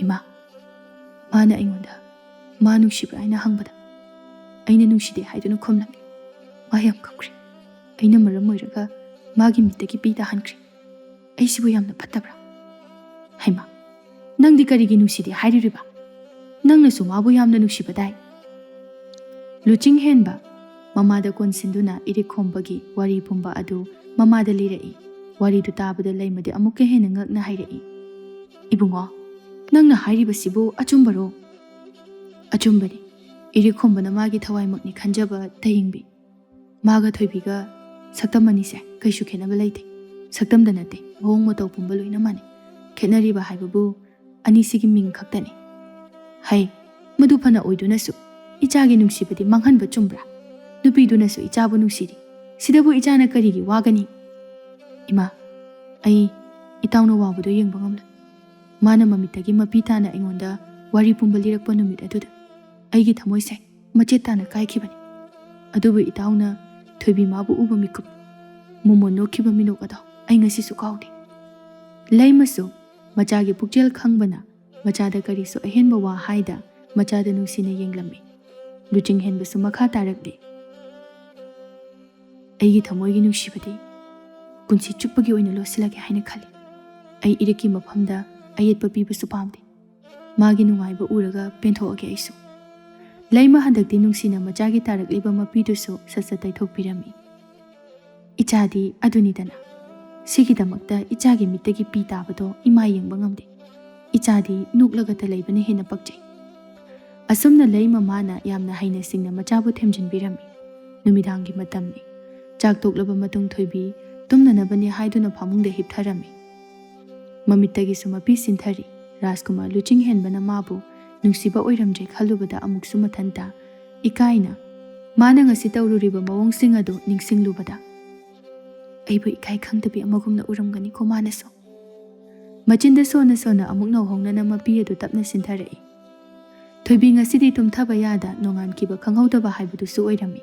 "ꯏꯃꯥ, ꯃꯥꯅ ꯑꯩꯉꯣꯟꯗ ꯃꯥ ꯅꯨꯡꯁꯤꯕ꯭ꯔꯥ ꯍꯥꯏꯅ ꯍꯪꯕꯗ ꯑꯩꯅ ꯅꯨꯡꯁꯤꯗꯦ ꯍꯥꯏꯗꯨꯅ ꯈꯨꯝꯂꯝꯃꯤ꯫ ꯃꯥ ꯌꯥꯝ ꯀꯞꯈ꯭ꯔꯦ꯫ ꯑꯩꯅ ꯃꯔꯝ ꯑꯣꯏꯔꯒ ꯃꯥꯒꯤ ꯃꯤꯠꯇꯒꯤ ꯄꯤ ꯇꯥꯍꯟꯈ꯭ꯔꯦ꯫ ꯑꯩꯁꯤꯕꯨ ꯌꯥꯝꯅ ꯐꯠꯇꯕ꯭ꯔꯥ? ꯍꯩꯃꯥ, ꯅꯪꯗꯤ ꯀꯔꯤꯒꯤ ꯅꯨꯡꯁꯤꯗꯦ ꯍꯥꯏꯔꯤꯕ? ꯅꯪꯅꯁꯨ ꯃꯥꯕꯨ ꯌꯥꯝꯅ ꯅꯨꯡꯁꯤꯕꯗꯥꯏ꯫ ꯂꯨꯆꯤꯡ ꯍꯦꯟꯕ ꯃꯃꯥꯗ ꯀꯣꯟꯁꯤꯟꯗꯨꯅ ꯏꯔꯤꯛ ꯈꯣꯝꯕꯒꯤ ꯋꯥꯔꯤ ꯄꯨꯝꯕ ꯑꯗꯨ ꯃꯃꯥꯗ ꯂꯤꯔꯛꯏ꯫ ꯋꯥꯔꯤꯗꯨ ꯇꯥꯕꯗ ꯂꯩꯃꯗꯤ ꯑꯃꯨꯛꯀ ꯍꯦꯟꯅ ꯉꯛꯅ ꯍꯥꯏꯔꯛꯏ, "ꯏꯕꯨꯡꯉꯣ, ꯅꯪꯅ ꯍꯥꯏꯔꯤꯕꯁꯤꯕꯨ ꯑꯆꯨꯝꯕꯔꯣ?" "ꯑꯆꯨꯝꯕꯅꯤ꯫ ꯏꯔꯤꯛ ꯈꯣꯝꯕꯅ ꯃꯥꯒꯤ ꯊꯋꯥꯏꯃꯛꯅꯤ ꯈꯟꯖꯕ ꯇꯌꯦꯡꯕꯤ꯫ ꯃꯥꯒ ꯊꯣꯏꯕꯤꯒ ꯁꯛꯇꯝ ꯑꯅꯤꯁꯦ ꯀꯩꯁꯨ ꯈꯦꯠꯅꯕ ꯂꯩꯇꯦ꯫ ꯁꯛꯇꯝꯗ ꯅꯠꯇꯦ, ꯃꯑꯣꯡ ꯃꯇꯧ ꯄꯨꯝꯕ ꯂꯣꯏꯅ ꯃꯥꯟꯅꯩ꯫ ꯈꯦꯠꯅꯔꯤꯕ ꯍꯥꯏꯕꯕꯨ ꯑꯅꯤꯁꯤꯒꯤ ꯃꯤꯡ ꯈꯛꯇꯅꯤ꯫ ꯍꯩ, ꯃꯗꯨ ꯐꯅ ꯑꯣꯏꯗꯨꯅꯁꯨ ꯏꯆꯥꯒꯤ ꯅꯨꯡꯁꯤꯕꯗꯤ ꯃꯥꯡꯍꯟꯕ ꯆꯨꯝꯕ꯭ꯔꯥ? ꯅꯨꯄꯤꯗꯨꯅꯁꯨ ꯏꯆꯥꯕꯨ ꯅꯨꯡꯁꯤꯔꯤ꯫ ꯁꯤꯗꯕꯨ ꯏꯆꯥꯅ ꯀꯔꯤꯒꯤ ꯋꯥꯒꯅꯤ?" "ꯏꯃꯥ, ꯑꯩ ꯏꯇꯥꯎꯅ ꯋꯥꯕꯗꯣ ꯌꯦꯡꯕ ꯉꯝꯂꯣꯏ꯫ ꯃꯥꯅ ꯃꯃꯤꯠꯇꯒꯤ ꯃꯄꯤ ꯇꯥꯅ ꯑꯩꯉꯣꯟꯗ ꯋꯥꯔꯤ ꯄꯨꯝꯕ ꯂꯤꯔꯛꯄ ꯅꯨꯃꯤꯠ ꯑꯗꯨꯗ ꯑꯩꯒꯤ ꯊꯃꯣꯏꯁꯦ ꯃꯆꯦꯠ ꯇꯥꯅ ꯀꯥꯏꯈꯤꯕꯅꯤ꯫ ꯑꯗꯨꯕꯨ ꯏꯇꯥꯎꯅ ꯊꯣꯏꯕꯤ ꯃꯥꯕꯨ ꯎꯕ ꯃꯤꯀꯨꯞ, ꯃꯣꯃꯣꯟ ꯅꯣꯛꯈꯤꯕ ꯃꯤꯅꯣꯛ ꯑꯗꯣ ꯑꯩ ꯉꯁꯤꯁꯨ ꯀꯥꯎꯗꯦ꯫" ꯂꯩꯃꯁꯨ ꯃꯆꯥꯒꯤ ꯄꯨꯛꯆꯦꯜ ꯈꯪꯕꯅ ꯃꯆꯥꯗ ꯀꯔꯤꯁꯨ ꯑꯍꯦꯟꯕ ꯋꯥ ꯍꯥꯏꯗ ꯃꯆꯥꯗ ꯅꯨꯡꯁꯤꯅ ꯌꯦꯡꯂꯝꯃꯤ꯫ ꯂꯨꯆꯤꯡ ꯍꯦꯟꯕꯁꯨ ꯃꯈꯥ ꯇꯥꯔꯛꯂꯤ, "ꯑꯩꯒꯤ ꯊꯃꯣꯏꯒꯤ ꯅꯨꯡꯁꯤꯕꯗꯤ ꯄꯨꯟꯁꯤ ꯆꯨꯞꯄꯒꯤ ꯑꯣꯏꯅ ꯂꯣꯠꯁꯤꯜꯂꯒꯦ ꯍꯥꯏꯅ ꯈꯜꯂꯤ꯫ ꯑꯩ ꯏꯔꯤꯛꯀꯤ ꯃꯐꯝꯗ ꯑꯌꯦꯠꯄ ꯄꯤꯕꯁꯨ ꯄꯥꯝꯗꯦ꯫ ꯃꯥꯒꯤ ꯅꯨꯡꯉꯥꯏꯕ ꯎꯔꯒ ꯄꯦꯟꯊꯣꯛꯑꯒꯦ ꯑꯩꯁꯨ꯫" ꯂꯩꯃ ꯍꯟꯗꯛꯇꯤ ꯅꯨꯡꯁꯤꯅ ꯃꯆꯥꯒꯤ ꯇꯥꯔꯛꯂꯤꯕ ꯃꯄꯤꯗꯨꯁꯨ ꯁꯠ ꯁꯠ ꯇꯩꯊꯣꯛꯄꯤꯔꯝꯃꯤ꯫ "ꯏꯆꯥꯗꯤ ꯑꯗꯨꯅꯤꯗꯅ꯫ ꯁꯤꯒꯤꯗꯃꯛꯇ ꯏꯆꯥꯒꯤ ꯃꯤꯠꯇꯒꯤ ꯄꯤ ꯇꯥꯕꯗꯣ ꯏꯃꯥ ꯌꯦꯡꯕ ꯉꯝꯗꯦ꯫ ꯏꯆꯥꯗꯤ ꯅꯣꯛꯂꯒꯇ ꯂꯩꯕꯅ ꯍꯦꯟꯅ ꯄꯛꯆꯩ꯫" ꯑꯁꯨꯝꯅ ꯂꯩꯃ ꯃꯥꯅ ꯌꯥꯝꯅ ꯍꯩꯅ ꯁꯤꯡꯅ ꯃꯆꯥꯕꯨ ꯊꯦꯝꯖꯤꯟꯕꯤꯔꯝꯃꯤ꯫ ꯅꯨꯃꯤꯗꯥꯡꯒꯤ ꯃꯇꯝꯅꯤ꯫ ꯆꯥꯛ ꯇꯣꯛꯂꯕ ꯃꯇꯨꯡ ꯊꯣꯏꯕꯤ ꯇꯨꯝꯅꯅꯕꯅꯤ ꯍꯥꯏꯗꯨꯅ ꯐꯃꯨꯡꯗ ꯍꯤꯞꯊꯔꯝꯃꯤ꯫ ꯃꯃꯤꯠꯇꯒꯤꯁꯨ ꯃꯄꯤ ꯁꯤꯟꯊꯔꯤ꯫ ꯔꯥꯖꯀꯨꯃꯥꯔ ꯂꯨꯆꯤꯡ ꯍꯦꯟꯕꯅ ꯃꯥꯕꯨ ꯅꯨꯡꯁꯤꯕ ꯑꯣꯏꯔꯝꯗ꯭ꯔꯦ ꯈꯜꯂꯨꯕꯗ ꯑꯃꯨꯛꯁꯨ ꯃꯊꯟꯇ ꯏꯀꯥꯏꯅ, ꯃꯥꯅ ꯉꯁꯤ ꯇꯧꯔꯨꯔꯤꯕ ꯃꯑꯣꯡꯁꯤꯡ ꯑꯗꯨ ꯅꯤꯡꯁꯤꯡꯂꯨꯕꯗ, "ꯑꯩꯕꯨ ꯏꯀꯥꯏ ꯈꯪꯗꯕꯤ ꯑꯃꯒꯨꯝꯅ ꯎꯔꯝꯒꯅꯤꯀꯣ ꯃꯥꯅꯁꯨ꯫" ꯃꯆꯤꯟꯗ ꯁꯣꯟꯅ ꯁꯣꯟꯅ ꯑꯃꯨꯛ ꯅꯧꯍꯧꯅꯅ ꯃꯄꯤ ꯑꯗꯨ ꯇꯞꯅ ꯁꯤꯟꯊꯔꯛꯏ꯫ ꯊꯣꯏꯕꯤ ꯉꯁꯤꯗꯤ ꯇꯨꯝꯊꯕ ꯌꯥꯗ ꯅꯣꯡꯉꯥꯟꯈꯤꯕ ꯈꯪꯍꯧꯗꯕ ꯍꯥꯏꯕꯗꯨꯁꯨ ꯑꯣꯏꯔꯝꯃꯤ꯫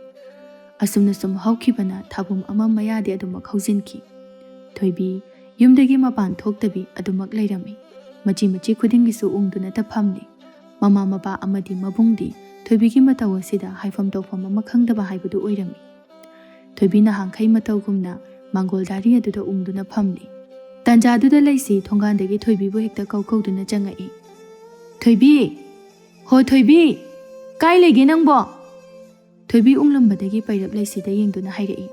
ꯑꯁꯨꯝꯅ ꯁꯨꯝ ꯍꯧꯈꯤꯕꯅ ꯊꯥꯕꯨꯝ ꯑꯃ ꯃꯌꯥꯗꯤ ꯑꯗꯨꯃꯛ ꯍꯧꯖꯤꯟꯈꯤ꯫ ꯊꯣꯏꯕꯤ ꯌꯨꯝꯗꯒꯤ ꯃꯄꯥꯟ ꯊꯣꯛꯇꯕꯤ ꯑꯗꯨꯃꯛ ꯂꯩꯔꯝꯃꯤ꯫ ꯃꯆꯤ ꯃꯆꯤ ꯈꯨꯗꯤꯡꯒꯤꯁꯨ ꯎꯪꯗꯨꯅꯇ ꯐꯝꯂꯤ꯫ ꯃꯃꯥ ꯃꯄꯥ ꯑꯃꯗꯤ ꯃꯕꯨꯡꯗꯤ ꯊꯣꯏꯕꯤꯒꯤ ꯃꯇꯧ ꯑꯁꯤꯗ ꯍꯥꯏꯐꯝ ꯇꯧꯐꯝ ꯑꯃ ꯈꯪꯗꯕ ꯍꯥꯏꯕꯗꯨ ꯑꯣꯏꯔꯝꯃꯤ꯫ ꯊꯣꯏꯕꯤ ꯅꯍꯥꯟꯈꯩ ꯃꯇꯧꯒꯨꯝꯅ ꯃꯥꯡꯒꯣꯜ ꯗꯥꯔꯤ ꯑꯗꯨꯗ ꯎꯪꯗꯨꯅ ꯐꯝꯂꯤ꯫ ꯇꯥꯟꯖꯥꯗꯨꯗ ꯂꯩꯁꯤ ꯊꯣꯡꯒꯥꯟꯗꯒꯤ ꯊꯣꯏꯕꯤꯕꯨ ꯍꯦꯛꯇ ꯀꯧ ꯀꯧꯗꯨꯅ ꯆꯪꯉꯛꯏ꯫ "ꯊꯣꯏꯕꯤ! ꯍꯣ ꯊꯣꯏꯕꯤ! ꯀꯥꯏ ꯂꯩꯒꯦ ꯅꯪꯕꯣ?" ꯊꯣꯏꯕꯤ ꯎꯪꯂꯝꯕꯗꯒꯤ ꯄꯩꯔꯞ ꯂꯩꯁꯤꯗ ꯌꯦꯡꯗꯨꯅ ꯍꯥꯏꯔꯛꯏ꯫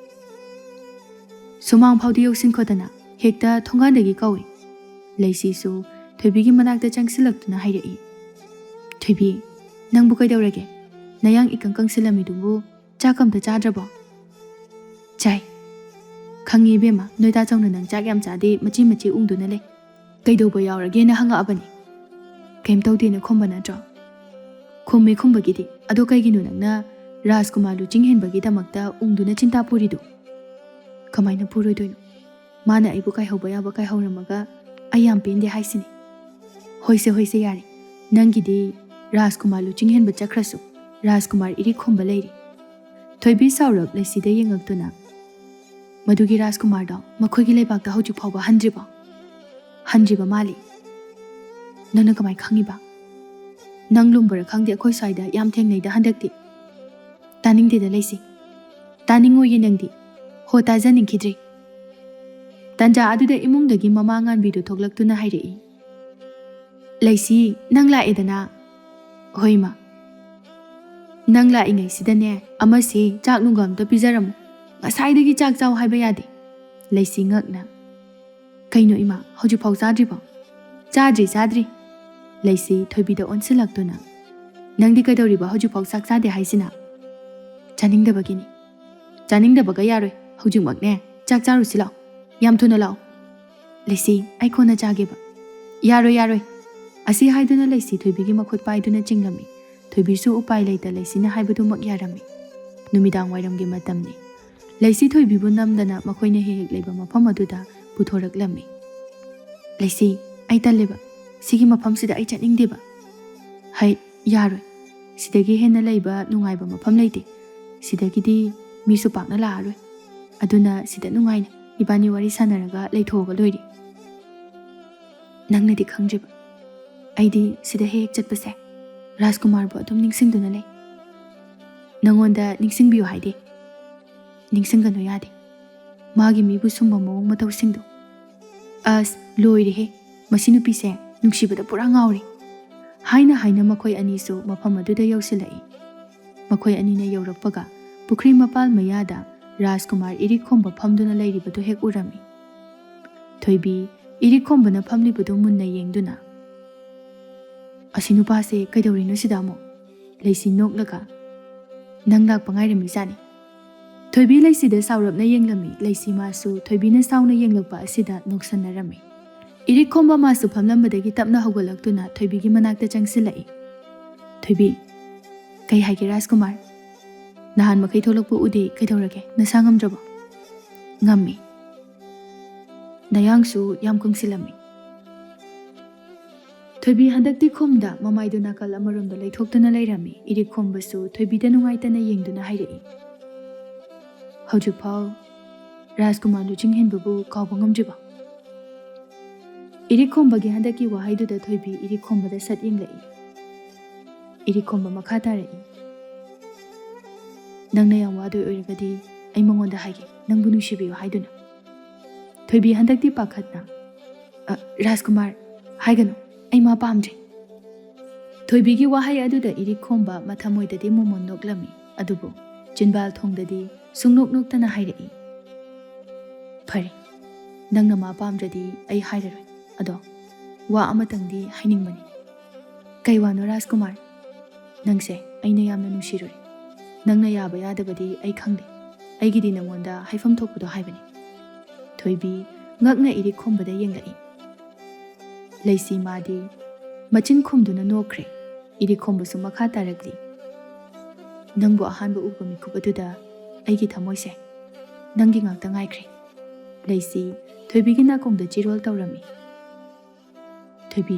"ꯁꯨꯃꯥꯡ ꯐꯥꯎꯗ ꯌꯧꯁꯤꯟꯈꯣꯗꯅ", ꯍꯦꯛꯇ ꯊꯣꯡꯒꯥꯟꯗꯒꯤ ꯀꯧꯏ꯫ ꯂꯩꯁꯤꯁꯨ ꯊꯣꯏꯕꯤꯒꯤ ꯃꯅꯥꯛꯇ ꯆꯪꯁꯤꯜꯂꯛꯇꯨꯅ ꯍꯥꯏꯔꯛꯏ꯫ "ꯊꯣꯏꯕꯤ, ꯅꯪꯕꯨ ꯀꯩꯗꯧꯔꯒꯦ? ꯅꯌꯥꯡ ꯏꯀꯪ ꯀꯪꯁꯤꯜꯂꯝꯃꯤꯗꯨꯕꯨ ꯆꯥꯛ ꯑꯝꯇ ꯆꯥꯗ꯭ꯔꯕꯣ?" "ꯆꯥꯏ꯫ ꯈꯪꯉꯤ ꯏꯕꯦꯝꯃ, ꯅꯣꯏ ꯇꯥꯆꯧꯅ ꯅꯪ ꯆꯥꯛ ꯌꯥꯝ ꯆꯥꯗꯦ, ꯃꯆꯤ ꯃꯆꯤ ꯎꯪꯗꯨꯅ ꯂꯩ꯫ ꯀꯩꯗꯧꯕ ꯌꯥꯎꯔꯒꯦꯅ ꯍꯪꯉꯛꯑꯕꯅꯤ꯫ ꯀꯩꯝ ꯇꯧꯗꯦꯅ ꯈꯨꯝꯕ ꯅꯠꯇ꯭ꯔꯣ?" "ꯈꯨꯝꯃꯦ ꯈꯨꯝꯕꯒꯤꯗꯤ꯫ ꯑꯗꯣ ꯀꯩꯒꯤꯅꯣ ꯅꯪꯅ ꯔꯥꯖꯀꯨꯃꯥꯔ ꯂꯨꯆꯤꯡ ꯍꯦꯟꯕꯒꯤꯗꯃꯛꯇ ꯎꯪꯗꯨꯅ ꯆꯤꯟꯇꯥ ꯄꯨꯔꯤꯗꯣ?" "ꯀꯃꯥꯏꯅ ꯄꯨꯔꯣꯏꯗꯣꯏꯅꯣ? ꯃꯥꯅ ꯑꯩꯕꯨ ꯀꯥꯏꯍꯧꯕ ꯌꯥꯕ ꯀꯥꯏꯍꯧꯔꯝꯃꯒ ꯑꯩ ꯌꯥꯝ ꯄꯦꯟꯗꯦ ꯍꯥꯏꯁꯤꯅꯤ꯫" "ꯍꯣꯏꯁꯦ, ꯍꯣꯏꯁꯦ, ꯌꯥꯔꯦ꯫ ꯅꯪꯒꯤꯗꯤ ꯔꯥꯖꯀꯨꯃꯥꯔ ꯂꯨꯆꯤꯡ ꯍꯦꯟꯕ ꯆꯠꯈ꯭ꯔꯁꯨ, ꯔꯥꯖꯀꯨꯃꯥꯔ ꯏꯔꯤꯛ ꯈꯨꯝꯕ ꯂꯩꯔꯤ꯫" ꯊꯣꯏꯕꯤ ꯁꯥꯎꯔꯞ ꯂꯩꯁꯤꯗ ꯌꯦꯡꯉꯛꯇꯨꯅ, "ꯃꯗꯨꯒꯤ ꯔꯥꯖꯀꯨꯃꯥꯔꯗꯣ ꯃꯈꯣꯏꯒꯤ ꯂꯩꯕꯥꯛꯇ ꯍꯧꯖꯤꯛ ꯐꯥꯎꯕ ꯍꯟꯗ꯭ꯔꯤꯕꯣ?" "ꯍꯟꯗ꯭ꯔꯤꯕ ꯃꯥꯜꯂꯤ꯫" "ꯅꯪꯅ ꯀꯃꯥꯏ ꯈꯪꯉꯤꯕ?" "ꯅꯪ ꯂꯨꯝꯕꯔꯥ ꯈꯪꯗꯦ, ꯑꯩꯈꯣꯏ ꯁ꯭ꯋꯥꯏꯗ ꯌꯥꯝ ꯊꯦꯡꯅꯩꯗ ꯍꯟꯗꯛꯇꯤ꯫" "ꯇꯥꯅꯤꯡꯗꯦꯗ ꯂꯩꯁꯤ꯫ ꯇꯥꯅꯤꯡꯉꯣꯏꯌꯦ ꯅꯪꯗꯤ꯫ ꯍꯣ, ꯇꯥꯖꯅꯤꯡꯈꯤꯗ꯭ꯔꯦ꯫" ꯇꯥꯟꯖꯥ ꯑꯗꯨꯗ ꯏꯃꯨꯡꯗꯒꯤ ꯃꯃꯥ ꯉꯥꯟꯕꯤꯗꯨ ꯊꯣꯛꯂꯛꯇꯨꯅ ꯍꯥꯏꯔꯛꯏ꯫ "ꯂꯩꯁꯤ, ꯅꯪ ꯂꯥꯛꯑꯦꯗꯅ?" "ꯍꯣꯏ, ꯏꯃꯥ꯫" "ꯅꯪ ꯂꯥꯛꯏꯉꯩꯁꯤꯗꯅꯦ, ꯑꯃꯁꯦ ꯆꯥꯛ ꯅꯨꯡꯒ ꯑꯝꯇ ꯄꯤꯖꯔꯝꯃꯨ꯫ ꯉꯁꯥꯏꯗꯒꯤ ꯆꯥꯛ ꯆꯥꯎ ꯍꯥꯏꯕ ꯌꯥꯗꯦ꯫" ꯂꯩꯁꯤ ꯉꯛꯅ, "ꯀꯩꯅꯣ ꯏꯃꯥ, ꯍꯧꯖꯤꯛꯐꯥꯎ ꯆꯥꯗ꯭ꯔꯤꯕꯣ?" "ꯆꯥꯗ꯭ꯔꯤ, ꯆꯥꯗ꯭ꯔꯤ꯫" ꯂꯩꯁꯤ ꯊꯣꯏꯕꯤꯗ ꯑꯣꯟꯁꯤꯜꯂꯛꯇꯨꯅ, "ꯅꯪꯗꯤ ꯀꯩꯗꯧꯔꯤꯕ ꯍꯧꯖꯤꯛꯐꯥꯎ ꯆꯥꯛ ꯆꯥꯗꯦ ꯍꯥꯏꯁꯤꯅ?" "ꯆꯥꯅꯤꯡꯗꯕꯒꯤꯅꯤ꯫" "ꯆꯥꯅꯤꯡꯗꯕꯒ ꯌꯥꯔꯣꯏ, ꯍꯧꯖꯤꯛꯃꯛꯅꯦ ꯆꯥꯛ ꯆꯥꯔꯨꯁꯤ ꯂꯥꯛꯑꯣ, ꯌꯥꯝ ꯊꯨꯅ ꯂꯥꯛꯑꯣ꯫" "ꯂꯩꯁꯤ, ꯑꯩ ꯀꯣꯟꯅ ꯆꯥꯒꯦꯕ꯫" "ꯌꯥꯔꯣꯏ, ꯌꯥꯔꯣꯏ꯫" ꯑꯁꯤ ꯍꯥꯏꯗꯨꯅ ꯂꯩꯁꯤ ꯊꯣꯏꯕꯤꯒꯤ ꯃꯈꯨꯠ ꯄꯥꯏꯗꯨꯅ ꯆꯤꯡꯂꯝꯃꯤ꯫ ꯊꯣꯏꯕꯤꯁꯨ ꯎꯄꯥꯏ ꯂꯩꯇ ꯂꯩꯁꯤꯅ ꯍꯥꯏꯕꯗꯨꯃꯛ ꯌꯥꯔꯝꯃꯤ꯫ ꯅꯨꯃꯤꯗꯥꯡ ꯋꯥꯏꯔꯝꯒꯤ ꯃꯇꯝꯅꯤ꯫ ꯂꯩꯁꯤ ꯊꯣꯏꯕꯤꯕꯨ ꯅꯝꯗꯅ ꯃꯈꯣꯏꯅ ꯍꯦꯛ ꯍꯦꯛ ꯂꯩꯕ ꯃꯐꯝ ꯑꯗꯨꯗ ꯄꯨꯊꯣꯔꯛꯂꯝꯃꯤ꯫ "ꯂꯩꯁꯤ, ꯑꯩ ꯇꯜꯂꯦꯕ꯫ ꯁꯤꯒꯤ ꯃꯐꯝꯁꯤꯗ ꯑꯩ ꯆꯠꯅꯤꯡꯗꯦꯕ꯫" "ꯍꯩ, ꯌꯥꯔꯣꯏ꯫ ꯁꯤꯗꯒꯤ ꯍꯦꯟꯅ ꯂꯩꯕ ꯅꯨꯡꯉꯥꯏꯕ ꯃꯐꯝ ꯂꯩꯇꯦ꯫ ꯁꯤꯗꯒꯤꯗꯤ ꯃꯤꯁꯨ ꯄꯥꯛꯅ ꯂꯥꯛꯑꯔꯣꯏ꯫ ꯑꯗꯨꯅ ꯁꯤꯗ ꯅꯨꯡꯉꯥꯏꯅ ꯏꯕꯥꯅꯤ ꯋꯥꯔꯤ ꯁꯥꯟꯅꯔꯒ ꯂꯩꯊꯣꯛꯑꯒ ꯂꯣꯏꯔꯦ꯫" "ꯅꯪꯅꯗꯤ ꯈꯪꯗ꯭ꯔꯤꯕ, ꯑꯩꯗꯤ ꯁꯤꯗ ꯍꯦꯛ ꯍꯦꯛ ꯆꯠꯄꯁꯦ ꯔꯥꯖꯀꯨꯃꯥꯔꯕꯨ ꯑꯗꯨꯝ ꯅꯤꯡꯁꯤꯡꯗꯨꯅ ꯂꯩ꯫ ꯅꯪꯉꯣꯟꯗ ꯅꯤꯡꯁꯤꯡꯕꯤꯌꯨ ꯍꯥꯏꯗꯦ꯫ ꯅꯤꯡꯁꯤꯡꯒꯅꯨ ꯌꯥꯗꯦ꯫ ꯃꯥꯒꯤ ꯃꯤꯕꯨ ꯁꯨꯝꯕ ꯃꯑꯣꯡ ꯃꯇꯧꯁꯤꯡꯗꯣ꯫ "ꯑꯁ, ꯂꯣꯏꯔꯦꯍꯦ꯫ ꯃꯁꯤ ꯅꯨꯄꯤꯁꯦ ꯅꯨꯡꯁꯤꯕꯗ ꯄꯨꯔꯥ ꯉꯥꯎꯔꯦ"꯫ ꯍꯥꯏꯅ ꯍꯥꯏꯅ ꯃꯈꯣꯏ ꯑꯅꯤꯁꯨ ꯃꯐꯝ ꯑꯗꯨꯗ ꯌꯧꯁꯤꯜꯂꯛꯏ꯫ ꯃꯈꯣꯏ ꯑꯅꯤꯅ ꯌꯧꯔꯛꯄꯒ ꯄꯨꯈ꯭ꯔꯤ ꯃꯄꯥꯜ ꯃꯌꯥꯗ ꯔꯥꯖꯀꯨꯃꯥꯔ ꯏꯔꯤꯛ ꯈꯣꯝꯕ ꯐꯝꯗꯨꯅ ꯂꯩꯔꯤꯕꯗꯨ ꯍꯦꯛ ꯎꯔꯝꯃꯤ꯫ ꯊꯣꯏꯕꯤ ꯏꯔꯤꯛ ꯈꯣꯝꯕꯅ ꯐꯝꯂꯤꯕꯗꯨ ꯃꯨꯟꯅ ꯌꯦꯡꯗꯨꯅ, "ꯑꯁꯤ ꯅꯨꯄꯥꯁꯦ ꯀꯩꯗꯧꯔꯤꯅꯣ ꯁꯤꯗ ꯑꯃꯨꯛ?" ꯂꯩꯁꯤ ꯅꯣꯛꯂꯒ, "ꯅꯪ ꯂꯥꯛꯄ ꯉꯥꯏꯔꯝꯃꯤꯖꯥꯠꯅꯤ"꯫ ꯊꯣꯏꯕꯤ ꯂꯩꯁꯤꯗ ꯁꯥꯎꯔꯞꯅ ꯌꯦꯡꯂꯝꯃꯤ꯫ ꯂꯩꯁꯤ ꯃꯥꯁꯨ ꯊꯣꯏꯕꯤꯅ ꯁꯥꯎꯅ ꯌꯦꯡꯂꯛꯄ ꯑꯁꯤꯗ ꯅꯣꯛꯁꯟꯅꯔꯝꯃꯤ꯫ ꯏꯔꯤꯛ ꯈꯣꯝꯕ ꯃꯥꯁꯨ ꯐꯝꯂꯝꯕꯗꯒꯤ ꯇꯞꯅ ꯍꯧꯒꯠꯂꯛꯇꯨꯅ ꯊꯣꯏꯕꯤꯒꯤ ꯃꯅꯥꯛꯇ ꯆꯪꯁꯤꯜꯂꯛꯏ꯫ "ꯊꯣꯏꯕꯤ, ꯀꯩ ꯍꯥꯏꯒꯦ ꯔꯥꯖꯀꯨꯃꯥꯔ? ꯅꯍꯥꯟ ꯃꯈꯩ ꯊꯣꯛꯂꯛꯄ ꯎꯗꯦ, ꯀꯩꯗꯧꯔꯒꯦ? ꯅꯁꯥ ꯉꯝꯗ꯭ꯔꯕꯣ?" "ꯉꯝꯃꯤ꯫ ꯅꯌꯥꯡꯁꯨ ꯌꯥꯝ ꯀꯪꯁꯤꯜꯂꯝꯃꯤ"꯫ ꯊꯣꯏꯕꯤ ꯍꯟꯗꯛꯇꯤ ꯈꯨꯝꯗ ꯃꯃꯥꯏꯗꯨ ꯅꯥꯀꯜ ꯑꯃꯔꯣꯝꯗ ꯂꯩꯊꯣꯛꯇꯨꯅ ꯂꯩꯔꯝꯃꯤ꯫ ꯏꯔꯤꯛ ꯈꯣꯝꯕꯁꯨ ꯊꯣꯏꯕꯤꯗ ꯅꯨꯡꯉꯥꯏꯇꯅ ꯌꯦꯡꯗꯨꯅ ꯍꯥꯏꯔꯛꯏ, "ꯍꯧꯖꯤꯛꯐꯥꯎ ꯔꯥꯖꯀꯨꯃꯥꯔ ꯂꯨꯆꯤꯡ ꯍꯦꯟꯕꯕꯨ ꯀꯥꯎꯕ ꯉꯝꯗ꯭ꯔꯤꯕꯣ?" ꯏꯔꯤꯛ ꯈꯣꯝꯕꯒꯤ ꯍꯟꯗꯛꯀꯤ ꯋꯥꯍꯩꯗꯨꯗ ꯊꯣꯏꯕꯤ ꯏꯔꯤꯛ ꯈꯣꯝꯕꯗ ꯁꯠ ꯌꯦꯡꯂꯛꯏ꯫ ꯏꯔꯤꯛ ꯈꯣꯝꯕ ꯃꯈꯥ ꯇꯥꯔꯛꯏ, "ꯅꯪꯅ ꯌꯥꯝ ꯋꯥꯗꯣꯏ ꯑꯣꯏꯔꯒꯗꯤ ꯑꯩ ꯃꯉꯣꯟꯗ ꯍꯥꯏꯒꯦ, ꯅꯪꯕꯨ ꯅꯨꯡꯁꯤꯕꯤꯌꯨ ꯍꯥꯏꯗꯨꯅ"꯫ ꯊꯣꯏꯕꯤ ꯍꯟꯗꯛꯇꯤ ꯄꯥꯈꯠꯅ, "ꯑ, ꯔꯥꯖꯀꯨꯃꯥꯔ, ꯍꯥꯏꯒꯅꯨ, ꯑꯩ ꯃꯥ ꯄꯥꯝꯗ꯭ꯔꯦ"꯫ ꯊꯣꯏꯕꯤꯒꯤ ꯋꯥꯍꯩ ꯑꯗꯨꯗ ꯏꯔꯤꯛ ꯈꯣꯝꯕ ꯃꯊꯃꯣꯏꯗꯗꯤ ꯃꯣꯃꯣꯟ ꯅꯣꯛꯂꯝꯃꯤ, ꯑꯗꯨꯕꯨ ꯆꯤꯟꯕꯥꯜ ꯊꯣꯡꯗꯗꯤ ꯁꯨꯡꯅꯣꯛ ꯅꯣꯛꯇꯅ ꯍꯥꯏꯔꯛꯏ, "ꯐꯔꯦ, ꯅꯪꯅ ꯃꯥ ꯄꯥꯝꯗ꯭ꯔꯗꯤ ꯑꯩ ꯍꯥꯏꯔꯔꯣꯏ꯫ ꯑꯗꯣ ꯋꯥ ꯑꯃꯇꯪꯗꯤ ꯍꯥꯏꯅꯤꯡꯕꯅꯤ"꯫ "ꯀꯩ ꯋꯥꯅꯣ ꯔꯥꯖꯀꯨꯃꯥꯔ?" "ꯅꯪꯁꯦ ꯑꯩꯅ ꯌꯥꯝꯅ ꯅꯨꯡꯁꯤꯔꯨꯔꯦ꯫ ꯅꯪꯅ ꯌꯥꯕ ꯌꯥꯗꯕꯗꯤ ꯑꯩ ꯈꯪꯗꯦ꯫ ꯑꯩꯒꯤꯗꯤ ꯅꯪꯉꯣꯟꯗ ꯍꯥꯏꯐꯝ ꯊꯣꯛꯄꯗꯣ ꯍꯥꯏꯕꯅꯤ"꯫ ꯊꯣꯏꯕꯤ ꯉꯛꯅ ꯏꯔꯤꯛ ꯈꯣꯝꯕꯗ ꯌꯦꯡꯂꯛꯏ꯫ ꯂꯩꯁꯤ ꯃꯥꯗꯤ ꯃꯆꯤꯟ ꯈꯨꯝꯗꯨꯅ ꯅꯣꯛꯈ꯭ꯔꯦ꯫ ꯏꯔꯤꯛ ꯈꯣꯝꯕꯁꯨ ꯃꯈꯥ ꯇꯥꯔꯛꯂꯤ, "ꯅꯪꯕꯨ ꯑꯍꯥꯟꯕ ꯎꯕ ꯃꯤꯀꯨꯞ ꯑꯗꯨꯗ ꯑꯩꯒꯤ ꯊꯃꯣꯏꯁꯦ ꯅꯪꯒꯤ ꯉꯥꯛꯇ ꯉꯥꯏꯈ꯭ꯔꯦ"꯫ ꯂꯩꯁꯤ ꯊꯣꯏꯕꯤꯒꯤ ꯅꯥꯀꯣꯡꯗ ꯆꯤꯔꯣꯜ ꯇꯧꯔꯝꯃꯤ꯫ "ꯊꯣꯏꯕꯤ,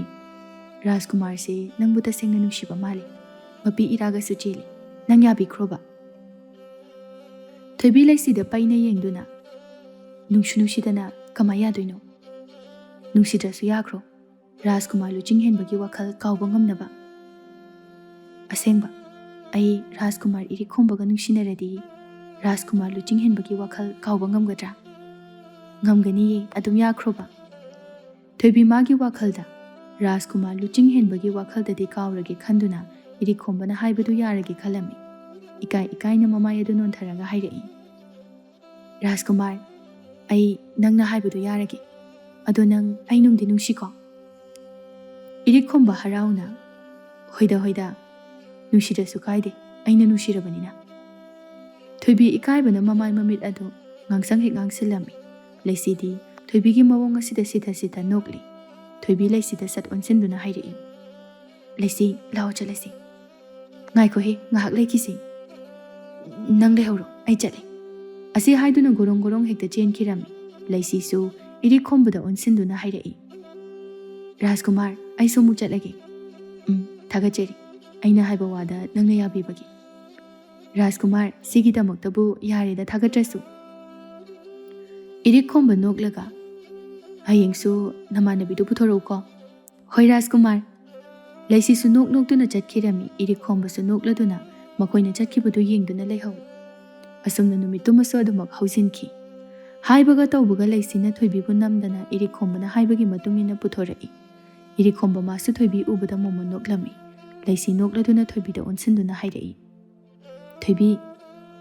ꯔꯥꯖꯀꯨꯃꯥꯔꯁꯦ ꯅꯪꯕꯨ ꯇꯁꯦꯡꯅ ꯅꯨꯡꯁꯤꯕ ꯃꯥꯜꯂꯤ꯫ ꯃꯄꯤ ꯏꯔꯥꯒꯁꯨ ꯆꯦꯜꯂꯤ꯫ ꯅꯪ ꯌꯥꯕꯤꯈ꯭ꯔꯣꯕ"꯫ ꯊꯣꯏꯕꯤ ꯂꯩꯁꯤꯗ ꯄꯩꯅ ꯌꯦꯡꯗꯨꯅ, "ꯅꯨꯡꯁꯨ ꯅꯨꯡꯁꯤꯗꯅ ꯀꯃꯥꯏ ꯌꯥꯗꯣꯏꯅꯣ? ꯅꯨꯡꯁꯤꯗ꯭ꯔꯁꯨ ꯌꯥꯈ꯭ꯔꯣ, ꯔꯥꯖꯀꯨꯃꯥꯔ ꯂꯨꯆꯤꯡ ꯍꯦꯟꯕꯒꯤ ꯋꯥꯈꯜ ꯀꯥꯎꯕ ꯉꯝꯅꯕ꯫ ꯑꯁꯦꯡꯕ, ꯑꯩ ꯔꯥꯖꯀꯨꯃꯥꯔ ꯏꯔꯤꯛ ꯈꯣꯝꯕꯒ ꯅꯨꯡꯁꯤꯅꯔꯗꯤ ꯔꯥꯖꯀꯨꯃꯥꯔ ꯂꯨꯆꯤꯡ ꯍꯦꯟꯕꯒꯤ ꯋꯥꯈꯜ ꯀꯥꯎꯕ ꯉꯝꯒꯗ꯭ꯔꯥ? ꯉꯝꯒꯅꯤꯌꯦ, ꯑꯗꯨꯝ ꯌꯥꯈ꯭ꯔꯣꯕ꯫ ꯊꯣꯏꯕꯤ ꯃꯥꯒꯤ ꯋꯥꯈꯜꯗ ꯔꯥꯖꯀꯨꯃꯥꯔ ꯂꯨꯆꯤꯡ ꯍꯦꯟꯕꯒꯤ ꯋꯥꯈꯜꯗꯗꯤ ꯀꯥꯎꯔꯒꯦ ꯈꯟꯗꯨꯅ ꯏꯔꯤꯛꯈꯣꯝꯕꯅ ꯍꯥꯏꯕꯗꯨ ꯌꯥꯔꯒꯦ ꯈꯜꯂꯝꯃꯤ꯫ ꯏꯀꯥꯏ ꯏꯀꯥꯏꯅ ꯃꯃꯥꯏ ꯑꯗꯨ ꯅꯣꯟꯊꯔꯒ ꯍꯥꯏꯔꯛꯏ, "ꯔꯥꯖꯀꯨꯃꯥꯔ, ꯑꯩ ꯅꯪꯅ ꯍꯥꯏꯕꯗꯨ ꯌꯥꯔꯒꯦ꯫ ꯑꯗꯣ ꯅꯪ ꯑꯩ ꯅꯨꯡꯗꯤ ꯅꯨꯡꯁꯤꯀꯣ?" ꯏꯔꯤꯛꯈꯣꯝꯕ ꯍꯔꯥꯎꯅ, "ꯍꯣꯏꯗ, ꯍꯣꯏꯗ, ꯅꯨꯡꯁꯤꯗ꯭ꯔꯁꯨ ꯀꯥꯏꯗꯦ, ꯑꯩꯅ ꯅꯨꯡꯁꯤꯔꯕꯅꯤꯅ꯫" ꯊꯣꯏꯕꯤ ꯏꯀꯥꯏꯕꯅ ꯃꯃꯥꯏ ꯃꯃꯤꯠ ꯑꯗꯨ ꯉꯥꯡꯁꯪ ꯍꯦꯛ ꯉꯥꯡꯁꯤꯜꯂꯝꯃꯤ꯫ ꯂꯩꯁꯤꯗꯤ ꯊꯣꯏꯕꯤꯒꯤ ꯃꯑꯣꯡ ꯑꯁꯤꯗ ꯁꯤꯊ ꯁꯤꯊ ꯅꯣꯛꯂꯤ꯫ ꯊꯣꯏꯕꯤ ꯂꯩꯁꯤꯗ ꯁꯠ ꯑꯣꯟꯁꯤꯟꯗꯨꯅ ꯍꯥꯏꯔꯛꯏ, "ꯂꯩꯁꯤ, ꯂꯥꯛꯑꯣ ꯆꯠꯂꯁꯤ꯫" "ꯉꯥꯏꯈꯣꯍꯦ, ꯉꯥꯏꯍꯥꯛ ꯂꯩꯈꯤꯁꯤ꯫" "ꯅꯪ ꯂꯩꯍꯧꯔꯣ, ꯑꯩ ꯆꯠꯂꯦ꯫" ꯑꯁꯤ ꯍꯥꯏꯗꯨꯅ ꯒꯣꯔꯣꯡ ꯒꯣꯔꯣꯡ ꯍꯦꯛꯇ ꯆꯦꯟꯈꯤꯔꯝꯃꯤ꯫ ꯂꯩꯁꯤꯁꯨ ꯏꯔꯤꯛꯈꯣꯝꯕꯗ ꯑꯣꯟꯁꯤꯟꯗꯨꯅ ꯍꯥꯏꯔꯛꯏ, "ꯔꯥꯖꯀꯨꯃꯥꯔ, ꯑꯩꯁꯨ ꯑꯃꯨꯛ ꯆꯠꯂꯒꯦ꯫" "ꯎꯝ, ꯊꯥꯒꯠꯆꯔꯤ, ꯑꯩꯅ ꯍꯥꯏꯕ ꯋꯥꯗ ꯅꯪꯅ ꯌꯥꯕꯤꯕꯒꯤ꯫" "ꯔꯥꯖꯀꯨꯃꯥꯔ, ꯁꯤꯒꯤꯗꯃꯛꯇꯕꯨ ꯌꯥꯔꯦꯗ ꯊꯥꯒꯠꯇ꯭ꯔꯁꯨ꯫" ꯏꯔꯤꯛꯈꯣꯝꯕ ꯅꯣꯛꯂꯒ, "ꯍꯌꯦꯡꯁꯨ ꯅꯃꯥꯟꯅꯕꯤꯗꯨ ꯄꯨꯊꯣꯔꯛꯎꯀꯣ꯫" "ꯍꯣꯏ ꯔꯥꯖꯀꯨꯃꯥꯔ꯫" ꯂꯩꯁꯤꯁꯨ ꯅꯣꯛ ꯅꯣꯛꯇꯨꯅ ꯆꯠꯈꯤꯔꯝꯃꯤ꯫ ꯏꯔꯤꯛꯈꯣꯝꯕꯁꯨ ꯅꯣꯛꯂꯗꯨꯅ ꯃꯈꯣꯏꯅ ꯆꯠꯈꯤꯕꯗꯨ ꯌꯦꯡꯗꯨꯅ ꯂꯩꯍꯧꯏ꯫ ꯑꯁꯨꯝꯅ ꯅꯨꯃꯤꯠꯇꯨꯃꯁꯨ ꯑꯗꯨꯃꯛ ꯍꯧꯖꯤꯟꯈꯤ꯫ ꯍꯥꯏꯕꯒ ꯇꯧꯕꯒ ꯂꯩꯁꯤꯅ ꯊꯣꯏꯕꯤꯕꯨ ꯅꯝꯗꯅ ꯏꯔꯤꯛꯈꯣꯝꯕꯅ ꯍꯥꯏꯕꯒꯤ ꯃꯇꯨꯡ ꯏꯟꯅ ꯄꯨꯊꯣꯔꯛꯏ꯫ ꯏꯔꯤꯛꯈꯣꯝꯕ ꯃꯥꯁꯨ ꯊꯣꯏꯕꯤ ꯎꯕꯗ ꯃꯣꯃꯣꯟ ꯅꯣꯛꯂꯝꯃꯤ꯫ ꯂꯩꯁꯤ ꯅꯣꯛꯂꯗꯨꯅ ꯊꯣꯏꯕꯤꯗ ꯑꯣꯟꯁꯤꯟꯗꯨꯅ ꯍꯥꯏꯔꯛꯏ, "ꯊꯣꯏꯕꯤ,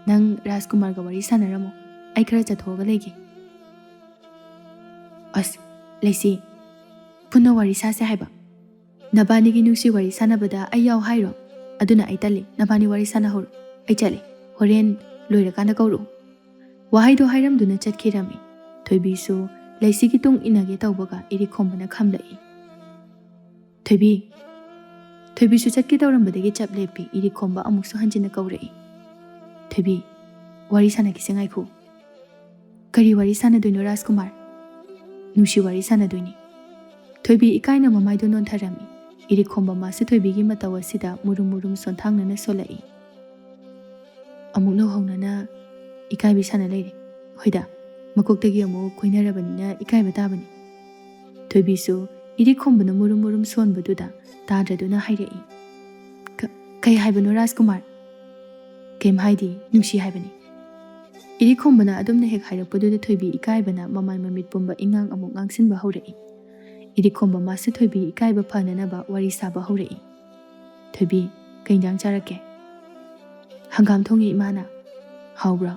ꯅꯪ ꯔꯥꯖꯀꯨꯃꯥꯔꯒ ꯋꯥꯔꯤ ꯁꯥꯟꯅꯔꯝꯃꯣ, ꯑꯩ ꯈꯔ ꯆꯠꯊꯣꯛꯑꯒ ꯂꯩꯒꯦ꯫" "ꯑꯁ, ꯂꯩꯁꯤ, ꯄꯨꯟꯅ ꯋꯥꯔꯤ ꯁꯥꯁꯦ ꯍꯥꯏꯕ? ꯅꯕꯥꯅꯤꯒꯤ ꯅꯨꯡꯁꯤ ꯋꯥꯔꯤ ꯁꯥꯟꯅꯕꯗ ꯑꯩ ꯌꯥꯎ ꯍꯥꯏꯔꯣ? ꯑꯗꯨꯅ ꯑꯩ ꯇꯜꯂꯤ, ꯅꯕꯥꯅꯤ ꯋꯥꯔꯤ ꯁꯥꯟꯅꯍꯧꯔꯣ, ꯑꯩ ꯆꯠꯂꯦ, ꯍꯣꯔꯦꯟ ꯂꯣꯏꯔꯀꯥꯟꯗ ꯀꯧꯔꯛꯎ꯫" ꯋꯥꯍꯩꯗꯣ ꯍꯥꯏꯔꯝꯗꯨꯅ ꯆꯠꯈꯤꯔꯝꯃꯤ꯫ ꯊꯣꯏꯕꯤꯁꯨ ꯂꯩꯁꯤꯒꯤ ꯇꯨꯡ ꯏꯟꯅꯒꯦ ꯇꯧꯕꯒ ꯏꯔꯤꯛꯈꯣꯝꯕꯅ ꯈꯥꯝꯂꯛꯏ꯫ "ꯊꯣꯏꯕꯤ!" ꯊꯣꯏꯕꯤꯁꯨ ꯆꯠꯀꯦ ꯇꯧꯔꯝꯕꯗꯒꯤ ꯆꯞ ꯂꯦꯞꯄꯤ꯫ ꯏꯔꯤꯛꯈꯣꯝꯕ ꯑꯃꯨꯛꯁꯨ ꯍꯟꯖꯤꯟꯅ ꯀꯧꯔꯛꯏ, "ꯊꯣꯏꯕꯤ, ꯋꯥꯔꯤ ꯁꯥꯟꯅꯈꯤꯁꯦ, ꯉꯥꯏꯈꯣ꯫" "ꯀꯔꯤ ꯋꯥꯔꯤ ꯁꯥꯟꯅꯗꯣꯏꯅꯣ ꯔꯥꯖꯀꯨꯃꯥꯔ?" "ꯅꯨꯡꯁꯤ ꯋꯥꯔꯤ ꯁꯥꯟꯅꯗꯣꯏꯅꯤ꯫" ꯊꯣꯏꯕꯤ ꯏꯀꯥꯏꯅ ꯃꯃꯥꯏꯗꯨ ꯅꯣꯟꯊꯔꯝꯃꯤ꯫ ꯏꯔꯤꯛꯈꯣꯝꯕ ꯃꯥꯁꯨ ꯊꯣꯏꯕꯤꯒꯤ ꯃꯇꯧ ꯑꯁꯤꯗ ꯃꯨꯔꯨꯝ ꯃꯨꯔꯨꯝ ꯁꯣꯟꯊꯥꯡꯅꯅ ꯁꯣꯜꯂꯛꯏ꯫ "ꯑꯃꯨꯛ ꯅꯧꯍꯧꯅꯅ ꯏꯀꯥꯏꯕꯤ ꯁꯥꯟꯅ ꯂꯩꯔꯦ꯫ ꯍꯣꯏꯗ, ꯃꯀꯣꯛꯇꯒꯤ ꯑꯃꯨꯛ ꯀꯣꯏꯅꯔꯕꯅꯤꯅ ꯏꯀꯥꯏꯕ ꯇꯥꯕꯅꯤ꯫" ꯊꯣꯏꯕꯤꯁꯨ ꯏꯔꯤꯛꯈꯣꯝꯕꯅ ꯃꯨꯔꯨꯝ ꯃꯨꯔꯨꯝ ꯁꯣꯟꯕꯗꯨꯗ ꯇꯥꯗ꯭ꯔꯗꯨꯅ ꯍꯥꯏꯔꯛꯏ, "ꯀ-, ꯀꯩ ꯍꯥꯏꯕꯅꯣ ꯔꯥꯖꯀꯨꯃꯥꯔ?" "ꯀꯩꯝ ꯍꯥꯏꯗꯦ, ꯅꯨꯡꯁꯤ ꯍꯥꯏꯕꯅꯤ꯫" ꯏꯔꯤꯛꯈꯣꯝꯕꯅ ꯑꯗꯨꯝꯅ ꯍꯦꯛ ꯍꯥꯏꯔꯛꯄꯗꯨꯗ ꯊꯣꯏꯕꯤ ꯏꯀꯥꯏꯕꯅ ꯃꯃꯥꯏ ꯃꯃꯤꯠ ꯄꯨꯝꯕ ꯏꯉꯥꯡ ꯑꯃꯨꯛ ꯉꯥꯡꯁꯤꯟꯕ ꯍꯧꯔꯛꯏ꯫ ꯏꯔꯤꯛꯈꯣꯝꯕ ꯃꯥꯁꯨ ꯊꯣꯏꯕꯤ ꯏꯀꯥꯏꯕ ꯐꯅꯅꯕ ꯋꯥꯔꯤ ꯁꯥꯕ ꯍꯧꯔꯛꯏ꯫ "ꯊꯣꯏꯕꯤ, ꯀꯩ ꯏꯟꯖꯥꯡ ꯆꯥꯔꯛꯀꯦ?" "ꯍꯪꯒꯥꯝ ꯊꯣꯡꯉꯦ ꯏꯃꯥꯅ꯫" "ꯍꯥꯎꯕ꯭ꯔꯣ?"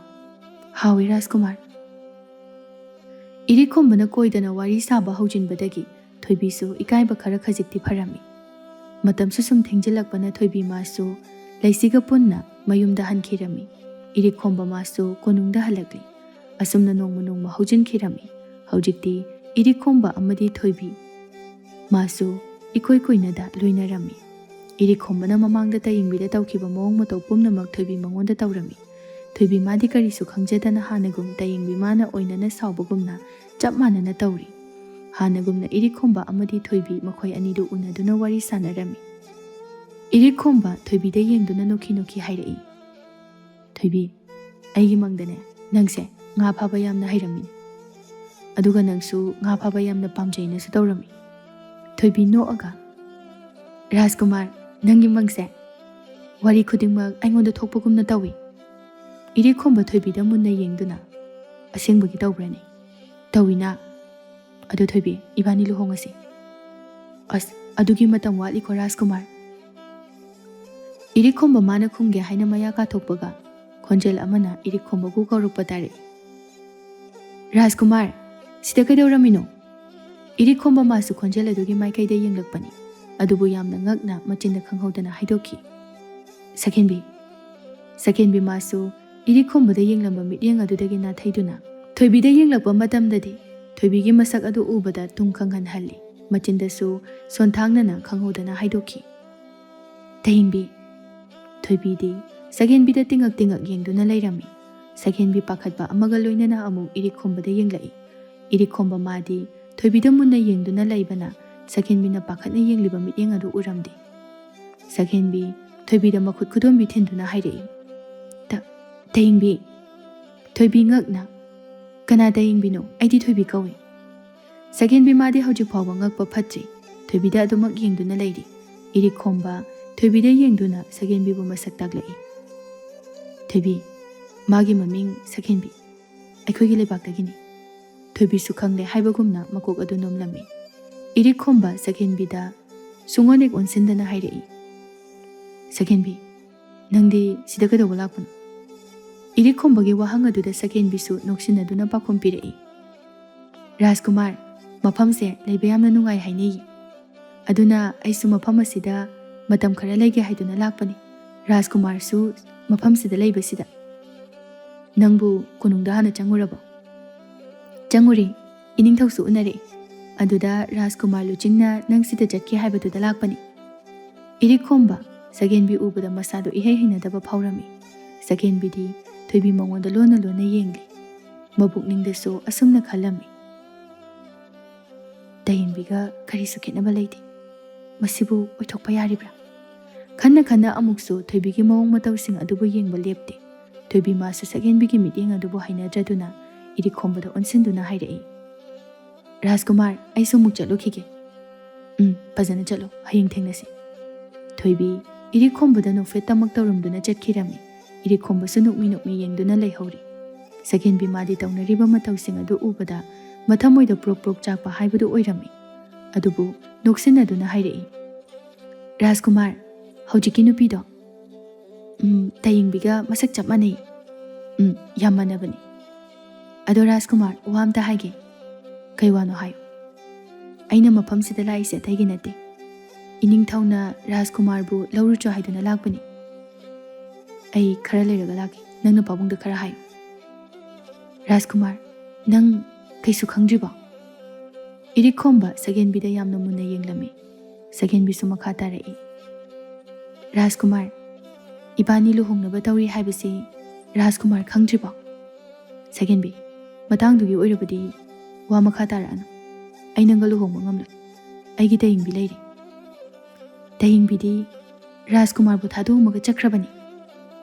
"ꯍꯥꯎꯋꯦ ꯔꯥꯖꯀꯨꯃꯥꯔ꯫" ꯏꯔꯤꯛꯈꯣꯝꯕꯅ ꯀꯣꯏꯗꯅ ꯋꯥꯔꯤ ꯁꯥꯕ ꯍꯧꯖꯤꯟꯕꯗꯒꯤ ꯊꯣꯏꯕꯤꯁꯨ ꯏꯀꯥꯏꯕ ꯈꯔ ꯈꯖꯤꯛꯇꯤ ꯐꯔꯝꯃꯤ꯫ ꯃꯇꯝꯁꯨ ꯁꯨꯝ ꯊꯦꯡꯖꯤꯜꯂꯛꯄꯅ ꯊꯣꯏꯕꯤ ꯃꯥꯁꯨ ꯂꯩꯁꯤꯒ ꯄꯨꯟꯅ ꯃꯌꯨꯝꯗ ꯍꯟꯈꯤꯔꯝꯃꯤ꯫ ꯏꯔꯤꯛꯈꯣꯝꯕ ꯃꯥꯁꯨ ꯀꯣꯅꯨꯡꯗ ꯍꯜꯂꯛꯂꯤ꯫ ꯑꯁꯨꯝꯅ ꯅꯣꯡꯃ ꯅꯣꯡꯃ ꯍꯧꯖꯤꯟꯈꯤꯔꯝꯃꯤ꯫ ꯍꯧꯖꯤꯛꯇꯤ ꯏꯔꯤꯛꯈꯣꯝꯕ ꯑꯃꯗꯤ ꯊꯣꯏꯕꯤ ꯃꯥꯁꯨ ꯏꯀꯣꯏ ꯀꯣꯏꯅꯗ ꯂꯣꯏꯅꯔꯝꯃꯤ꯫ ꯏꯔꯤꯛꯈꯣꯝꯕꯅ ꯃꯃꯥꯡꯗ ꯇꯌꯦꯡꯕꯤꯗ ꯇꯧꯈꯤꯕ ꯃꯑꯣꯡ ꯃꯇꯧ ꯄꯨꯝꯅꯃꯛ ꯊꯣꯏꯕꯤ ꯃꯉꯣꯟꯗ ꯇꯧꯔꯝꯃꯤ꯫ ꯊꯣꯏꯕꯤ ꯃꯥꯗꯤ ꯀꯔꯤꯁꯨ ꯈꯪꯖꯗꯅ ꯍꯥꯟꯅꯒꯨꯝ ꯇꯌꯦꯡꯕꯤ ꯃꯥꯅ ꯑꯣꯏꯅꯅ ꯁꯥꯎꯕꯒꯨꯝꯅ ꯆꯞ ꯃꯥꯟꯅꯅ ꯇꯧꯔꯤ꯫ ꯍꯥꯟꯅꯒꯨꯝꯅ ꯏꯔꯤꯛꯈꯣꯝꯕ ꯑꯃꯗꯤ ꯊꯣꯏꯕꯤ ꯃꯈꯣꯏ ꯑꯅꯤꯗꯨ ꯎꯅꯗꯨꯅ ꯋꯥꯔꯤ ꯁꯥꯟꯅꯔꯝꯃꯤ꯫ ꯏꯔꯤꯛꯈꯣꯝꯕ ꯊꯣꯏꯕꯤꯗ ꯌꯦꯡꯗꯨꯅ ꯅꯣꯛꯈꯤ ꯅꯣꯛꯈꯤ ꯍꯥꯏꯔꯛꯏ, "ꯊꯣꯏꯕꯤ, ꯑꯩꯒꯤ ꯃꯪꯗꯅꯦ, ꯅꯪꯁꯦ ꯉꯥ ꯐꯥꯕ ꯌꯥꯝꯅ ꯍꯩꯔꯝꯃꯤ꯫ ꯑꯗꯨꯒ ꯅꯪꯁꯨ ꯉꯥ ꯐꯥꯕ ꯌꯥꯝꯅ ꯄꯥꯝꯖꯩꯅꯁꯨ ꯇꯧꯔꯝꯃꯤ꯫" ꯊꯣꯏꯕꯤ ꯅꯣꯛꯑꯒ, "ꯔꯥꯖꯀꯨꯃꯥꯔ, ꯅꯪꯒꯤ ꯃꯪꯁꯦ ꯋꯥꯔꯤ ꯈꯨꯗꯤꯡꯃꯛ ꯑꯩꯉꯣꯟꯗ ꯊꯣꯛꯄꯒꯨꯝꯅ ꯇꯧꯏ꯫" ꯏꯔꯤꯛꯈꯣꯝꯕ ꯊꯣꯏꯕꯤꯗ ꯃꯨꯟꯅ ꯌꯦꯡꯗꯨꯅ, "ꯑꯁꯦꯡꯕꯒꯤ ꯇꯧꯕ꯭ꯔꯅꯦ?" "ꯇꯧꯏꯅ꯫" "ꯑꯗꯨ ꯊꯣꯏꯕꯤ, ꯏꯕꯥꯅꯤ ꯂꯨꯍꯣꯡꯉꯁꯤ꯫" "ꯑꯁ, ꯑꯗꯨꯒꯤ ꯃꯇꯝ ꯋꯥꯠꯂꯤꯀꯣ ꯔꯥꯖꯀꯨꯃꯥꯔ꯫" ꯏꯔꯤꯛꯈꯣꯝꯕ ꯃꯥꯅ ꯈꯨꯝꯒꯦ ꯍꯥꯏꯅ ꯃꯌꯥ ꯀꯥꯊꯣꯛꯄꯒ ꯈꯣꯟꯖꯦꯜ ꯑꯃꯅ ꯏꯔꯤꯛꯈꯣꯝꯕꯕꯨ ꯀꯧꯔꯛꯄ ꯇꯥꯔꯛꯏ꯫ "ꯔꯥꯖꯀꯨꯃꯥꯔ, ꯁꯤꯗ ꯀꯩꯗꯧꯔꯝꯃꯤꯅꯣ?" ꯏꯔꯤꯛꯈꯣꯝꯕ ꯃꯥꯁꯨ ꯈꯣꯟꯖꯦꯜ ꯑꯗꯨꯒꯤ ꯃꯥꯏꯀꯩꯗ ꯌꯦꯡꯂꯛꯄꯅꯤ꯫ ꯑꯗꯨꯕꯨ ꯌꯥꯝꯅ ꯉꯛꯅ ꯃꯆꯤꯟꯗ ꯈꯪꯍꯧꯗꯅ ꯍꯥꯏꯗꯣꯛꯈꯤ, "ꯁꯛꯍꯦꯟꯕꯤ꯫" ꯁꯛꯍꯦꯟꯕꯤ ꯃꯥꯁꯨ ꯏꯔꯤꯛꯈꯣꯝꯕꯗ ꯌꯦꯡꯂꯝꯕ ꯃꯤꯠꯌꯦꯡ ꯑꯗꯨꯗꯒꯤ ꯅꯥꯊꯩꯗꯨꯅ ꯊꯣꯏꯕꯤꯗ ꯌꯦꯡꯂꯛꯄ ꯃꯇꯝꯗꯗꯤ ꯊꯣꯏꯕꯤꯒꯤ ꯃꯁꯛ ꯑꯗꯨ ꯎꯕꯗ ꯇꯨꯝ ꯈꯪꯍꯟꯍꯜꯂꯤ꯫ ꯃꯆꯤꯟꯗꯁꯨ ꯁꯣꯟꯊꯥꯡꯅꯅ ꯈꯪꯍꯧꯗꯅ ꯍꯥꯏꯗꯣꯛꯈꯤ, "ꯇꯍꯤꯡꯕꯤ꯫" ꯊꯣꯏꯕꯤꯗꯤ ꯁꯛꯍꯦꯟꯕꯤꯗ ꯇꯤꯡꯉꯛ ꯇꯤꯡꯉꯛ ꯌꯦꯡꯗꯨꯅ ꯂꯩꯔꯝꯃꯤ꯫ ꯁꯛꯍꯦꯟꯕꯤ ꯄꯥꯈꯠꯄ ꯑꯃꯒ ꯂꯣꯏꯅꯅ ꯑꯃꯨꯛ ꯏꯔꯤꯛꯈꯣꯝꯕꯗ ꯌꯦꯡꯂꯛꯏ꯫ ꯏꯔꯤꯛꯈꯣꯝꯕ ꯃꯥꯗꯤ ꯊꯣꯏꯕꯤꯗ ꯃꯨꯟꯅ ꯌꯦꯡꯗꯨꯅ ꯂꯩꯕꯅ ꯁꯛꯍꯦꯟꯕꯤꯅ ꯄꯥꯈꯠꯅ ꯌꯦꯡꯂꯤꯕ ꯃꯤꯠꯌꯦꯡ ꯑꯗꯨ ꯎꯔꯝꯗꯦ꯫ ꯁꯛꯍꯦꯟꯕꯤ ꯊꯣꯏꯕꯤꯗ ꯃꯈꯨꯠ ꯈꯨꯗꯣꯝꯕꯤ ꯊꯤꯟꯗꯨꯅ ꯍꯥꯏꯔꯛꯏ, "ꯇ-, ꯇꯍꯤꯡꯕꯤ꯫" ꯊꯣꯏꯕꯤ ꯉꯛꯅ, "ꯀꯅꯥ ꯇꯌꯦꯡꯕꯤꯅꯣ? ꯑꯩꯗꯤ ꯊꯣꯏꯕꯤ ꯀꯧꯏ꯫" ꯁꯛꯍꯦꯟꯕꯤ ꯃꯥꯗꯤ ꯍꯧꯖꯤꯛ ꯐꯥꯎꯕ ꯉꯛꯄ ꯐꯠꯇ꯭ꯔꯤ꯫ ꯊꯣꯏꯕꯤꯗ ꯑꯗꯨꯃꯛ ꯌꯦꯡꯗꯨꯅ ꯂꯩꯔꯤ꯫ ꯏꯔꯤꯛꯈꯣꯝꯕ ꯊꯣꯏꯕꯤꯗ ꯌꯦꯡꯗꯨꯅ ꯁꯛꯍꯦꯟꯕꯤꯕꯨ ꯃꯁꯛ ꯇꯥꯛꯂꯛꯏ꯫ "ꯊꯣꯏꯕꯤ, "ꯃꯥꯒꯤ ꯃꯃꯤꯡ ꯁꯛꯍꯦꯟꯕꯤ, ꯑꯩꯈꯣꯏꯒꯤ ꯂꯩꯕꯥꯛꯇꯒꯤꯅꯤ꯫" ꯊꯣꯏꯕꯤꯁꯨ ꯈꯪꯂꯦ ꯍꯥꯏꯕꯒꯨꯝꯅ ꯃꯀꯣꯛ ꯑꯗꯨ ꯅꯣꯝꯂꯝꯃꯤ꯫ ꯏꯔꯤꯛ ꯈꯣꯝꯕ ꯁꯛꯍꯦꯟꯕꯤꯗ ꯁꯨꯡꯑꯣꯟ ꯍꯦꯛ ꯑꯣꯟꯁꯤꯟꯗꯅ ꯍꯥꯏꯔꯛꯏ, "ꯁꯛꯍꯦꯟꯕꯤ, ꯅꯪꯗꯤ ꯁꯤꯗ ꯀꯩꯗꯧꯕ ꯂꯥꯛꯄꯅꯣ?" ꯏꯔꯤꯛ ꯈꯣꯝꯕꯒꯤ ꯋꯥꯍꯪ ꯑꯗꯨꯗ ꯁꯛꯍꯦꯟꯕꯤꯁꯨ ꯅꯣꯛꯁꯤꯟꯅꯗꯨꯅ ꯄꯥꯎꯈꯨꯝ ꯄꯤꯔꯛꯏ, "ꯔꯥꯖꯀꯨꯃꯥꯔ, ꯃꯐꯝꯁꯦ ꯂꯩꯕ ꯌꯥꯝꯅ ꯅꯨꯡꯉꯥꯏ ꯍꯥꯏꯅꯩꯌꯦ꯫ ꯑꯗꯨꯅ ꯑꯩꯁꯨ ꯃꯐꯝ ꯑꯁꯤꯗ ꯃꯇꯝ ꯈꯔ ꯂꯩꯒꯦ ꯍꯥꯏꯗꯨꯅ ꯂꯥꯛꯄꯅꯤ꯫ ꯔꯥꯖꯀꯨꯃꯥꯔꯁꯨ ꯃꯐꯝꯁꯤꯗ ꯂꯩꯕꯁꯤꯗ꯫" "ꯅꯪꯕꯨ ꯀꯣꯅꯨꯡꯗ ꯍꯥꯟꯅ ꯆꯪꯉꯨꯔꯕꯣ?" "ꯆꯪꯉꯨꯔꯦ꯫ ꯏꯅꯤꯡꯊꯧꯁꯨ ꯎꯅꯔꯦ꯫ ꯑꯗꯨꯗ ꯔꯥꯖꯀꯨꯃꯥꯔ ꯂꯨꯆꯤꯡꯅ ꯅꯪ ꯁꯤꯗ ꯆꯠꯈꯤ ꯍꯥꯏꯕꯗꯨꯗ ꯂꯥꯛꯄꯅꯤ꯫" ꯏꯔꯤꯛ ꯈꯣꯝꯕ ꯁꯛꯍꯦꯟꯕꯤ ꯎꯕꯗ ꯃꯁꯥꯗꯣ ꯏꯍꯩ ꯍꯩꯅꯗꯕ ꯐꯥꯎꯔꯝꯃꯤ꯫ ꯁꯛꯍꯦꯟꯕꯤꯗꯤ ꯊꯣꯏꯕꯤ ꯃꯉꯣꯟꯗ ꯂꯣꯟꯅ ꯂꯣꯟꯅ ꯌꯦꯡꯂꯤ꯫ ꯃꯕꯨꯛꯅꯤꯡꯗꯁꯨ ꯑꯁꯨꯝꯅ ꯈꯜꯂꯝꯃꯤ, "ꯇꯌꯦꯡꯕꯤꯒ ꯀꯔꯤꯁꯨ ꯈꯦꯠꯅꯕ ꯂꯩꯇꯦ꯫ ꯃꯁꯤꯕꯨ ꯑꯣꯏꯊꯣꯛꯄ ꯌꯥꯔꯤꯕ꯭ꯔꯥ?" ꯈꯟꯅ ꯈꯟꯅ ꯑꯃꯨꯛꯁꯨ ꯊꯣꯏꯕꯤꯒꯤ ꯃꯑꯣꯡ ꯃꯇꯧꯁꯤꯡ ꯑꯗꯨꯕꯨ ꯌꯦꯡꯕ ꯂꯦꯞꯇꯦ꯫ ꯊꯣꯏꯕꯤ ꯃꯥꯁꯨ ꯁꯛꯍꯦꯟꯕꯤꯒꯤ ꯃꯤꯠꯌꯦꯡ ꯑꯗꯨꯕꯨ ꯍꯩꯅꯗ꯭ꯔꯗꯨꯅ ꯏꯔꯤꯛ ꯈꯣꯝꯕꯗ ꯑꯣꯟꯁꯤꯟꯗꯨꯅ ꯍꯥꯏꯔꯛꯏ, "ꯔꯥꯖꯀꯨꯃꯥꯔ, ꯑꯩꯁꯨ ꯑꯃꯨꯛ ꯆꯠꯂꯨꯈꯤꯒꯦ꯫" "ꯎꯝ, ꯐꯖꯅ ꯆꯠꯂꯣ, ꯍꯌꯦꯡ ꯊꯦꯡꯅꯁꯤ꯫" ꯊꯣꯏꯕꯤ ꯏꯔꯤꯛ ꯈꯣꯝꯕꯗ ꯅꯣꯛꯐꯦꯠ ꯇꯃꯛ ꯇꯧꯔꯝꯗꯨꯅ ꯆꯠꯈꯤꯔꯝꯃꯤ꯫ ꯏꯔꯤꯛ ꯈꯣꯝꯕꯁꯨ ꯅꯣꯛꯃꯤ ꯅꯣꯛꯃꯤ ꯌꯦꯡꯗꯨꯅ ꯂꯩꯍꯧꯔꯤ꯫ ꯁꯛꯍꯦꯟꯕꯤ ꯃꯥꯗꯤ ꯇꯧꯅꯔꯤꯕ ꯃꯇꯧꯁꯤꯡ ꯑꯗꯨ ꯎꯕꯗ ꯃꯊꯃꯣꯏꯗ ꯄ꯭ꯔꯣꯛ ꯄ꯭ꯔꯣꯛ ꯆꯥꯛꯄ ꯍꯥꯏꯕꯗꯨ ꯑꯣꯏꯔꯝꯃꯤ꯫ ꯑꯗꯨꯕꯨ ꯅꯣꯛꯁꯤꯟꯅꯗꯨꯅ ꯍꯥꯏꯔꯛꯏ, "ꯔꯥꯖꯀꯨꯃꯥꯔ, ꯍꯧꯖꯤꯛꯀꯤ ꯅꯨꯄꯤꯗꯣ, ꯎꯝ, ꯇꯌꯦꯡꯕꯤꯒ ꯃꯁꯛ ꯆꯞ ꯃꯥꯟꯅꯩ꯫ ꯎꯝ, ꯌꯥꯝ ꯃꯥꯟꯅꯕꯅꯤ꯫ ꯑꯗꯣ ꯔꯥꯖꯀꯨꯃꯥꯔ, ꯋꯥ ꯑꯝꯇ ꯍꯥꯏꯒꯦ꯫" "ꯀꯩ ꯋꯥꯅꯣ ꯍꯥꯏꯌꯨ꯫" "ꯑꯩꯅ ꯃꯐꯝꯁꯤꯗ ꯂꯥꯛꯏꯁꯦ ꯑꯇꯩꯒꯤ ꯅꯠꯇꯦ꯫ ꯏꯅꯤꯡꯊꯧꯅ ꯔꯥꯖꯀꯨꯃꯥꯔꯕꯨ ꯂꯧꯔꯨꯆꯣ ꯍꯥꯏꯗꯨꯅ ꯂꯥꯛꯄꯅꯤ꯫" "ꯑꯩ ꯈꯔ ꯂꯩꯔꯒ ꯂꯥꯛꯀꯦ꯫ ꯅꯪꯅ ꯄꯥꯕꯨꯡꯗ ꯈꯔ ꯍꯥꯏꯌꯨ꯫" "ꯔꯥꯖꯀꯨꯃꯥꯔ, ꯅꯪ ꯀꯩꯁꯨ ꯈꯪꯗ꯭ꯔꯤꯕꯣ?" ꯏꯔꯤꯛ ꯈꯣꯝꯕ ꯁꯛꯍꯦꯟꯕꯤꯗ ꯌꯥꯝꯅ ꯃꯨꯟꯅ ꯌꯦꯡꯂꯝꯃꯤ꯫ ꯁꯛꯍꯦꯟꯕꯤꯁꯨ ꯃꯈꯥ ꯇꯥꯔꯛꯏ, "ꯔꯥꯖꯀꯨꯃꯥꯔ, ꯏꯕꯥꯅꯤ ꯂꯨꯍꯣꯡꯅꯕ ꯇꯧꯔꯤ ꯍꯥꯏꯕꯁꯤ ꯔꯥꯖꯀꯨꯃꯥꯔ ꯈꯪꯗ꯭ꯔꯤꯕꯣ?" "ꯁꯛꯍꯦꯟꯕꯤ, ꯃꯇꯥꯡꯗꯨꯒꯤ ꯑꯣꯏꯔꯕꯗꯤ ꯋꯥ ꯃꯈꯥ ꯇꯥꯔꯛꯑꯅꯨ꯫ ꯑꯩ ꯅꯪꯒ ꯂꯨꯍꯣꯡꯕ ꯉꯝꯂꯣꯏ꯫ ꯑꯩꯒꯤ ꯇꯌꯦꯡꯕꯤ ꯂꯩꯔꯦ꯫" "ꯇꯌꯦꯡꯕꯤꯗꯤ ꯔꯥꯖꯀꯨꯃꯥꯔꯕꯨ ꯊꯥꯗꯣꯛꯑꯝꯃꯒ ꯆꯠꯈ꯭ꯔꯕꯅꯤ꯫"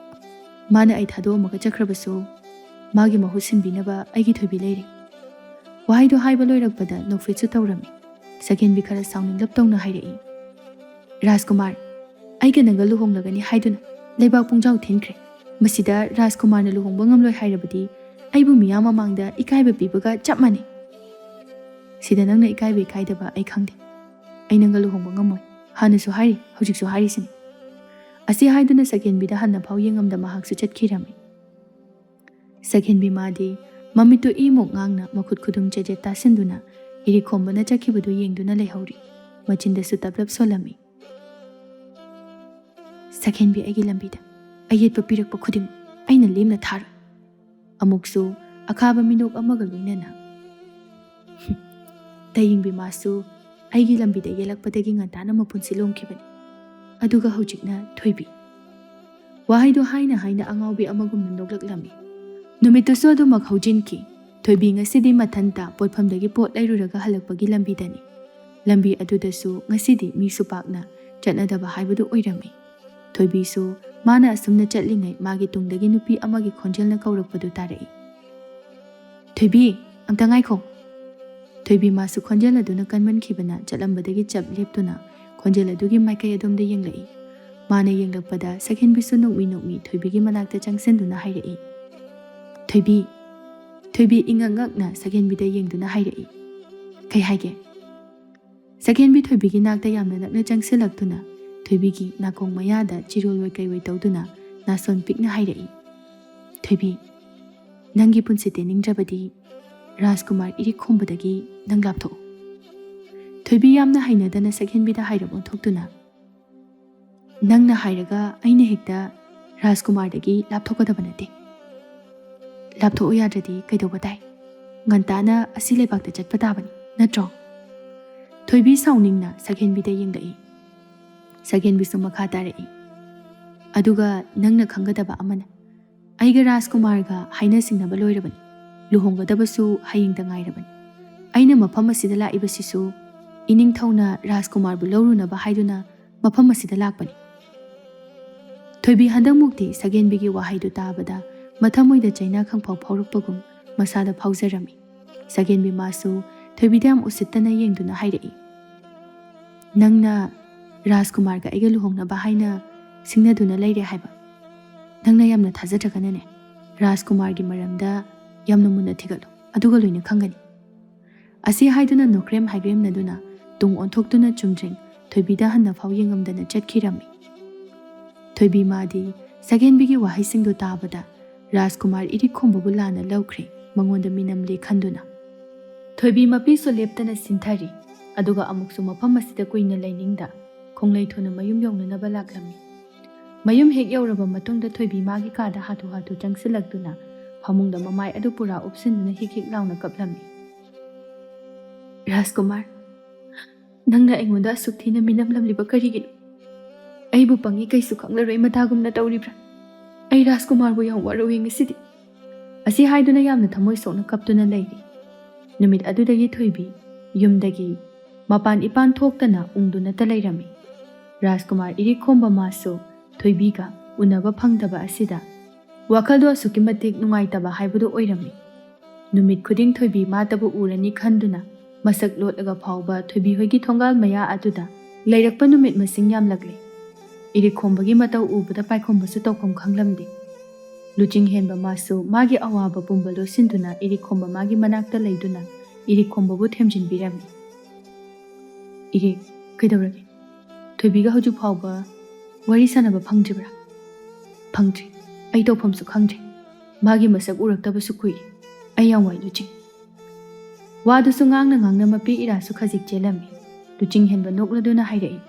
"ꯃꯥꯅ ꯑꯩ ꯊꯥꯗꯣꯛꯑꯝꯃꯒ ꯆꯠꯈ꯭ꯔꯕꯁꯨ, ꯃꯥꯒꯤ ꯃꯍꯨꯠ ꯁꯤꯟꯕꯤꯅꯕ ꯑꯩꯒꯤ ꯊꯣꯏꯕꯤ ꯂꯩꯔꯦ꯫" ꯋꯥꯍꯩꯗꯨ ꯍꯥꯏꯕ ꯂꯣꯏꯔꯛꯄꯗ ꯅꯣꯛꯐꯦꯠꯁꯨ ꯇꯧꯔꯝꯃꯤ꯫ ꯁꯛꯍꯦꯟꯕꯤ ꯈꯔ ꯁꯥꯎꯅꯤꯡꯂꯞ ꯇꯧꯅ ꯍꯥꯏꯔꯛꯏ, "ꯔꯥꯖꯀꯨꯃꯥꯔ, ꯑꯩꯒ ꯅꯪꯒ ꯂꯨꯍꯣꯡꯂꯒꯅꯤ ꯍꯥꯏꯗꯨꯅ ꯂꯩꯕꯥꯛ ꯄꯨꯡꯖꯥꯎ ꯊꯤꯟꯈ꯭ꯔꯦ꯫ ꯃꯁꯤꯗ ꯔꯥꯖꯀꯨꯃꯥꯔꯅ ꯂꯨꯍꯣꯡꯕ ꯉꯝꯂꯣꯏ ꯍꯥꯏꯔꯕꯗꯤ ꯑꯩꯕꯨ ꯃꯤꯌꯥꯝ ꯃꯃꯥꯡꯗ ꯏꯀꯥꯏꯕ ꯄꯤꯕꯒ ꯆꯞ ꯃꯥꯟꯅꯩ꯫ ꯁꯤꯗ ꯅꯪꯅ ꯏꯀꯥꯏꯕ ꯏꯀꯥꯏꯗꯕ ꯑꯩ ꯈꯪꯗꯦ꯫ ꯑꯩ ꯅꯪꯒ ꯂꯨꯍꯣꯡꯕ ꯉꯝꯃꯣꯏ꯫ ꯍꯥꯟꯅꯁꯨ ꯍꯥꯏꯔꯤ, ꯍꯧꯖꯤꯛꯁꯨ ꯍꯥꯏꯔꯤꯁꯤꯅꯤ꯫ ꯑꯁꯤ ꯍꯥꯏꯗꯨꯅ ꯁꯛꯍꯦꯟꯕꯤꯗ ꯍꯟꯅꯐꯥꯎ ꯌꯦꯡꯉꯝꯗ ꯃꯍꯥꯛꯁꯨ ꯆꯠꯈꯤꯔꯝꯃꯤ꯫ ꯁꯛꯍꯦꯟꯕꯤ ꯃꯥꯗꯤ ꯃꯃꯤꯠꯇꯨ ꯏꯃꯨꯛ ꯉꯥꯡꯅ ꯃꯈꯨꯠ ꯈꯨꯗꯨꯝ ꯆꯦꯖꯦꯠ ꯇꯥꯁꯤꯟꯗꯨꯅ ꯏꯔꯤꯛ ꯈꯣꯝꯕꯅ ꯆꯠꯈꯤꯕꯗꯨ ꯌꯦꯡꯗꯨꯅ ꯂꯩꯍꯧꯔꯤ꯫ ꯃꯆꯤꯟꯗꯁꯨ ꯇꯞꯂꯞ ꯁꯣꯜꯂꯝꯃꯤ꯫ ꯁꯛꯍꯦꯟꯕꯤ ꯑꯩꯒꯤ ꯂꯝꯕꯤꯗ ꯑꯌꯦꯠꯄ ꯄꯤꯔꯛꯄ ꯈꯨꯗꯤꯡ ꯑꯩꯅ ꯂꯦꯝꯅ ꯊꯥꯔꯣꯏ꯫ ꯑꯃꯨꯛꯁꯨ ꯑꯈꯥꯕ ꯃꯤꯅꯣꯛ ꯑꯃꯒ ꯂꯣꯏꯅꯅ ꯇꯌꯦꯡꯕꯤ ꯃꯥꯁꯨ ꯑꯩꯒꯤ ꯂꯝꯕꯤꯗ ꯌꯦꯜꯂꯛꯄꯗꯒꯤ ꯉꯟꯇꯥꯅ ꯃꯄꯨꯟꯁꯤ ꯂꯣꯝꯈꯤꯕꯅꯤ꯫ ꯑꯗꯨꯒ ꯍꯧꯖꯤꯛꯅ ꯊꯣꯏꯕꯤ꯫ ꯋꯥꯍꯩꯗꯨ ꯍꯥꯏꯅ ꯍꯥꯏꯅ ꯑꯉꯥꯎꯕꯤ ꯑꯃꯒꯨꯝꯅ ꯅꯣꯛꯂꯛꯂꯝꯃꯤ꯫ ꯅꯨꯃꯤꯠꯇꯨꯁꯨ ꯑꯗꯨꯃꯛ ꯍꯧꯖꯤꯟꯈꯤ꯫ ꯊꯣꯏꯕꯤ ꯉꯁꯤꯗꯤ ꯃꯊꯟꯇ ꯄꯣꯠꯐꯝꯗꯒꯤ ꯄꯣꯠ ꯂꯩꯔꯨꯔꯒ ꯍꯜꯂꯛꯄꯒꯤ ꯂꯝꯕꯤꯗꯅꯤ꯫ ꯂꯝꯕꯤ ꯑꯗꯨꯗꯁꯨ ꯉꯁꯤꯗꯤ ꯃꯤꯁꯨ ꯄꯥꯛꯅ ꯆꯠꯅꯗꯕ ꯍꯥꯏꯕꯗꯨ ꯑꯣꯏꯔꯝꯃꯤ꯫ ꯊꯣꯏꯕꯤꯁꯨ ꯃꯥꯅ ꯑꯁꯨꯝꯅ ꯆꯠꯂꯤꯉꯩ ꯃꯥꯒꯤ ꯇꯨꯡꯗꯒꯤ ꯅꯨꯄꯤ ꯑꯃꯒꯤ ꯈꯣꯟꯖꯦꯜꯅ ꯀꯧꯔꯛꯄꯗꯨ ꯇꯥꯔꯛꯏ꯫ "ꯊꯣꯏꯕꯤ, ꯑꯝꯇ ꯉꯥꯏꯈꯣ!" ꯊꯣꯏꯕꯤ ꯃꯥꯁꯨ ꯈꯣꯟꯖꯦꯜ ꯑꯗꯨꯅ ꯀꯟꯃꯟꯈꯤꯕꯅ ꯆꯠꯂꯝꯕꯗꯒꯤ ꯆꯞ ꯂꯦꯞꯇꯨꯅ ꯈꯣꯟꯖꯦꯜ ꯑꯗꯨꯒꯤ ꯃꯥꯏꯀꯩ ꯑꯗꯣꯝꯗ ꯌꯦꯡꯂꯛꯏ꯫ ꯃꯥꯅ ꯌꯦꯡꯂꯛꯄꯗ ꯁꯛꯍꯦꯟꯕꯤꯁꯨ ꯅꯣꯛꯃꯤ ꯅꯣꯛꯃꯤ ꯊꯣꯏꯕꯤꯒꯤ ꯃꯅꯥꯛꯇ ꯆꯪꯁꯤꯟꯗꯨꯅ ꯍꯥꯏꯔꯛꯏ, "ꯊꯣꯏꯕꯤ!" ꯊꯣꯏꯕꯤ ꯏꯉꯛ ꯉꯛꯅ ꯁꯛꯍꯦꯟꯕꯤꯗ ꯌꯦꯡꯗꯨꯅ ꯍꯥꯏꯔꯛꯏ, "ꯀꯩ ꯍꯥꯏꯒꯦ?" ꯁꯛꯍꯦꯟꯕꯤ ꯊꯣꯏꯕꯤꯒꯤ ꯅꯥꯛꯇ ꯌꯥꯝꯅ ꯅꯛꯅ ꯆꯪꯁꯤꯜꯂꯛꯇꯨꯅ ꯊꯣꯏꯕꯤꯒꯤ ꯅꯥꯀꯣꯡ ꯃꯌꯥꯗ ꯆꯤꯔꯣꯜ ꯑꯣꯏ ꯀꯩ ꯑꯣꯏ ꯇꯧꯗꯨꯅ ꯅꯥꯁꯣꯟ ꯄꯤꯛꯅ ꯍꯥꯏꯔꯛꯏ, "ꯊꯣꯏꯕꯤ, ꯅꯪꯒꯤ ꯄꯨꯟꯁꯤ ꯇꯦꯟꯅꯤꯡꯗ꯭ꯔꯕꯗꯤ ꯔꯥꯖꯀꯨꯃꯥꯔ ꯏꯔꯤꯛ ꯈꯣꯝꯕꯗꯒꯤ ꯅꯪ ꯂꯥꯞꯊꯣꯛꯎ꯫" ꯊꯣꯏꯕꯤ ꯌꯥꯝꯅ ꯍꯩꯅꯗꯅ ꯁꯛꯍꯦꯟꯕꯤꯗ ꯍꯥꯏꯔꯞ ꯑꯣꯟꯊꯣꯛꯇꯨꯅ, "ꯅꯪꯅ ꯍꯥꯏꯔꯒ ꯑꯩꯅ ꯍꯦꯛꯇ ꯔꯥꯖꯀꯨꯃꯥꯔꯗꯒꯤ ꯂꯥꯞꯊꯣꯛꯀꯗꯕ ꯅꯠꯇꯦ꯫ ꯂꯥꯞꯊꯣꯛꯎ ꯌꯥꯗ꯭ꯔꯗꯤ ꯀꯩꯗꯧꯕ ꯇꯥꯏ? ꯉꯟꯇꯥꯅ ꯑꯁꯤ ꯂꯩꯕꯥꯛꯇ ꯆꯠꯄ ꯇꯥꯕꯅꯤ, ꯅꯠꯇ꯭ꯔꯣ?" ꯊꯣꯏꯕꯤ ꯁꯥꯎꯅꯤꯡꯅ ꯁꯛꯍꯦꯟꯕꯤꯗ ꯌꯦꯡꯂꯛꯏ꯫ ꯁꯛꯍꯦꯟꯕꯤꯁꯨ ꯃꯈꯥ ꯇꯥꯔꯛꯏ, "ꯑꯗꯨꯒ ꯅꯪꯅ ꯈꯪꯒꯗꯕ ꯑꯃꯅ, ꯑꯩꯒ ꯔꯥꯖꯀꯨꯃꯥꯔꯒ ꯍꯥꯏꯅ ꯁꯤꯡꯅꯕ ꯂꯣꯏꯔꯕꯅꯤ꯫ ꯂꯨꯍꯣꯡꯒꯗꯕꯁꯨ ꯍꯌꯦꯡꯗ ꯉꯥꯏꯔꯕꯅꯤ꯫ ꯑꯩꯅ ꯃꯐꯝ ꯑꯁꯤꯗ ꯂꯥꯛꯏꯕꯁꯤꯁꯨ ꯏꯅꯤꯡꯊꯧꯅ ꯔꯥꯖꯀꯨꯃꯥꯔꯕꯨ ꯂꯧꯔꯨꯅꯕ ꯍꯥꯏꯗꯨꯅ ꯃꯐꯝ ꯑꯁꯤꯗ ꯂꯥꯛꯄꯅꯤ꯫" ꯊꯣꯏꯕꯤ ꯍꯟꯗꯛꯃꯨꯛꯇꯤ ꯁꯛꯍꯦꯟꯕꯤꯒꯤ ꯋꯥꯍꯩꯗꯨ ꯇꯥꯕꯗ ꯃꯊꯃꯣꯏꯗ ꯆꯩꯅꯥ ꯈꯪꯐꯥꯎ ꯐꯥꯎꯔꯛꯄꯒꯨꯝ ꯃꯁꯥꯗ ꯐꯥꯎꯖꯔꯝꯃꯤ꯫ ꯁꯛꯍꯦꯟꯕꯤ ꯃꯥꯁꯨ ꯊꯣꯏꯕꯤꯗ ꯌꯥꯝ ꯎꯁꯤꯠꯇꯅ ꯌꯦꯡꯗꯨꯅ ꯍꯥꯏꯔꯛꯏ, "ꯅꯪꯅ ꯔꯥꯖꯀꯨꯃꯥꯔꯒ ꯑꯩꯒ ꯂꯨꯍꯣꯡꯅꯕ ꯍꯥꯏꯅ ꯁꯤꯡꯅꯗꯨꯅ ꯂꯩꯔꯦ ꯍꯥꯏꯕ?" ꯅꯪꯅ ꯌꯥꯝꯅ ꯊꯥꯖꯗ꯭ꯔꯒꯅꯅꯦ, ꯔꯥꯖꯀꯨꯃꯥꯔꯒꯤ ꯃꯔꯝꯗ ꯌꯥꯝꯅ ꯃꯨꯟꯅ ꯊꯤꯒꯠꯂꯨ, ꯑꯗꯨꯒ ꯂꯣꯏꯅ ꯈꯪꯒꯅꯤ꯫ ꯑꯁꯤ ꯍꯥꯏꯗꯨꯅ ꯅꯣꯀ꯭ꯔꯦꯝ ꯍꯥꯏꯒ꯭ꯔꯦꯝꯅꯗꯨꯅ ꯇꯨꯡ ꯑꯣꯟꯊꯣꯛꯇꯨꯅ ꯆꯨꯝꯗ꯭ꯔꯤꯡ ꯊꯣꯏꯕꯤꯗ ꯍꯟꯅ ꯐꯥꯎ ꯌꯦꯡꯉꯝꯗꯅ ꯆꯠꯈꯤꯔꯝꯃꯤ꯫ ꯊꯣꯏꯕꯤ ꯃꯥꯗꯤ ꯁꯛꯍꯦꯟꯕꯤꯒꯤ ꯋꯥꯍꯩꯁꯤꯡꯗꯨ ꯇꯥꯕꯗ ꯔꯥꯖꯀꯨꯃꯥꯔ ꯏꯔꯤꯛꯈꯣꯝꯕꯕꯨ ꯂꯥꯟꯅ ꯂꯧꯈ꯭ꯔꯦ, ꯃꯉꯣꯟꯗ ꯃꯤꯅꯝꯂꯦ ꯈꯟꯗꯨꯅ꯫ ꯊꯣꯏꯕꯤ ꯃꯄꯤꯁꯨ ꯂꯦꯞꯇꯅ ꯁꯤꯟꯊꯔꯤ, ꯑꯗꯨꯒ ꯑꯃꯨꯛꯁꯨ ꯃꯐꯝ ꯑꯁꯤꯗ ꯀꯨꯏꯅ ꯂꯩꯅꯤꯡꯗ ꯈꯣꯡꯂꯩ ꯊꯨꯅ ꯃꯌꯨꯝ ꯌꯧꯅꯅꯕ ꯂꯥꯛꯂꯝꯃꯤ꯫ ꯃꯌꯨꯝ ꯍꯦꯛ ꯌꯧꯔꯕ ꯃꯇꯨꯡꯗ ꯊꯣꯏꯕꯤ ꯃꯥꯒꯤ ꯀꯥꯗ ꯍꯥꯊꯨ ꯍꯥꯊꯨ ꯆꯪꯁꯤꯜꯂꯛꯇꯨꯅ ꯐꯃꯨꯡꯗ ꯃꯃꯥꯏ ꯑꯗꯨ ꯄꯨꯔꯥ ꯎꯞꯁꯤꯟꯗꯨꯅ ꯍꯤꯛ ꯍꯤꯛ ꯂꯥꯎꯅ ꯀꯞꯂꯝꯃꯤ꯫ "ꯔꯥꯖꯀꯨꯃꯥꯔ, ꯅꯪꯅ ꯑꯩꯉꯣꯟꯗ ꯑꯁꯨꯛ ꯊꯤꯅ ꯃꯤꯅꯝꯂꯝꯂꯤꯕ ꯀꯔꯤꯒꯤꯅꯣ? ꯑꯩꯕꯨ ꯄꯪꯉꯤ ꯀꯩꯁꯨ ꯈꯪꯂꯔꯣꯏ ꯃꯇꯥꯒꯨꯝꯅ ꯇꯧꯔꯤꯕ꯭ꯔꯥ? ꯑꯩ ꯔꯥꯖꯀꯨꯃꯥꯔꯕꯨ ꯌꯥꯝ ꯋꯥꯔꯧꯏ ꯉꯁꯤꯗꯤ"꯫ ꯑꯁꯤ ꯍꯥꯏꯗꯨꯅ ꯌꯥꯝꯅ ꯊꯃꯣꯏ ꯁꯣꯛꯅ ꯀꯞꯇꯨꯅ ꯂꯩꯔꯤ꯫ ꯅꯨꯃꯤꯠ ꯑꯗꯨꯗꯒꯤ ꯊꯣꯏꯕꯤ ꯌꯨꯝꯗꯒꯤ ꯃꯄꯥꯟ ꯏꯄꯥꯟ ꯊꯣꯛꯇꯅ ꯎꯪꯗꯨꯅꯇ ꯂꯩꯔꯝꯃꯤ꯫ ꯔꯥꯖꯀꯨꯃꯥꯔ ꯏꯔꯤꯛꯈꯣꯝꯕ ꯃꯥꯁꯨ ꯊꯣꯏꯕꯤꯒ ꯎꯅꯕ ꯐꯪꯗꯕ ꯑꯁꯤꯗ ꯋꯥꯈꯜꯗꯣ ꯑꯁꯨꯛꯀꯤ ꯃꯇꯤꯛ ꯅꯨꯡꯉꯥꯏꯇꯕ ꯍꯥꯏꯕꯗꯨ ꯑꯣꯏꯔꯝꯃꯤ꯫ ꯅꯨꯃꯤꯠ ꯈꯨꯗꯤꯡ ꯊꯣꯏꯕꯤ ꯃꯥꯇꯕꯨ ꯎꯔꯅꯤ ꯈꯟꯗꯨꯅ ꯃꯁꯛ ꯂꯣꯠꯂꯒ ꯐꯥꯎꯕ ꯊꯣꯏꯕꯤ ꯍꯣꯏꯒꯤ ꯊꯣꯡꯒꯥꯜ ꯃꯌꯥ ꯑꯗꯨꯗ ꯂꯩꯔꯛꯄ ꯅꯨꯃꯤꯠ ꯃꯁꯤꯡ ꯌꯥꯝꯂꯛꯂꯦ꯫ ꯏꯔꯤꯛꯈꯣꯝꯕꯒꯤ ꯃꯇꯧ ꯎꯕꯗ ꯄꯥꯏꯈꯣꯝꯕꯁꯨ ꯇꯧꯐꯝ ꯈꯪꯂꯝꯗꯦ꯫ ꯂꯨꯆꯤꯡ ꯍꯦꯟꯕ ꯃꯥꯁꯨ ꯃꯥꯒꯤ ꯑꯋꯥꯕ ꯄꯨꯝꯕ ꯂꯣꯠꯁꯤꯟꯗꯨꯅ ꯏꯔꯤꯛꯈꯣꯝꯕ ꯃꯥꯒꯤ ꯃꯅꯥꯛꯇ ꯂꯩꯗꯨꯅ ꯏꯔꯤꯛꯈꯣꯝꯕꯕꯨ ꯊꯦꯝꯖꯤꯟꯕꯤꯔꯝꯃꯤ꯫ "ꯏꯔꯤꯛ, ꯀꯩꯗꯧꯔꯒꯦ? ꯊꯣꯏꯕꯤꯒ ꯍꯧꯖꯤꯛ ꯐꯥꯎꯕ ꯋꯥꯔꯤ ꯁꯥꯟꯅꯕ ꯐꯪꯗ꯭ꯔꯤꯕ꯭ꯔꯥ?" "ꯐꯪꯗ꯭ꯔꯤ꯫ ꯑꯩ ꯇꯧꯐꯝꯁꯨ ꯈꯪꯗ꯭ꯔꯦ꯫ ꯃꯥꯒꯤ ꯃꯁꯛ ꯎꯔꯛꯇꯕꯁꯨ ꯀꯨꯏꯔꯦ꯫ ꯑꯩ ꯌꯥꯝ ꯋꯥꯏ ꯂꯨꯆꯤꯡ"꯫ ꯋꯥꯗꯨꯁꯨ ꯉꯥꯡꯅ ꯉꯥꯡꯅ ꯃꯄꯤ ꯏꯔꯥꯁꯨ ꯈꯖꯤꯛ ꯆꯦꯜꯂꯝꯃꯤ꯫ ꯂꯨꯆꯤꯡ ꯍꯦꯟꯕ ꯅꯣꯛꯂꯗꯨꯅ ꯍꯥꯏꯔꯛꯏ,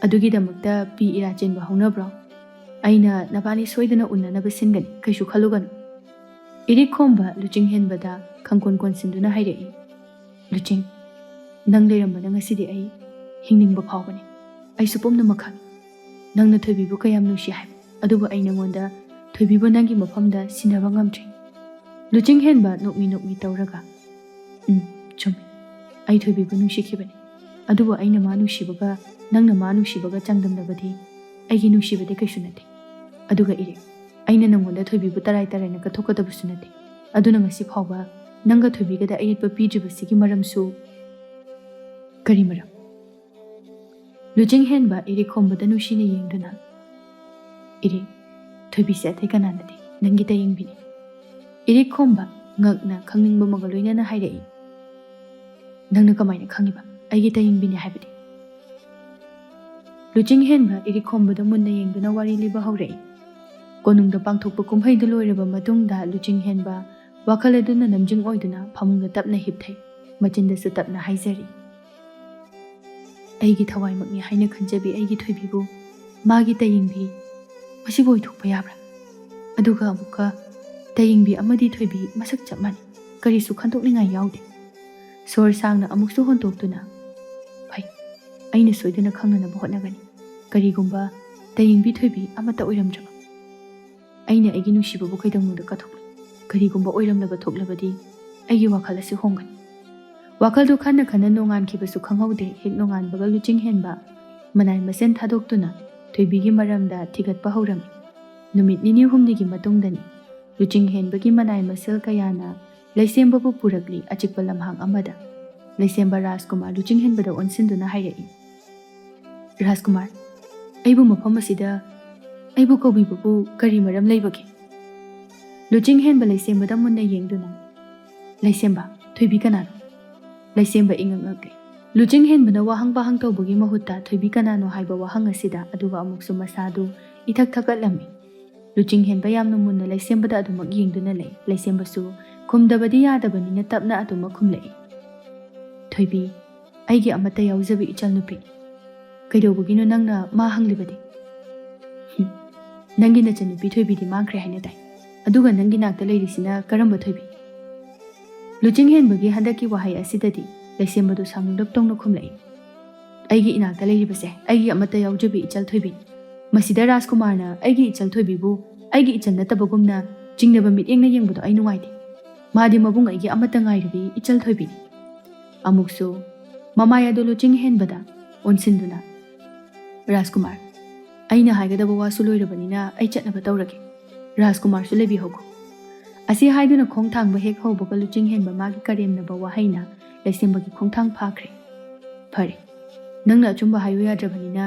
"ꯑꯗꯨꯒꯤꯗꯃꯛꯇ ꯄꯤ ꯏꯔꯥ ꯆꯦꯟꯕ ꯍꯧꯅꯕ꯭ꯔꯣ? ꯑꯩꯅ ꯅꯕꯥꯅꯤ ꯁꯣꯏꯗꯅ ꯎꯅꯅꯕ ꯁꯤꯟꯒꯅꯤ, ꯀꯩꯁꯨ ꯈꯜꯂꯨꯒꯅꯨ"꯫ ꯏꯔꯤꯛꯈꯣꯝꯕ ꯂꯨꯆꯤꯡ ꯍꯦꯟꯕꯗ ꯈꯪꯀꯣꯟ ꯀꯣꯟꯁꯤꯟꯗꯨꯅ ꯍꯥꯏꯔꯛꯏ, "ꯂꯨꯆꯤꯡ, ꯅꯪ ꯂꯩꯔꯝꯕꯅ ꯉꯁꯤꯗꯤ ꯑꯩ ꯍꯤꯡꯅꯤꯡꯕ ꯐꯥꯎꯕꯅꯤ꯫ ꯑꯩꯁꯨ ꯄꯨꯝꯅꯃꯛ ꯈꯪꯏ꯫ ꯅꯪꯅ ꯊꯣꯏꯕꯤꯕꯨ ꯀꯌꯥꯝ ꯅꯨꯡꯁꯤ ꯍꯥꯏꯕ, ꯑꯗꯨꯕꯨ ꯑꯩ ꯅꯉꯣꯟꯗ ꯊꯣꯏꯕꯤꯕꯨ ꯅꯪꯒꯤ ꯃꯐꯝꯗ ꯁꯤꯟꯅꯕ ꯉꯝꯗ꯭ꯔꯤ"꯫ ꯂꯨꯆꯤꯡ ꯍꯦꯟꯕ ꯅꯣꯛꯃꯤ ꯅꯣꯛꯃꯤ ꯇꯧꯔꯒ, "ꯎꯝ, ꯆꯨꯝꯃꯤ꯫ ꯑꯩ ꯊꯣꯏꯕꯤꯕꯨ ꯅꯨꯡꯁꯤꯈꯤꯕꯅꯤ꯫ ꯑꯗꯨꯕꯨ ꯑꯩꯅ ꯃꯥ ꯅꯨꯡꯁꯤꯕꯒ ꯅꯪꯅ ꯃꯥ ꯅꯨꯡꯁꯤꯕꯒ ꯆꯥꯡꯗꯝꯅꯕꯗꯤ ꯑꯩꯒꯤ ꯅꯨꯡꯁꯤꯕꯗꯤ ꯀꯩꯁꯨ ꯅꯠꯇꯦ꯫ ꯑꯗꯨꯒ ꯏꯔꯤꯛ, ꯑꯩꯅ ꯅꯉꯣꯟꯗ ꯊꯣꯏꯕꯤꯕꯨ ꯇꯔꯥꯏ ꯇꯔꯥꯏꯅ ꯀꯠꯊꯣꯛꯀꯗꯕꯁꯨ ꯅꯠꯇꯦ꯫ ꯑꯗꯨꯅ ꯉꯁꯤ ꯐꯥꯎꯕ ꯅꯪꯒ ꯊꯣꯏꯕꯤꯒꯗ ꯑꯌꯦꯠꯄ ꯄꯤꯗ꯭ꯔꯤꯕꯁꯤꯒꯤ ꯃꯔꯝꯁꯨ ꯀꯔꯤ ꯃꯔꯝ?" ꯂꯨꯆꯤꯡ ꯍꯦꯟꯕ ꯏꯔꯤꯛꯈꯣꯝꯕꯗ ꯅꯨꯡꯁꯤꯅ ꯌꯦꯡꯗꯨꯅ, "ꯏꯔꯤꯛ, "ꯊꯣꯏꯕꯤꯁꯦ ꯑꯇꯩ ꯀꯅꯥ ꯅꯠꯇꯦ, ꯅꯪꯒꯤ ꯇꯌꯦꯡꯕꯤꯅꯤ꯫" ꯏꯔꯤꯛ ꯈꯣꯝꯕ ꯉꯛꯅ ꯈꯪꯅꯤꯡꯕ ꯑꯃꯒ ꯂꯣꯏꯅꯅ ꯍꯥꯏꯔꯛꯏ꯫ "ꯅꯪꯅ ꯀꯃꯥꯏꯅ ꯈꯪꯉꯤꯕ ꯑꯩꯒꯤ ꯇꯌꯦꯡꯕꯤꯅꯤ ꯍꯥꯏꯕꯗꯤ?" ꯂꯨꯆꯤꯡ ꯍꯦꯟꯕ ꯏꯔꯤꯛ ꯈꯣꯝꯕꯗ ꯃꯨꯟꯅ ꯌꯦꯡꯗꯨꯅ ꯋꯥꯔꯤ ꯂꯤꯕ ꯍꯧꯔꯛꯏ꯫ ꯀꯣꯅꯨꯡꯗ ꯄꯥꯡꯊꯣꯛꯄ ꯀꯨꯝꯍꯩꯗꯨ ꯂꯣꯏꯔꯕ ꯃꯇꯨꯡꯗ ꯂꯨꯆꯤꯡ ꯍꯦꯟꯕ ꯋꯥꯈꯜ ꯑꯗꯨꯅ ꯅꯝꯖꯤꯡ ꯑꯣꯏꯗꯨꯅ ꯐꯃꯨꯡꯗ ꯇꯞꯅ ꯍꯤꯞꯊꯩ꯫ ꯃꯆꯤꯟꯗꯁꯨ ꯇꯞꯅ ꯍꯥꯏꯖꯔꯤ, "ꯑꯩꯒꯤ ꯊꯋꯥꯏꯃꯛꯅꯤ ꯍꯥꯏꯅ ꯈꯟꯖꯕꯤ ꯑꯩꯒꯤ ꯊꯣꯏꯕꯤꯕꯨ ꯃꯥꯒꯤ ꯇꯌꯦꯡꯕꯤ ꯃꯁꯤꯕꯨ ꯑꯣꯏꯊꯣꯛꯄ ꯌꯥꯕ꯭ꯔꯥ? ꯑꯗꯨꯒ ꯑꯃꯨꯛꯀ ꯇꯌꯦꯡꯕꯤ ꯑꯃꯗꯤ ꯊꯣꯏꯕꯤ ꯃꯁꯛ ꯆꯞ ꯃꯥꯟꯅꯩ꯫ ꯀꯔꯤꯁꯨ ꯈꯟꯗꯣꯛꯅꯤꯡꯉꯥꯏ ꯌꯥꯎꯗꯦ꯫" ꯁꯣꯔ ꯁꯥꯡꯅ ꯑꯃꯨꯛꯁꯨ ꯍꯣꯟꯇꯣꯛꯇꯨꯅ, "ꯐꯩ, ꯑꯩꯅ ꯁꯣꯏꯗꯅ ꯈꯪꯅꯅꯕ ꯍꯣꯠꯅꯒꯅꯤ꯫ ꯀꯔꯤꯒꯨꯝꯕ ꯇꯌꯦꯡꯕꯤ ꯊꯣꯏꯕꯤ ꯑꯃꯠꯇ ꯑꯣꯏꯔꯝꯗ꯭ꯔꯕ ꯑꯩꯅ ꯑꯩꯒꯤ ꯅꯨꯡꯁꯤꯕꯕꯨ ꯀꯩꯗꯧꯅꯨꯡꯗ ꯀꯠꯊꯣꯛꯂꯣꯏ꯫ ꯀꯔꯤꯒꯨꯝꯕ ꯑꯣꯏꯔꯝꯂꯕ ꯊꯣꯛꯂꯕꯗꯤ ꯑꯩꯒꯤ ꯋꯥꯈꯜ ꯑꯁꯤ ꯍꯣꯡꯒꯅꯤ꯫" ꯋꯥꯈꯜꯗꯨ ꯈꯟꯅ ꯈꯟꯅ ꯅꯣꯡꯉꯥꯟꯈꯤꯕꯁꯨ ꯈꯪꯍꯧꯗꯦ꯫ ꯍꯦꯛ ꯅꯣꯡꯉꯥꯟꯕꯒ ꯂꯨꯆꯤꯡ ꯍꯦꯟꯕ ꯃꯅꯥꯏ ꯃꯁꯦꯟ ꯊꯥꯗꯣꯛꯇꯨꯅ ꯊꯣꯏꯕꯤꯒꯤ ꯃꯔꯝꯗ ꯊꯤꯒꯠꯄ ꯍꯧꯔꯝꯃꯤ꯫ ꯅꯨꯃꯤꯠ ꯅꯤꯅꯤ ꯍꯨꯝꯅꯤꯒꯤ ꯃꯇꯨꯡꯗꯅꯤ꯫ ꯂꯨꯆꯤꯡ ꯍꯦꯟꯕꯒꯤ ꯃꯅꯥꯏ ꯃꯁꯦꯜ ꯀꯌꯥꯅ ꯂꯩꯁꯦꯝꯕꯕꯨ ꯄꯨꯔꯛꯂꯤ꯫ ꯑꯆꯤꯛꯄ ꯂꯝꯍꯥꯡ ꯑꯃꯗ ꯂꯩꯁꯦꯝꯕ ꯔꯥꯖꯀꯨꯃꯥꯔ ꯂꯨꯆꯤꯡ ꯍꯦꯟꯕꯗ ꯑꯣꯟꯁꯤꯟꯗꯨꯅ ꯍꯥꯏꯔꯛꯏ, "ꯔꯥꯖꯀꯨꯃꯥꯔ, ꯑꯩꯕꯨ ꯃꯐꯝ ꯑꯁꯤꯗ ꯑꯩꯕꯨ ꯀꯧꯕꯤꯕꯕꯨ ꯀꯔꯤ ꯃꯔꯝ ꯂꯩꯕꯒꯦ?" ꯂꯨꯆꯤꯡ ꯍꯦꯟꯕ ꯂꯩꯁꯦꯝꯕꯗ ꯃꯨꯟꯅ ꯌꯦꯡꯗꯨꯅ, "ꯂꯩꯁꯦꯝꯕ, ꯊꯣꯏꯕꯤ ꯀꯅꯥꯅꯣ?" ꯂꯩꯁꯦꯝꯕ ꯏꯉꯛ ꯉꯛꯂꯤ꯫ ꯂꯨꯆꯤꯡ ꯍꯦꯟꯕꯅ ꯋꯥꯍꯪ ꯄꯥꯍꯪ ꯇꯧꯕꯒꯤ ꯃꯍꯨꯠꯇ ꯊꯣꯏꯕꯤ ꯀꯅꯥꯅꯣ ꯍꯥꯏꯕ ꯋꯥꯍꯪ ꯑꯁꯤꯗ ꯑꯗꯨꯒ ꯑꯃꯨꯛꯁꯨ ꯃꯁꯥꯗꯨ ꯏꯊꯛ ꯊꯛꯀꯠꯂꯝꯃꯤ꯫ ꯂꯨꯆꯤꯡ ꯍꯦꯟꯕ ꯌꯥꯝꯅ ꯃꯨꯟꯅ ꯂꯩꯁꯦꯝꯕꯗ ꯑꯗꯨꯃꯛ ꯌꯦꯡꯗꯨꯅ ꯂꯩ꯫ ꯂꯩꯁꯦꯝꯕꯁꯨ ꯈꯨꯝꯗꯕꯗꯤ ꯌꯥꯗꯕꯅꯤꯅ ꯇꯞꯅ ꯑꯗꯨꯃꯛ ꯈꯨꯝꯂꯛꯏ, "ꯊꯣꯏꯕꯤ, ꯑꯩꯒꯤ ꯑꯃꯠꯇ ꯌꯥꯎꯖꯕꯤ ꯏꯆꯜꯅꯨꯄꯤ꯫ ꯀꯩꯗꯧꯕꯒꯤꯅꯣ ꯅꯪꯅ ꯃꯥ ꯍꯪꯂꯤꯕꯗꯤ?" "ꯍꯨꯝ, ꯅꯪꯒꯤ ꯅꯆꯟꯅꯨꯄꯤ ꯊꯣꯏꯕꯤꯗꯤ ꯃꯥꯡꯈ꯭ꯔꯦ ꯍꯥꯏꯅ ꯇꯥꯏ꯫ ꯑꯗꯨꯒ ꯅꯪꯒꯤ ꯅꯥꯛꯇ ꯂꯩꯔꯤꯁꯤꯅ ꯀꯔꯝꯕ ꯊꯣꯏꯕꯤ?" ꯂꯨꯆꯤꯡ ꯍꯦꯟꯕꯒꯤ ꯍꯟꯗꯛꯀꯤ ꯋꯥꯍꯩ ꯑꯁꯤꯗꯗꯤ ꯂꯩꯁꯦꯝꯕꯗꯨ ꯁꯥꯡꯅꯞ ꯇꯧꯅ ꯈꯨꯝꯂꯛꯏ, "ꯑꯩꯒꯤ ꯏꯅꯥꯛꯇ ꯂꯩꯔꯤꯕꯁꯦ ꯑꯩꯒꯤ ꯑꯃꯠꯇ ꯌꯥꯎꯖꯕꯤ ꯏꯆꯜ ꯊꯣꯏꯕꯤꯅꯤ꯫ ꯃꯁꯤꯗ ꯔꯥꯖꯀꯨꯃꯥꯔꯅ ꯑꯩꯒꯤ ꯏꯆꯜ ꯊꯣꯏꯕꯤꯕꯨ ꯑꯩꯒꯤ ꯏꯆꯜ ꯅꯠꯇꯕꯒꯨꯝꯅ ꯆꯤꯡꯅꯕ ꯃꯤꯠꯌꯦꯡꯅ ꯌꯦꯡꯕꯗꯣ ꯑꯩ ꯅꯨꯡꯉꯥꯏꯇꯦ꯫ ꯃꯥꯗꯤ ꯃꯕꯨꯡ ꯑꯩꯒꯤ ꯑꯃꯠꯇ ꯉꯥꯏꯔꯕꯤ ꯏꯆꯜ ꯊꯣꯏꯕꯤꯅꯤ꯫" ꯑꯃꯨꯛꯁꯨ ꯃꯃꯥꯏ ꯑꯗꯨ ꯂꯨꯆꯤꯡ ꯍꯦꯟꯕꯗ ꯑꯣꯟꯁꯤꯟꯗꯨꯅ, "ꯔꯥꯖꯀꯨꯃꯥꯔ, ꯑꯩꯅ ꯍꯥꯏꯒꯗꯕ ꯋꯥꯁꯨ ꯂꯣꯏꯔꯕꯅꯤꯅ ꯑꯩ ꯆꯠꯅꯕ ꯇꯧꯔꯒꯦ꯫ ꯔꯥꯖꯀꯨꯃꯥꯔꯁꯨ ꯂꯩꯕꯤꯍꯧꯈꯣ꯫" ꯑꯁꯤ ꯍꯥꯏꯗꯨꯅ ꯈꯣꯡ ꯊꯥꯡꯕ ꯍꯦꯛ ꯍꯧꯕꯒ ꯂꯨꯆꯤꯡ ꯍꯦꯟꯕ ꯃꯥꯒꯤ ꯀꯔꯦꯝꯅꯕ ꯋꯥꯍꯩꯅ ꯂꯩꯁꯦꯝꯕꯒꯤ ꯈꯣꯡꯊꯥꯡ ꯐꯥꯈ꯭ꯔꯦ꯫ "ꯐꯔꯦ, ꯅꯪꯅ ꯑꯆꯨꯝꯕ ꯍꯥꯏꯌꯨ ꯌꯥꯗ꯭ꯔꯕꯅꯤꯅ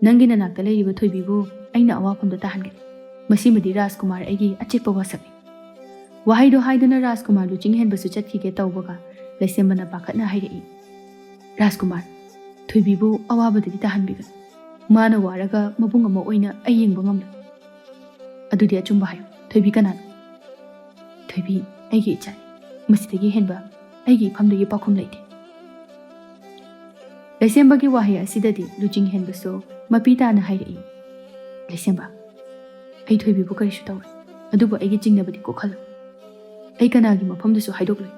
ꯅꯪꯒꯤ ꯅꯅꯥꯛꯇ ꯂꯩꯔꯤꯕ ꯊꯣꯏꯕꯤꯕꯨ ꯑꯩꯅ ꯑꯋꯥꯐꯝꯗ ꯇꯥꯍꯟꯒꯅꯤ꯫ ꯃꯁꯤꯃꯗꯤ ꯔꯥꯖꯀꯨꯃꯥꯔ ꯑꯩꯒꯤ ꯑꯆꯦꯠꯄ ꯋꯥꯁꯛꯅꯤ꯫ ꯋꯥꯍꯩꯗꯣ ꯍꯥꯏꯗꯨꯅ ꯔꯥꯖꯀꯨꯃꯥꯔ ꯂꯨꯆꯤꯡ ꯍꯦꯟꯕꯁꯨ ꯆꯠꯈꯤꯒꯦ ꯇꯧꯕꯒ ꯂꯩꯁꯦꯝꯕꯅ ꯄꯥꯈꯠꯅ ꯍꯥꯏꯔꯛꯏ, "ꯔꯥꯖꯀꯨꯃꯥꯔ, ꯊꯣꯏꯕꯤꯕꯨ ꯑꯋꯥꯕꯗꯗꯤ ꯇꯥꯍꯟꯕꯤꯒꯅꯨ꯫ ꯃꯥꯅ ꯋꯥꯔꯒ ꯃꯕꯨꯡ ꯑꯃ ꯑꯣꯏꯅ ꯑꯩ ꯌꯦꯡꯕ ꯉꯝꯂꯣꯏ꯫ ꯑꯗꯨꯗꯤ ꯑꯆꯨꯝꯕ ꯍꯥꯏꯌꯨ, ꯊꯣꯏꯕꯤ ꯀꯅꯥꯅꯣ?" "ꯊꯣꯏꯕꯤ ꯑꯩꯒꯤ ꯏꯆꯥꯅꯤ꯫ ꯃꯁꯤꯗꯒꯤ ꯍꯦꯟꯕ ꯑꯩꯒꯤ ꯏꯐꯝꯗꯒꯤ ꯄꯥꯎꯈꯨꯝ ꯂꯩꯇꯦ꯫" ꯂꯩꯁꯦꯝꯕꯒꯤ ꯋꯥꯍꯩ ꯑꯁꯤꯗꯗꯤ ꯂꯨꯆꯤꯡ ꯍꯦꯟꯕꯁꯨ ꯃꯄꯤ ꯇꯥꯅ ꯍꯥꯏꯔꯛꯏ, "ꯂꯩꯁꯦꯝꯕ, ꯑꯩ ꯊꯣꯏꯕꯤꯕꯨ ꯀꯔꯤꯁꯨ ꯇꯧꯔꯣꯏ꯫ ꯑꯗꯨꯕꯨ ꯑꯩꯒꯤ ꯆꯤꯡꯅꯕꯗꯤ ꯀꯣꯛꯍꯜꯂꯨ꯫ ꯑꯩ ꯀꯅꯥꯒꯤ ꯃꯐꯝꯗꯁꯨ ꯍꯥꯏꯗꯣꯛꯂꯣꯏ꯫"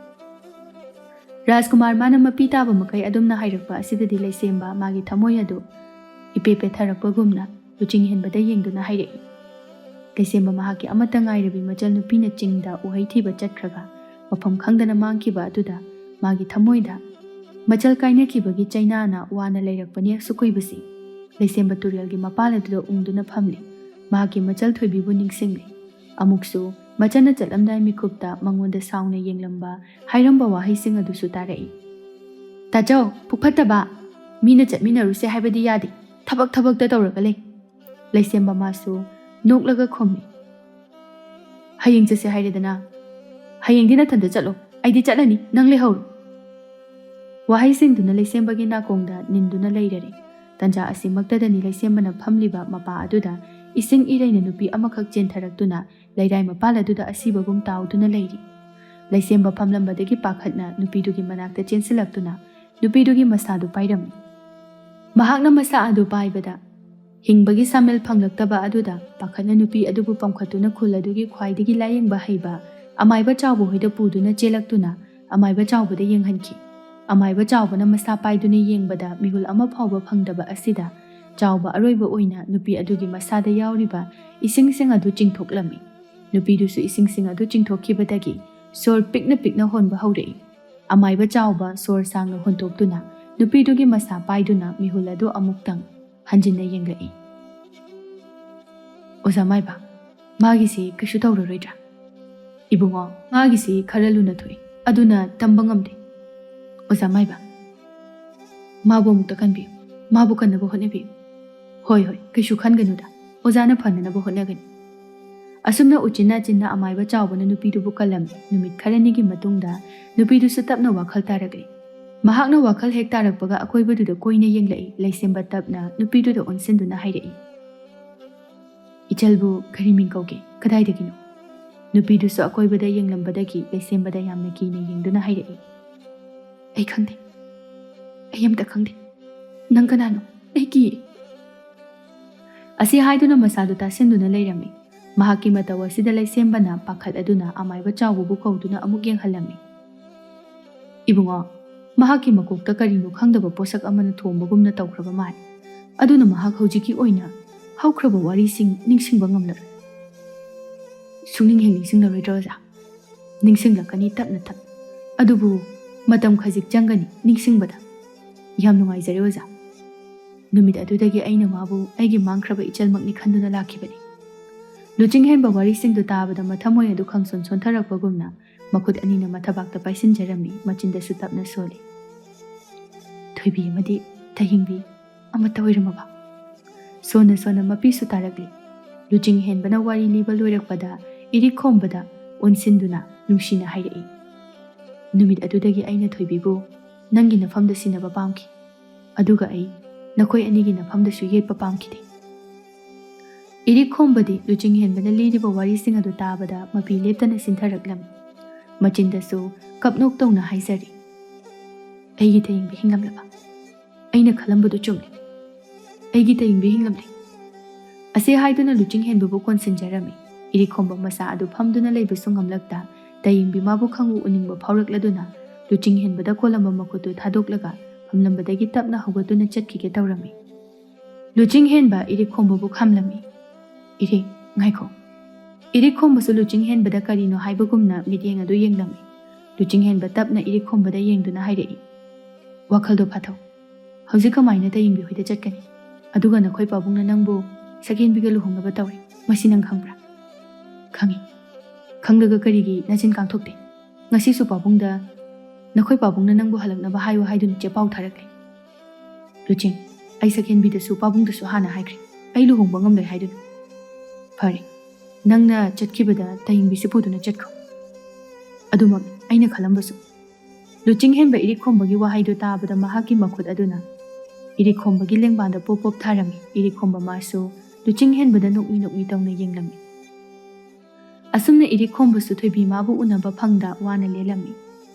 ꯔꯥꯖꯀꯨꯃꯥꯔ ꯃꯥꯅ ꯃꯄꯤ ꯇꯥꯕ ꯃꯈꯩ ꯑꯗꯨꯝꯅ ꯍꯥꯏꯔꯛꯄ ꯑꯁꯤꯗꯗꯤ ꯂꯩꯁꯦꯝꯕ ꯃꯥꯒꯤ ꯊꯃꯣꯏ ꯑꯗꯨ ꯏꯄꯦ ꯄꯦꯊꯔꯛꯄꯒꯨꯝꯅ ꯂꯨꯆꯤꯡ ꯍꯦꯟꯕꯗ ꯌꯦꯡꯗꯨꯅ ꯍꯥꯏꯔꯛꯏ꯫ ꯂꯩꯁꯦꯝꯕ ꯃꯍꯥꯛꯀꯤ ꯑꯃꯠꯇ ꯉꯥꯏꯔꯕꯤ ꯃꯆꯜ ꯅꯨꯄꯤꯅ ꯆꯤꯡꯗ ꯎꯍꯩ ꯊꯤꯕ ꯆꯠꯈ꯭ꯔꯒ ꯃꯐꯝ ꯈꯪꯗꯅ ꯃꯥꯡꯈꯤꯕ ꯑꯗꯨꯗ ꯃꯥꯒꯤ ꯊꯃꯣꯏꯗ ꯃꯆꯜ ꯀꯥꯏꯅꯈꯤꯕꯒꯤ ꯆꯩꯅꯥꯅ ꯋꯥꯅ ꯂꯩꯔꯛꯄꯅꯤ ꯑꯁꯨꯛ ꯀꯨꯏꯕꯁꯤ꯫ ꯂꯩꯁꯦꯝꯕ ꯇꯨꯔꯦꯜꯒꯤ ꯃꯄꯥꯜ ꯑꯗꯨꯗ ꯎꯪꯗꯨꯅ ꯐꯝꯂꯤ꯫ ꯃꯍꯥꯛꯀꯤ ꯃꯆꯜ ꯊꯣꯏꯕꯤꯕꯨ ꯅꯤꯡꯁꯤꯡꯂꯤ꯫ ꯑꯃꯨꯛꯁꯨ ꯃꯆꯟꯅ ꯆꯠꯂꯝꯗꯥꯏ ꯃꯤꯀꯨꯞꯇ ꯃꯉꯣꯟꯗ ꯁꯥꯎꯅ ꯌꯦꯡꯂꯝꯕ ꯍꯥꯏꯔꯝꯕ ꯋꯥꯍꯩꯁꯤꯡ ꯑꯗꯨꯁꯨ ꯇꯥꯔꯛꯏ꯫ "ꯇꯥꯆꯧ, ꯄꯨꯛ ꯐꯠꯇꯕ, ꯃꯤꯅ ꯆꯠꯃꯤꯟꯅꯔꯨꯁꯦ ꯍꯥꯏꯕꯗꯤ ꯌꯥꯗꯦ꯫ ꯊꯕꯛ ꯊꯕꯛꯇ ꯇꯧꯔꯒ ꯂꯩ꯫" ꯂꯩꯁꯦꯝꯕ ꯃꯥꯁꯨ ꯅꯣꯛꯂꯒ ꯈꯨꯝꯃꯤ, "ꯍꯌꯦꯡ ꯆꯠꯁꯦ ꯍꯥꯏꯔꯦꯗꯅ꯫ ꯍꯌꯦꯡꯗꯤ ꯅꯊꯟꯗ ꯆꯠꯂꯣ, ꯑꯩꯗꯤ ꯆꯠꯂꯅꯤ, ꯅꯪ ꯂꯩꯍꯧꯔꯣ꯫" ꯋꯥꯍꯩꯁꯤꯡꯗꯨꯅ ꯂꯩꯁꯦꯝꯕꯒꯤ ꯅꯥꯀꯣꯡꯗ ꯅꯤꯟꯗꯨꯅ ꯂꯩꯔꯔꯦ꯫ ꯇꯟꯖꯥ ꯑꯁꯤꯃꯛꯇꯗꯅꯤ ꯂꯩꯁꯦꯝꯕꯅ ꯐꯝꯂꯤꯕ ꯃꯄꯥ ꯑꯗꯨꯗ ꯏꯁꯤꯡ ꯏꯔꯩꯅ ꯅꯨꯄꯤ ꯑꯃꯈꯛ ꯆꯦꯟꯊꯔꯛꯇꯨꯅ ꯂꯩꯔꯥꯏ ꯃꯄꯥꯜ ꯑꯗꯨꯗ ꯑꯁꯤꯕꯒꯨꯝ ꯇꯥꯎꯗꯨꯅ ꯂꯩꯔꯤ꯫ ꯂꯩꯁꯦꯝꯕ ꯐꯝꯂꯝꯕꯗꯒꯤ ꯄꯥꯈꯠꯅ ꯅꯨꯄꯤꯗꯨꯒꯤ ꯃꯅꯥꯛꯇ ꯆꯦꯟꯁꯤꯜꯂꯛꯇꯨꯅ ꯅꯨꯄꯤꯗꯨꯒꯤ ꯃꯁꯥꯗꯨ ꯄꯥꯏꯔꯝꯃꯤ꯫ ꯃꯍꯥꯛꯅ ꯃꯁꯥ ꯑꯗꯨ ꯄꯥꯏꯕꯗ ꯍꯤꯡꯕꯒꯤ ꯁꯥꯃꯦꯜ ꯐꯪꯂꯛꯇꯕ ꯑꯗꯨꯗ ꯄꯥꯈꯠꯅ ꯅꯨꯄꯤ ꯑꯗꯨꯕꯨ ꯄꯝꯈꯠꯇꯨꯅ ꯈꯨꯜ ꯑꯗꯨꯒꯤ ꯈ꯭ꯋꯥꯏꯗꯒꯤ ꯂꯥꯌꯦꯡꯕ ꯍꯩꯕ ꯑꯃꯥꯏꯕ ꯆꯥꯎꯕ ꯍꯣꯏꯗ ꯄꯨꯗꯨꯅ ꯆꯦꯜꯂꯛꯇꯨꯅ ꯑꯃꯥꯏꯕ ꯆꯥꯎꯕꯗ ꯌꯦꯡꯍꯟꯈꯤ꯫ ꯑꯃꯥꯏꯕ ꯆꯥꯎꯕꯅ ꯃꯁꯥ ꯄꯥꯏꯗꯨꯅ ꯌꯦꯡꯕꯗ ꯃꯤꯍꯨꯜ ꯑꯃ ꯐꯥꯎꯕ ꯐꯪꯗꯕ ꯑꯁꯤꯗ ꯆꯥꯎꯕ ꯑꯔꯣꯏꯕ ꯑꯣꯏꯅ ꯅꯨꯄꯤ ꯑꯗꯨꯒꯤ ꯃꯁꯥꯗ ꯌꯥꯎꯔꯤꯕ ꯏꯁꯤꯡꯁꯤꯡ ꯑꯗꯨ ꯆꯤꯡꯊꯣꯛꯂꯝꯃꯤ꯫ ꯅꯨꯄꯤꯗꯨꯁꯨ ꯏꯁꯤꯡꯁꯤꯡ ꯑꯗꯨ ꯆꯤꯡꯊꯣꯛꯈꯤꯕꯗꯒꯤ ꯁꯣꯔ ꯄꯤꯛꯅ ꯄꯤꯛꯅ ꯍꯣꯟꯕ ꯍꯧꯔꯛꯏ꯫ ꯑꯃꯥꯏꯕ ꯆꯥꯎꯕ ꯁꯣꯔ ꯁꯥꯡꯅ ꯍꯣꯟꯇꯣꯛꯇꯨꯅ ꯅꯨꯄꯤꯗꯨꯒꯤ ꯃꯁꯥ ꯄꯥꯏꯗꯨꯅ ꯃꯤꯍꯨꯜ ꯑꯗꯨ ꯑꯃꯨꯛꯇꯪ ꯍꯟꯖꯤꯟꯅ ꯌꯦꯡꯂꯛꯏ꯫ "ꯑꯣꯖꯥ ꯃꯥꯏꯕ, ꯃꯥꯒꯤꯁꯤ ꯀꯩꯁꯨ ꯇꯧꯔꯔꯣꯏꯗ꯭ꯔꯥ?" "ꯏꯕꯨꯡꯉꯣ, ꯃꯥꯒꯤꯁꯤ ꯈꯔ ꯂꯨꯅ ꯊꯣꯛꯏ, ꯑꯗꯨꯅ ꯇꯝꯕ ꯉꯝꯗꯦ꯫" "ꯑꯣꯖꯥ ꯃꯥꯏꯕ, ꯃꯥꯕꯨ ꯑꯃꯨꯛꯇ ꯀꯟꯕꯤꯌꯨ, ꯃꯥꯕꯨ ꯀꯟꯅꯕ ꯍꯣꯠꯅꯕꯤꯌꯨ꯫" "ꯍꯣꯏ, ꯍꯣꯏ, ꯀꯩꯁꯨ ꯈꯟꯒꯅꯨꯗ, ꯑꯣꯖꯥꯅ ꯐꯅꯅꯕ ꯍꯣꯠꯅꯒꯅꯤ꯫" ꯑꯁꯨꯝꯅ ꯎꯆꯤꯟ ꯅꯥꯆꯤꯟꯅ ꯑꯃꯥꯏꯕ ꯆꯥꯎꯕꯅ ꯅꯨꯄꯤꯗꯨꯕꯨ ꯀꯜꯂꯝꯃꯤ꯫ ꯅꯨꯃꯤꯠ ꯈꯔꯅꯤꯒꯤ ꯃꯇꯨꯡꯗ ꯅꯨꯄꯤꯗꯨꯁꯨ ꯇꯞꯅ ꯋꯥꯈꯜ ꯇꯥꯔꯛꯂꯤ꯫ ꯃꯍꯥꯛꯅ ꯋꯥꯈꯜ ꯍꯦꯛ ꯇꯥꯔꯛꯄꯒ ꯑꯀꯣꯏꯕꯗꯨꯗ ꯀꯣꯏꯅ ꯌꯦꯡꯂꯛꯏ꯫ ꯂꯩꯁꯦꯝꯕ ꯇꯞꯅ ꯅꯨꯄꯤꯗꯨꯗ ꯑꯣꯟꯁꯤꯟꯗꯨꯅ ꯍꯥꯏꯔꯛꯏ, "ꯏꯆꯜꯕꯨ ꯀꯔꯤ ꯃꯤꯡ ꯀꯧꯒꯦ? ꯀꯗꯥꯏꯗꯒꯤꯅꯣ?" ꯅꯨꯄꯤꯗꯨꯁꯨ ꯑꯀꯣꯏꯕꯗ ꯌꯦꯡꯂꯝꯕꯗꯒꯤ ꯂꯩꯁꯦꯝꯕꯗ ꯌꯥꯝꯅ ꯀꯤꯅ ꯌꯦꯡꯗꯨꯅ ꯍꯥꯏꯔꯛꯏ, "ꯑꯩ ꯈꯪꯗꯦ꯫ ꯑꯩ ꯑꯝꯇ ꯈꯪꯗꯦ꯫ ꯅꯪ ꯀꯅꯥꯅꯣ? ꯑꯩ ꯀꯤ"꯫ ꯑꯁꯤ ꯍꯥꯏꯗꯨꯅ ꯃꯁꯥꯗꯨ ꯇꯥꯁꯤꯟꯗꯨꯅ ꯂꯩꯔꯝꯃꯤ꯫ ꯃꯍꯥꯛꯀꯤ ꯃꯇꯧ ꯑꯁꯤꯗ ꯂꯩꯁꯦꯝꯕꯅ ꯄꯥꯈꯠ ꯑꯗꯨꯅ ꯑꯃꯥꯏꯕ ꯆꯥꯎꯕꯕꯨ ꯀꯧꯗꯨꯅ ꯑꯃꯨꯛ ꯌꯦꯡꯍꯜꯂꯝꯃꯤ꯫ "ꯏꯕꯨꯡꯉꯣ, ꯃꯍꯥꯛꯀꯤ ꯃꯀꯣꯛꯇ ꯀꯔꯤꯅꯣ ꯈꯪꯗꯕ ꯄꯣꯠꯁꯛ ꯑꯃꯅ ꯊꯣꯝꯕꯒꯨꯝꯅ ꯇꯧꯈ꯭ꯔꯕ ꯃꯥꯜꯂꯤ꯫ ꯑꯗꯨꯅ ꯃꯍꯥꯛ ꯍꯧꯖꯤꯛꯀꯤ ꯑꯣꯏꯅ ꯍꯧꯈ꯭ꯔꯕ ꯋꯥꯔꯤꯁꯤꯡ ꯅꯤꯡꯁꯤꯡꯕ ꯉꯝꯂꯔꯣꯏ"꯫ "ꯁꯨꯡꯅꯤꯡ ꯍꯦꯛ ꯅꯤꯡꯁꯤꯡꯂꯔꯣꯏꯗ꯭ꯔꯣ, ꯑꯣꯖꯥ?" "ꯅꯤꯡꯁꯤꯡꯂꯛꯀꯅꯤ ꯇꯞꯅ ꯇꯞꯅ꯫ ꯑꯗꯨꯕꯨ ꯃꯇꯝ ꯈꯖꯤꯛ ꯆꯪꯒꯅꯤ ꯅꯤꯡꯁꯤꯡꯕꯗ꯫ ꯌꯥꯝ ꯅꯨꯡꯉꯥꯏꯖꯔꯦ, ꯑꯣꯖꯥ꯫ ꯅꯨꯃꯤꯠ ꯑꯗꯨꯗꯒꯤ ꯑꯩꯅ ꯃꯥꯕꯨ ꯑꯩꯒꯤ ꯃꯥꯡꯈ꯭ꯔꯕ ꯏꯆꯜꯃꯛꯅꯤ ꯈꯟꯗꯨꯅ ꯂꯥꯛꯈꯤꯕꯅꯤ"꯫ ꯂꯨꯆꯤꯡꯍꯦꯟꯕ ꯋꯥꯔꯤꯁꯤꯡꯗꯨ ꯇꯥꯕꯗ ꯃꯊꯃꯣꯏ ꯑꯗꯨ ꯈꯪꯁꯣꯟ ꯁꯣꯟꯊꯔꯛꯄꯒꯨꯝꯅ ꯃꯈꯨꯠ ꯑꯅꯤꯅ ꯃꯊꯕꯥꯛꯇ ꯄꯥꯏꯁꯤꯟꯖꯔꯝꯃꯤ꯫ ꯃꯆꯤꯟꯗꯁꯨ ꯇꯞꯅ ꯁꯣꯜꯂꯤ, "ꯊꯣꯏꯕꯤ ꯑꯃꯗꯤ ꯇꯌꯦꯡꯕꯤ ꯑꯃꯠꯇ ꯑꯣꯏꯔꯝꯃꯕ?" ꯁꯣꯟꯅ ꯁꯣꯟꯅ ꯃꯄꯤꯁꯨ ꯇꯥꯔꯛꯂꯤ꯫ ꯂꯨꯆꯤꯡꯍꯦꯟꯕꯅ ꯋꯥꯔꯤ ꯂꯤꯕ ꯂꯣꯏꯔꯛꯄꯗ ꯏꯔꯤꯛꯈꯣꯝꯕꯗ ꯑꯣꯟꯁꯤꯟꯗꯨꯅ ꯅꯨꯡꯁꯤꯅ ꯍꯥꯏꯔꯛꯏ, "ꯅꯨꯃꯤꯠ ꯑꯗꯨꯗꯒꯤ ꯑꯩꯅ ꯊꯣꯏꯕꯤꯕꯨ ꯅꯪꯒꯤ ꯅꯐꯝꯗ ꯁꯤꯟꯅꯕ ꯄꯥꯝꯈꯤ꯫ ꯑꯗꯨꯒ ꯑꯩ ꯅꯈꯣꯏ ꯑꯅꯤꯒꯤ ꯅꯐꯝꯗꯁꯨ ꯌꯦꯠꯄ ꯄꯥꯝꯈꯤꯗꯦ"꯫ ꯏꯔꯤꯛꯈꯣꯝꯕꯗꯤ ꯂꯨꯆꯤꯡꯍꯦꯟꯕꯅ ꯂꯤꯔꯤꯕ ꯋꯥꯔꯤꯁꯤꯡ ꯑꯗꯨ ꯇꯥꯕꯗ ꯃꯄꯤ ꯂꯦꯞꯇꯅ ꯁꯤꯟꯊꯔꯛꯂꯝꯃꯤ꯫ ꯃꯆꯤꯟꯗꯁꯨ ꯀꯞꯅꯣꯛ ꯇꯧꯅ ꯍꯥꯏꯖꯔꯤ, "ꯑꯩꯒꯤ ꯇꯌꯦꯡꯕꯤ ꯍꯤꯡꯂꯝꯂꯕ? ꯑꯩꯅ ꯈꯜꯂꯝꯕꯗꯨ ꯆꯨꯝꯂꯦ꯫ ꯑꯩꯒꯤ ꯇꯌꯦꯡꯕꯤ ꯍꯤꯡꯂꯝꯂꯦ"꯫ ꯑꯁꯤ ꯍꯥꯏꯗꯨꯅ ꯂꯨꯆꯤꯡꯍꯦꯟꯕꯕꯨ ꯀꯣꯟꯁꯤꯟꯖꯔꯝꯃꯤ꯫ ꯏꯔꯤꯛꯈꯣꯝꯕ ꯃꯆꯥ ꯑꯗꯨ ꯐꯝꯗꯨꯅ ꯂꯩꯕꯁꯨ ꯉꯝꯂꯛꯇ, ꯇꯌꯦꯡꯕꯤ ꯃꯥꯕꯨ ꯈꯪꯎ ꯎꯅꯤꯡꯕ ꯐꯥꯎꯔꯛꯂꯗꯨꯅ, ꯂꯨꯆꯤꯡꯍꯦꯟꯕꯗ ꯀꯣꯜꯂꯝꯕ ꯃꯈꯨꯠꯇꯨ ꯊꯥꯗꯣꯛꯂꯒ ꯐꯝꯂꯝꯕꯗꯒꯤ ꯇꯞꯅ ꯍꯧꯒꯠꯇꯨꯅ ꯆꯠꯈꯤꯒꯦ ꯇꯧꯔꯝꯃꯤ꯫ ꯂꯨꯆꯤꯡꯍꯦꯟꯕ ꯏꯔꯤꯛꯈꯣꯝꯕꯕꯨ ꯈꯥꯝꯂꯝꯃꯤ꯫ "ꯏꯔꯤꯛ, ꯉꯥꯏꯈꯣ"꯫ ꯏꯔꯤꯛꯈꯣꯝꯕꯁꯨ ꯂꯨꯆꯤꯡꯍꯦꯟꯕꯗ ꯀꯔꯤꯅꯣ ꯍꯥꯏꯕꯒꯨꯝꯅ ꯃꯤꯠꯌꯦꯡ ꯑꯗꯨ ꯌꯦꯡꯂꯝꯃꯤ꯫ ꯂꯨꯆꯤꯡꯍꯦꯟꯕ ꯇꯞꯅ ꯏꯔꯤꯛꯈꯣꯝꯕꯗ ꯌꯦꯡꯗꯨꯅ ꯍꯥꯏꯔꯛꯏ, "ꯋꯥꯈꯜꯗꯣ ꯐꯥꯊꯧ꯫ ꯍꯧꯖꯤꯛ ꯀꯃꯥꯏꯅ ꯇꯌꯦꯡꯕꯤ ꯍꯣꯏꯗ ꯆꯠꯀꯅꯤ? ꯑꯗꯨꯒ ꯅꯈꯣꯏ ꯄꯥꯕꯨꯡꯅ ꯅꯪꯕꯨ ꯁꯛꯍꯦꯟꯕꯤꯒ ꯂꯨꯍꯣꯡꯅꯕ ꯇꯧꯔꯦ꯫ ꯃꯁꯤ ꯅꯪ ꯈꯪꯕ꯭ꯔꯥ?" "ꯈꯪꯉꯤ꯫ ꯈꯪꯂꯒ ꯀꯔꯤꯒꯤ ꯅꯆꯤꯟ ꯀꯥꯡꯊꯣꯛꯇꯦ? ꯉꯁꯤꯁꯨ ꯄꯥꯕꯨꯡꯗ ꯅꯈꯣꯏ ꯄꯥꯕꯨꯡꯅ ꯅꯪꯕꯨ ꯍꯜꯂꯛꯅꯕ ꯍꯥꯏꯌꯨ ꯍꯥꯏꯗꯨꯅ ꯆꯦ ꯄꯥꯎ ꯊꯥꯔꯛꯂꯦ꯫ ꯂꯨꯆꯤꯡ, ꯑꯩ ꯁꯛꯍꯦꯟꯕꯤꯗꯁꯨ ꯄꯥꯕꯨꯡꯗꯁꯨ ꯍꯥꯟꯅ ꯍꯥꯏꯈ꯭ꯔꯦ꯫ ꯑꯩ ꯂꯨꯍꯣꯡꯕ ꯉꯝꯂꯣꯏ ꯍꯥꯏꯗꯨꯅ꯫ ꯐꯔꯦ, ꯅꯪꯅ ꯆꯠꯈꯤꯕꯗ ꯇꯥꯏꯕꯪꯕꯤꯁꯨ ꯄꯨꯗꯨꯅ ꯆꯠꯈ꯭ꯔꯣ꯫ ꯑꯗꯨꯃꯛ ꯑꯩꯅ ꯈꯜꯂꯝꯕꯁꯨ꯫ ꯂꯨꯆꯤꯡ ꯍꯦꯟꯕ ꯏꯔꯤꯛ ꯈꯣꯝꯕꯒꯤ ꯋꯥꯍꯩꯗꯨ ꯇꯥꯕꯗ ꯃꯍꯥꯛꯀꯤ ꯃꯈꯨꯠ ꯑꯗꯨꯅ ꯏꯔꯤꯛ ꯈꯣꯝꯕꯒꯤ ꯂꯦꯡꯕꯥꯟꯗ ꯄꯣꯞ ꯄꯣꯞ ꯊꯥꯔꯝꯃꯤ꯫ ꯏꯔꯤꯛ ꯈꯣꯝꯕ ꯃꯥꯁꯨ ꯂꯨꯆꯤꯡ ꯍꯦꯟꯕꯗ ꯅꯣꯛꯃꯤ ꯅꯣꯛꯃꯤ ꯇꯧꯅ ꯌꯦꯡꯂꯝꯃꯤ꯫ ꯑꯁꯨꯝꯅ ꯏꯔꯤꯛ ꯈꯣꯝꯕꯁꯨ ꯊꯣꯏꯕꯤ ꯃꯥꯕꯨ ꯎꯅꯕ ꯐꯪꯗ ꯋꯥꯅ ꯂꯦꯜꯂꯝꯃꯤ꯫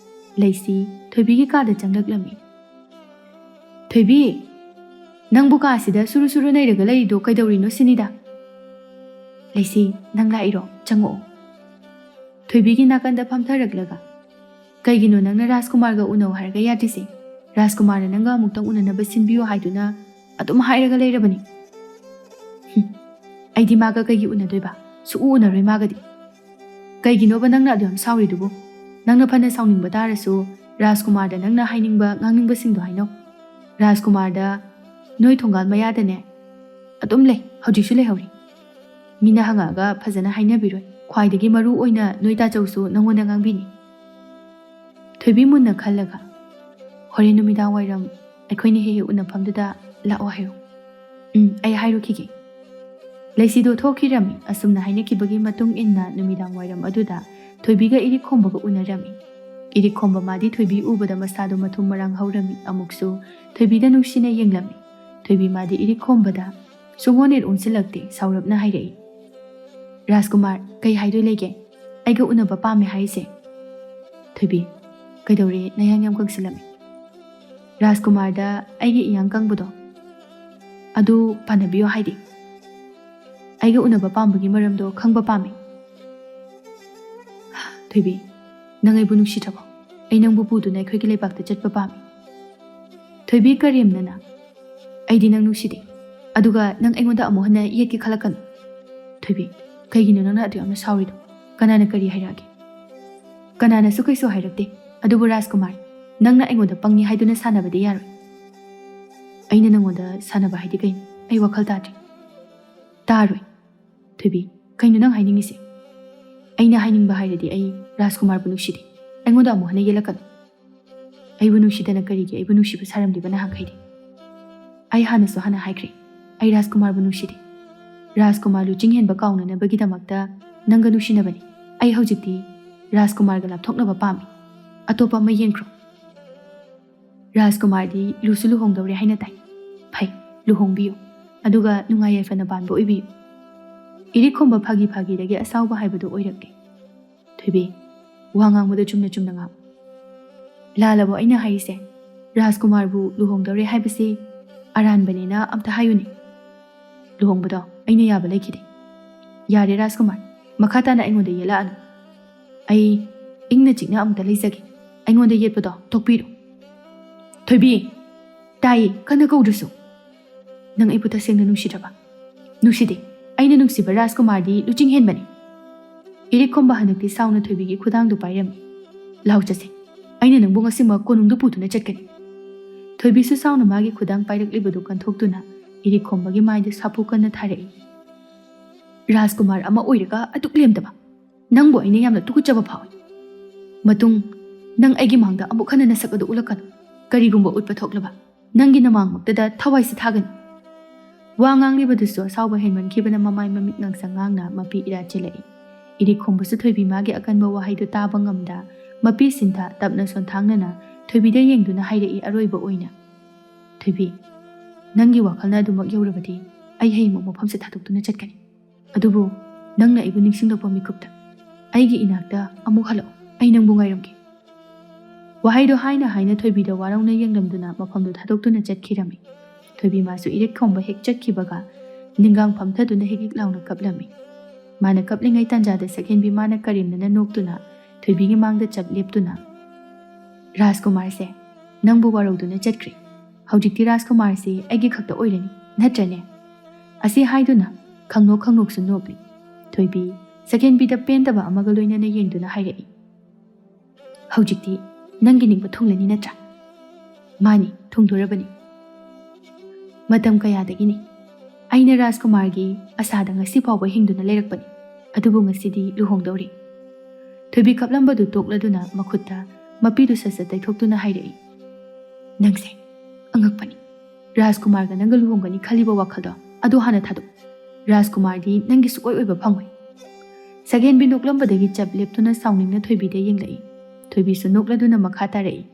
ꯂꯩꯁꯤ ꯊꯣꯏꯕꯤꯒꯤ ꯀꯥꯗ ꯆꯪꯂꯛꯂꯝꯃꯤ꯫ "ꯊꯣꯏꯕꯤ, ꯅꯪꯕꯨ ꯀꯥꯁꯤꯗ ꯁꯨꯔꯨ ꯁꯨꯔꯨ ꯅꯩꯔꯒ ꯂꯩꯔꯤꯗꯣ ꯀꯩꯗꯧꯔꯤꯅꯣ ꯁꯤꯅꯤꯗ?" "ꯂꯩꯁꯤ, ꯅꯪ ꯂꯥꯛꯏꯔꯣ? ꯆꯪꯉꯛꯑꯣ꯫" ꯊꯣꯏꯕꯤꯒꯤ ꯅꯥꯀꯟꯗ ꯐꯝꯊꯔꯛꯂꯒ, "ꯀꯩꯒꯤꯅꯣ ꯅꯪꯅ ꯔꯥꯖꯀꯨꯃꯥꯔꯒ ꯎꯅꯧ ꯍꯥꯏꯔꯒ ꯌꯥꯗ꯭ꯔꯤꯁꯦ? ꯔꯥꯖꯀꯨꯃꯥꯔꯅ ꯅꯪꯒ ꯑꯃꯨꯛꯇꯪ ꯎꯅꯅꯕ ꯁꯤꯟꯕꯤꯌꯨ ꯍꯥꯏꯗꯨꯅ ꯑꯗꯨꯝ ꯍꯥꯏꯔꯒ ꯂꯩꯔꯕꯅꯤ꯫" "ꯍꯨꯝ, ꯑꯩꯗꯤ ꯃꯥꯒ ꯀꯩꯒꯤ ꯎꯅꯗꯣꯏꯕ? ꯁꯨꯛꯎ ꯎꯅꯔꯣꯏ ꯃꯥꯒꯗꯤ꯫" "ꯀꯩꯒꯤꯅꯣꯕ ꯅꯪꯅ ꯑꯗꯨ ꯌꯥꯝ ꯁꯥꯎꯔꯤꯗꯨꯕꯨ? ꯅꯪꯅ ꯐꯅ ꯁꯥꯎꯅꯤꯡꯕ ꯇꯥꯔꯁꯨ, ꯔꯥꯖꯀꯨꯃꯥꯔꯗ ꯅꯪꯅ ꯍꯥꯏꯅꯤꯡꯕ ꯉꯥꯡꯅꯤꯡꯕꯁꯤꯡꯗꯣ ꯍꯥꯏꯅꯧ꯫ ꯔꯥꯖꯀꯨꯃꯥꯔꯗ ꯅꯣꯏ ꯊꯣꯡꯒꯥꯜ ꯃꯌꯥꯗꯅꯦ ꯑꯗꯨꯝ ꯂꯩ, ꯍꯧꯖꯤꯛꯁꯨ ꯂꯩꯍꯧꯔꯤ꯫ ꯃꯤꯅ ꯍꯪꯉꯛꯑꯒ ꯐꯖꯅ ꯍꯥꯏꯅꯕꯤꯔꯣꯏ꯫ ꯈ꯭ꯋꯥꯏꯗꯒꯤ ꯃꯔꯨ ꯑꯣꯏꯅ ꯅꯣꯏ ꯇꯥꯆꯧꯁꯨ ꯅꯪꯉꯣꯟꯗ ꯉꯥꯡꯕꯤꯅꯤ꯫" ꯊꯣꯏꯕꯤ ꯃꯨꯟꯅ ꯈꯜꯂꯒ, "ꯍꯣꯔꯦꯟ ꯅꯨꯃꯤꯗꯥꯡ ꯋꯥꯏꯔꯝ ꯑꯩꯈꯣꯏꯅ ꯍꯦꯛ ꯍꯦꯛ ꯎꯅꯐꯝꯗꯨꯗ ꯂꯥꯛꯑꯣ ꯍꯥꯏꯌꯨ꯫" "ꯎꯝ, ꯑꯩ ꯍꯥꯏꯔꯨꯈꯤꯒꯦ꯫" ꯂꯩꯁꯤꯗꯣ ꯊꯣꯛꯈꯤꯔꯝꯃꯤ꯫ ꯑꯁꯨꯝꯅ ꯍꯥꯏꯅꯈꯤꯕꯒꯤ ꯃꯇꯨꯡ ꯏꯟꯅ ꯅꯨꯃꯤꯗꯥꯡ ꯋꯥꯏꯔꯝ ꯑꯗꯨꯗ ꯊꯣꯏꯕꯤꯒ ꯏꯔꯤꯛ ꯈꯣꯝꯕꯒ ꯎꯅꯔꯝꯃꯤ꯫ ꯏꯔꯤꯛ ꯈꯣꯝꯕ ꯃꯥꯗꯤ ꯊꯣꯏꯕꯤ ꯎꯕꯗ ꯃꯁꯥꯗꯣ ꯃꯊꯨꯝ ꯃꯔꯥꯡ ꯍꯧꯔꯝꯃꯤ꯫ ꯑꯃꯨꯛꯁꯨ ꯊꯣꯏꯕꯤꯗ ꯅꯨꯡꯁꯤꯅ ꯌꯦꯡꯂꯝꯃꯤ꯫ ꯊꯣꯏꯕꯤ ꯃꯥꯗꯤ ꯏꯔꯤꯛ ꯈꯣꯝꯕꯗ ꯁꯨꯡꯑꯣꯟ ꯍꯦꯛ ꯑꯣꯟꯁꯤꯜꯂꯛꯇꯦ꯫ ꯁꯥꯎꯔꯞꯅ ꯍꯥꯏꯔꯛꯏ, "ꯔꯥꯖꯀꯨꯃꯥꯔ, ꯀꯩ ꯍꯥꯏꯗꯣꯏ ꯂꯩꯒꯦ? ꯑꯩꯒ ꯎꯅꯕ ꯄꯥꯝꯃꯦ ꯍꯥꯏꯔꯤꯁꯦ?" "ꯊꯣꯏꯕꯤ, ꯀꯩꯗꯧꯔꯦ ꯅꯌꯥꯡ ꯌꯥꯝ ꯀꯪꯁꯤꯜꯂꯝꯃꯤ?" "ꯔꯥꯖꯀꯨꯃꯥꯔꯗ ꯑꯩꯒꯤ ꯏꯌꯥꯡ ꯀꯪꯕꯗꯣ ꯑꯗꯨ ꯄꯥꯟꯅꯕꯤꯌꯣ ꯍꯥꯏꯗꯤ꯫ ꯑꯩꯒ ꯎꯅꯕ ꯄꯥꯝꯕꯒꯤ ꯃꯔꯝꯗꯣ ꯈꯪꯕ ꯄꯥꯝꯃꯤ꯫" "ꯊꯣꯏꯕꯤ, ꯅꯪ ꯑꯩꯕꯨ ꯅꯨꯡꯁꯤꯗ꯭ꯔꯕꯣ? ꯑꯩ ꯅꯪꯕꯨ ꯄꯨꯗꯨꯅ ꯑꯩꯈꯣꯏꯒꯤ ꯂꯩꯕꯥꯛꯇ ꯆꯠꯄ ꯄꯥꯝꯃꯤ꯫" ꯊꯣꯏꯕꯤ ꯀꯔꯦꯝꯅꯅ, "ꯑꯩꯗꯤ ꯅꯪ ꯅꯨꯡꯁꯤꯗꯦ꯫ ꯑꯗꯨꯒ ꯅꯪ ꯑꯩꯉꯣꯟꯗ ꯑꯃꯨꯛ ꯍꯟꯅ ꯌꯦꯠꯀꯦ ꯈꯜꯂꯛꯀꯅꯨ꯫" "ꯊꯣꯏꯕꯤ, ꯀꯩꯒꯤꯅꯣ ꯅꯪꯅ ꯑꯗꯨ ꯌꯥꯝꯅ ꯁꯥꯎꯔꯤꯗꯣ? ꯀꯅꯥꯅ ꯀꯔꯤ ꯍꯥꯏꯔꯛꯑꯒꯦ?" "ꯀꯅꯥꯅꯁꯨ ꯀꯩꯁꯨ ꯍꯥꯏꯔꯛꯇꯦ꯫ ꯑꯗꯨꯕꯨ ꯔꯥꯖꯀꯨꯃꯥꯔ, ꯅꯪꯅ ꯑꯩꯉꯣꯟꯗ ꯄꯪꯉꯤ ꯍꯥꯏꯗꯨꯅ ꯁꯥꯟꯅꯕꯗꯤ ꯌꯥꯔꯣꯏ꯫" "ꯑꯩꯅ ꯅꯪꯉꯣꯟꯗ ꯁꯥꯟꯅꯕ ꯍꯥꯏꯗꯤ ꯀꯩꯅꯣ? ꯑꯩ ꯋꯥꯈꯜ ꯇꯥꯗ꯭ꯔꯦ꯫" "ꯇꯥꯔꯣꯏ꯫" "ꯊꯣꯏꯕꯤ, ꯀꯩꯅꯣ ꯅꯪ ꯍꯥꯏꯅꯤꯡꯉꯤꯁꯦ?" "ꯑꯩꯅ ꯍꯥꯏꯅꯤꯡꯕ ꯍꯥꯏꯔꯗꯤ ꯑꯩ ꯔꯥꯖꯀꯨꯃꯥꯔꯕꯨ ꯅꯨꯡꯁꯤꯗꯦ꯫ ꯑꯩꯉꯣꯟꯗ ꯑꯃꯨꯛ ꯍꯟꯅ ꯌꯦꯠꯂꯛꯀꯅꯨ꯫" "ꯑꯩꯕꯨ ꯅꯨꯡꯁꯤꯗꯅ ꯀꯔꯤꯒꯤ ꯑꯩꯕꯨ ꯅꯨꯡꯁꯤꯕ ꯁꯥꯔꯝꯂꯤꯕ ꯅꯍꯥꯟꯈꯩꯗꯤ? ꯑꯩ ꯍꯥꯟꯅꯁꯨ ꯍꯥꯟꯅ ꯍꯥꯏꯈ꯭ꯔꯦ, ꯑꯩ ꯔꯥꯖꯀꯨꯃꯥꯔꯕꯨ ꯅꯨꯡꯁꯤꯗꯦ꯫" ꯔꯥꯖꯀꯨꯃꯥꯔ ꯂꯨꯆꯤꯡ ꯍꯦꯟꯕ ꯀꯥꯎꯅꯅꯕꯒꯤꯗꯃꯛꯇ ꯅꯪꯒ ꯅꯨꯡꯁꯤꯅꯕꯅꯤ꯫ ꯑꯩ ꯍꯧꯖꯤꯛꯇꯤ ꯔꯥꯖꯀꯨꯃꯥꯔꯒ ꯂꯥꯞꯊꯣꯛꯅꯕ ꯄꯥꯝꯃꯤ꯫ ꯑꯇꯣꯞꯄ ꯑꯃ ꯌꯦꯡꯈ꯭ꯔꯣ꯫ ꯔꯥꯖꯀꯨꯃꯥꯔꯗꯤ ꯂꯨꯁꯨ ꯂꯨꯍꯣꯡꯗꯧꯔꯦ ꯍꯥꯏꯅ ꯇꯥꯏ꯫ ꯐꯩ, ꯂꯨꯍꯣꯡꯕꯤꯌꯨ꯫ ꯑꯗꯨꯒ ꯅꯨꯡꯉꯥꯏ ꯌꯥꯏꯐꯅ ꯄꯥꯟꯕ ꯑꯣꯏꯕꯤꯌꯨ꯫ ꯏꯔꯤꯛ ꯈꯣꯝꯕ ꯐꯥꯒꯤ ꯐꯥꯒꯤꯗꯒꯤ ꯑꯁꯥꯎꯕ ꯍꯥꯏꯕꯗꯨ ꯑꯣꯏꯔꯛꯂꯦ꯫ ꯊꯣꯏꯕꯤ, ꯋꯥ ꯉꯥꯡꯕꯗ ꯆꯨꯝꯅ ꯆꯨꯝꯅ ꯉꯥꯡ꯫ ꯂꯥꯜꯂꯕꯣ ꯑꯩꯅ ꯍꯥꯏꯔꯤꯁꯦ? ꯔꯥꯖꯀꯨꯃꯥꯔꯕꯨ ꯂꯨꯍꯣꯡꯗꯧꯔꯦ ꯍꯥꯏꯕꯁꯤ ꯑꯔꯥꯟꯕꯅꯦꯅ ꯑꯝꯇ ꯍꯥꯏꯌꯨꯅꯦ꯫ ꯂꯨꯍꯣꯡꯕꯗꯣ ꯑꯩꯅ ꯌꯥꯕ ꯂꯩꯈꯤꯗꯦ꯫ ꯌꯥꯔꯦ ꯔꯥꯖꯀꯨꯃꯥꯔ, ꯃꯈꯥ ꯇꯥꯅ ꯑꯩꯉꯣꯟꯗ ꯌꯦꯠꯂꯛꯑꯅꯨ꯫ ꯑꯩ ꯏꯪꯅ ꯆꯤꯛꯅ ꯑꯃꯨꯛꯇ ꯂꯩꯖꯒꯦ꯫ ꯑꯩꯉꯣꯟꯗ ꯌꯦꯠꯄꯗꯣ ꯇꯣꯛꯄꯤꯔꯣ꯫ ꯊꯣꯏꯕꯤ! ꯇꯥꯏꯌꯦ, ꯀꯟꯅ ꯀꯧꯗ꯭ꯔꯁꯨ꯫ ꯅꯪ ꯑꯩꯕꯨ ꯇꯁꯦꯡꯅ ꯅꯨꯡꯁꯤꯗ꯭ꯔꯕ? ꯅꯨꯡꯁꯤꯗꯦ꯫ ꯑꯩꯅ ꯅꯨꯡꯁꯤꯕ ꯔꯥꯖꯀꯨꯃꯥꯔꯗꯤ ꯂꯨꯆꯤꯡ ꯍꯦꯟꯕꯅꯤ꯫ ꯏꯔꯤꯛ ꯈꯣꯝꯕ ꯍꯟꯗꯛꯇꯤ ꯁꯥꯎꯅ ꯊꯣꯏꯕꯤꯒꯤ ꯈꯨꯗꯥꯡꯗꯨ ꯄꯥꯏꯔꯝꯃꯤ꯫ ꯂꯥꯎ ꯆꯠꯁꯦ꯫ ꯑꯩꯅ ꯅꯪꯕꯨ ꯉꯁꯤꯃꯛ ꯀꯣꯅꯨꯡꯗ ꯄꯨꯗꯨꯅ ꯆꯠꯀꯅꯤ꯫ ꯊꯣꯏꯕꯤꯁꯨ ꯁꯥꯎꯅ ꯃꯥꯒꯤ ꯈꯨꯗꯥꯡ ꯄꯥꯏꯔꯛꯂꯤꯕꯗꯨ ꯀꯟꯊꯣꯛꯇꯨꯅ ꯏꯔꯤꯛ ꯈꯣꯝꯕꯒꯤ ꯃꯥꯏꯗ ꯁꯥꯐꯨ ꯀꯟꯅ ꯊꯥꯔꯛꯏ꯫ ꯔꯥꯖꯀꯨꯃꯥꯔ ꯑꯃ ꯑꯣꯏꯔꯒ ꯑꯗꯨꯛ ꯂꯦꯝꯗꯕ꯫ ꯅꯪꯕꯨ ꯑꯩꯅ ꯌꯥꯝꯅ ꯇꯨꯀꯠꯆꯕ ꯐꯥꯎꯏ꯫ ꯃꯇꯨꯡ ꯅꯪ ꯑꯩꯒꯤ ꯃꯥꯡꯗ ꯑꯃꯨꯛ ꯍꯟꯅ ꯅꯁꯛ ꯑꯗꯨ ꯎꯠꯂꯛꯀꯅꯨ꯫ ꯀꯔꯤꯒꯨꯝꯕ ꯎꯠꯄ ꯊꯣꯛꯂꯕ, ꯅꯪꯒꯤ ꯅꯃꯥꯡꯃꯛꯇꯗ ꯊꯋꯥꯏꯁꯤ ꯊꯥꯒꯅꯤ꯫ ꯋꯥ ꯉꯥꯡꯂꯤꯕꯗꯨꯁꯨ ꯑꯁꯥꯎꯕ ꯍꯦꯟꯃꯟꯈꯤꯕꯅ ꯃꯃꯥꯏ ꯃꯃꯤꯠ ꯉꯥꯡꯁꯪ ꯉꯥꯡꯅ ꯃꯄꯤ ꯏꯔꯥ ꯆꯦꯜꯂꯛꯏ꯫ ꯏꯔꯤꯛ ꯈꯣꯝꯕꯁꯨ ꯊꯣꯏꯕꯤ ꯃꯥꯒꯤ ꯑꯀꯟꯕ ꯋꯥꯍꯩꯗꯨ ꯇꯥꯕ ꯉꯝꯗ ꯃꯄꯤ ꯁꯤꯟꯊ ꯇꯞꯅ ꯁꯣꯟꯊꯥꯡꯅꯅ ꯊꯣꯏꯕꯤꯗ ꯌꯦꯡꯗꯨꯅ ꯍꯥꯏꯔꯛꯏ ꯑꯔꯣꯏꯕ ꯑꯣꯏꯅ, "ꯊꯣꯏꯕꯤ, ꯅꯪꯒꯤ ꯋꯥꯈꯜꯅ ꯑꯗꯨꯃꯛ ꯌꯧꯔꯕꯗꯤ ꯑꯩ ꯍꯌꯦꯡꯃꯛ ꯃꯐꯝꯁꯦ ꯊꯥꯗꯣꯛꯇꯨꯅ ꯆꯠꯀꯅꯤ꯫ ꯑꯗꯨꯕꯨ ꯅꯪꯅ ꯑꯩꯕꯨ ꯅꯤꯡꯁꯤꯡꯂꯛꯄ ꯃꯤꯀꯨꯞꯇ ꯑꯩꯒꯤ ꯏꯅꯥꯛꯇ ꯑꯃꯨꯛ ꯍꯜꯂꯛꯎ꯫ ꯑꯩ ꯅꯪꯕꯨ ꯉꯥꯏꯔꯝꯒꯦ꯫" ꯋꯥꯍꯩꯗꯣ ꯍꯥꯏꯅ ꯍꯥꯏꯅ ꯊꯣꯏꯕꯤꯗ ꯋꯥꯔꯧꯅ ꯌꯦꯡꯂꯝꯗꯨꯅ ꯃꯐꯝꯗꯨ ꯊꯥꯗꯣꯛꯇꯨꯅ ꯆꯠꯈꯤꯔꯝꯃꯤ꯫ ꯊꯣꯏꯕꯤ ꯃꯥꯁꯨ ꯏꯔꯤꯛ ꯈꯣꯝꯕ ꯍꯦꯛ ꯆꯠꯈꯤꯕꯒ ꯅꯤꯡꯒꯥꯡ ꯐꯝꯊꯗꯨꯅ ꯍꯤꯛ ꯍꯤꯛ ꯂꯥꯎꯅ ꯀꯞꯂꯝꯃꯤ꯫ ꯃꯥꯅ ꯀꯞꯂꯤꯉꯩ ꯇꯥꯟꯖꯥꯗ ꯁꯛꯍꯦꯟꯕꯤ ꯃꯥꯅ ꯀꯔꯦꯝꯅꯅ ꯅꯣꯛꯇꯨꯅ ꯊꯣꯏꯕꯤꯒꯤ ꯃꯥꯡꯗ ꯆꯞ ꯂꯦꯞꯇꯨꯅ, "ꯔꯥꯖꯀꯨꯃꯥꯔꯁꯦ ꯅꯪꯕꯨ ꯋꯥꯔꯧꯗꯨꯅ ꯆꯠꯈ꯭ꯔꯦ꯫ ꯍꯧꯖꯤꯛꯇꯤ ꯔꯥꯖꯀꯨꯃꯥꯔꯁꯤ ꯑꯩꯒꯤ ꯈꯛꯇ ꯑꯣꯏꯔꯅꯤ, ꯅꯠꯇ꯭ꯔꯅꯦ?" ꯑꯁꯤ ꯍꯥꯏꯗꯨꯅ ꯈꯪꯅꯣꯛ ꯈꯪꯅꯣꯛꯁꯨ ꯅꯣꯛꯂꯤ꯫ ꯊꯣꯏꯕꯤ ꯁꯛꯍꯦꯟꯕꯤꯗ ꯄꯦꯟꯗꯕ ꯑꯃꯒ ꯂꯣꯏꯅꯅ ꯌꯦꯡꯗꯨꯅ ꯍꯥꯏꯔꯛꯏ, "ꯍꯧꯖꯤꯛꯇꯤ ꯅꯪꯒꯤ ꯅꯤꯡꯕ ꯊꯨꯡꯂꯅꯤ ꯅꯠꯇ꯭ꯔꯥ?" "ꯃꯥꯅꯤ, ꯊꯨꯡꯗꯣꯔꯕꯅꯤ꯫ ꯃꯇꯝ ꯀꯌꯥꯗꯒꯤꯅꯤ ꯑꯩꯅ ꯔꯥꯖꯀꯨꯃꯥꯔꯒꯤ ꯑꯁꯥꯗ ꯉꯁꯤ ꯐꯥꯎꯕ ꯍꯤꯡꯗꯨꯅ ꯂꯩꯔꯛꯄꯅꯤ꯫ ꯑꯗꯨꯕꯨ ꯉꯁꯤꯗꯤ ꯂꯨꯍꯣꯡꯗꯧꯔꯤ꯫" ꯊꯣꯏꯕꯤ ꯀꯞꯂꯝꯕꯗꯨ ꯇꯣꯛꯂꯗꯨꯅ ꯃꯈꯨꯠꯇ ꯃꯄꯤꯗꯨ ꯁꯠ ꯁꯠ ꯇꯩꯊꯣꯛꯇꯨꯅ ꯍꯥꯏꯔꯛꯏ, "ꯅꯪꯁꯦ ꯑꯉꯛꯄꯅꯤ꯫ ꯔꯥꯖꯀꯨꯃꯥꯔꯒ ꯅꯪꯒ ꯂꯨꯍꯣꯡꯒꯅꯤ ꯈꯜꯂꯤꯕ ꯋꯥꯈꯜꯗꯣ ꯑꯗꯨ ꯍꯥꯟꯅ ꯊꯥꯗꯣꯛ꯫ "ꯔꯥꯖꯀꯨꯃꯥꯔꯗꯤ ꯅꯪꯒꯤ ꯁꯨꯛꯑꯣꯏ ꯑꯣꯏꯕ ꯐꯪꯉꯣꯏ"꯫ ꯁꯛꯍꯦꯟꯕꯤ ꯅꯣꯛꯂꯝꯕꯗꯒꯤ ꯆꯞ ꯂꯦꯞꯇꯨꯅ ꯁꯥꯎꯅꯤꯡꯅ ꯊꯣꯏꯕꯤꯗ ꯌꯦꯡꯂꯛꯏ꯫ ꯊꯣꯏꯕꯤꯁꯨ ꯅꯣꯛꯂꯗꯨꯅ ꯃꯈꯥ ꯇꯥꯔꯛꯏ,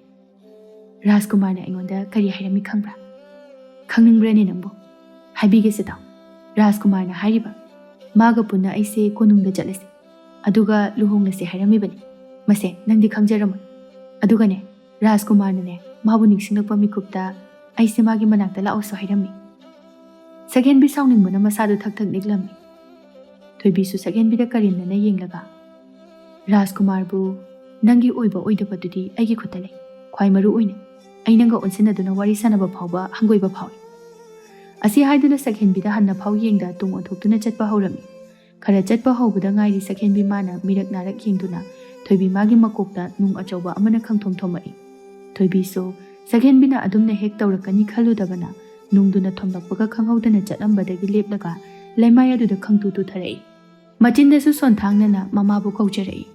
"ꯔꯥꯖꯀꯨꯃꯥꯔꯅ ꯑꯩꯉꯣꯟꯗ ꯀꯔꯤ ꯍꯥꯏꯔꯝꯃꯤ ꯈꯪꯕ꯭ꯔꯥ? ꯈꯪꯅꯤꯡꯕ꯭ꯔꯅꯦ ꯅꯪꯕꯨ? ꯍꯥꯏꯕꯤꯒꯦꯁꯦ ꯇꯥꯎ꯫ ꯔꯥꯖꯀꯨꯃꯥꯔꯅ ꯍꯥꯏꯔꯤꯕ, ꯃꯥꯒ ꯄꯨꯟꯅ ꯑꯩꯁꯦ ꯀꯣꯅꯨꯡꯗ ꯆꯠꯂꯁꯤ, ꯑꯗꯨꯒ ꯂꯨꯍꯣꯡꯂꯁꯤ ꯍꯥꯏꯔꯝꯃꯤꯕꯅꯤ꯫ ꯃꯁꯦ ꯅꯪꯗꯤ ꯈꯪꯖꯔꯝꯃꯣꯏ꯫ ꯑꯗꯨꯒꯅꯦ, ꯔꯥꯖꯀꯨꯃꯥꯔꯅꯅꯦ, ꯃꯥꯕꯨ ꯅꯤꯡꯁꯤꯡꯂꯛꯄ ꯃꯤꯀꯨꯞꯇ ꯑꯩꯁꯦ ꯃꯥꯒꯤ ꯃꯅꯥꯛꯇ ꯂꯥꯛꯑꯣꯁꯨ ꯍꯥꯏꯔꯝꯃꯤ"꯫ ꯁꯛꯍꯦꯟꯕꯤ ꯁꯥꯎꯅꯤꯡꯕꯅ ꯃꯁꯥꯗꯨ ꯊꯛ ꯊꯛ ꯅꯤꯛꯂꯝꯃꯤ꯫ ꯊꯣꯏꯕꯤꯁꯨ ꯁꯛꯍꯦꯟꯕꯤꯗ ꯀꯔꯦꯝꯅꯅ ꯌꯦꯡꯂꯒ, "ꯔꯥꯖꯀꯨꯃꯥꯔꯕꯨ ꯅꯪꯒꯤ ꯑꯣꯏꯕ ꯑꯣꯏꯗꯕꯗꯨꯗꯤ ꯑꯩꯒꯤ ꯈꯨꯠꯇ ꯂꯩ꯫ ꯈ꯭ꯋꯥꯏ ꯃꯔꯨ ꯑꯣꯏꯅ ꯑꯩ ꯅꯪꯒ ꯑꯣꯟꯁꯤꯟꯅꯗꯨꯅ ꯋꯥꯔꯤ ꯁꯥꯟꯅꯕ ꯐꯥꯎꯕ ꯍꯪꯒꯣꯏꯕ ꯐꯥꯎꯏ"꯫ ꯑꯁꯤ ꯍꯥꯏꯗꯨꯅ ꯁꯛꯍꯦꯟꯕꯤꯗ ꯍꯟꯅ ꯐꯥꯎ ꯌꯦꯡꯗ ꯇꯨꯡ ꯑꯣꯟꯊꯣꯛꯇꯨꯅ ꯆꯠꯄ ꯍꯧꯔꯝꯃꯤ꯫ ꯈꯔ ꯆꯠꯄ ꯍꯧꯕꯗ ꯉꯥꯏꯔꯤ ꯁꯛꯍꯦꯟꯕꯤ ꯃꯥꯅ ꯃꯤꯔꯛ ꯅꯥꯔꯛ ꯌꯦꯡꯗꯨꯅ ꯊꯣꯏꯕꯤ ꯃꯥꯒꯤ ꯃꯀꯣꯛꯇ ꯅꯨꯡ ꯑꯆꯧꯕ ꯑꯃꯅ ꯈꯪꯊꯣꯝ ꯊꯣꯝꯃꯛꯏ꯫ ꯊꯣꯏꯕꯤꯁꯨ ꯁꯛꯍꯦꯟꯕꯤꯅ ꯑꯗꯨꯝꯅ ꯍꯦꯛ ꯇꯧꯔꯛꯀꯅꯤ ꯈꯜꯂꯨꯗꯕꯅ ꯅꯨꯡꯗꯨꯅ ꯊꯣꯝꯂꯛꯄꯒ ꯈꯪꯍꯧꯗꯅ ꯆꯠꯂꯝꯕꯗꯒꯤ ꯂꯦꯞꯂꯒ ꯂꯩꯃꯥꯏ ꯑꯗꯨꯗ ꯈꯪꯇꯨ ꯇꯨꯊꯔꯛꯏ꯫ ꯃꯆꯤꯟꯗꯁꯨ ꯁꯣꯟꯊꯥꯡꯅꯅ ꯃꯃꯥꯕꯨ ꯀꯧꯖꯔꯛꯏ꯫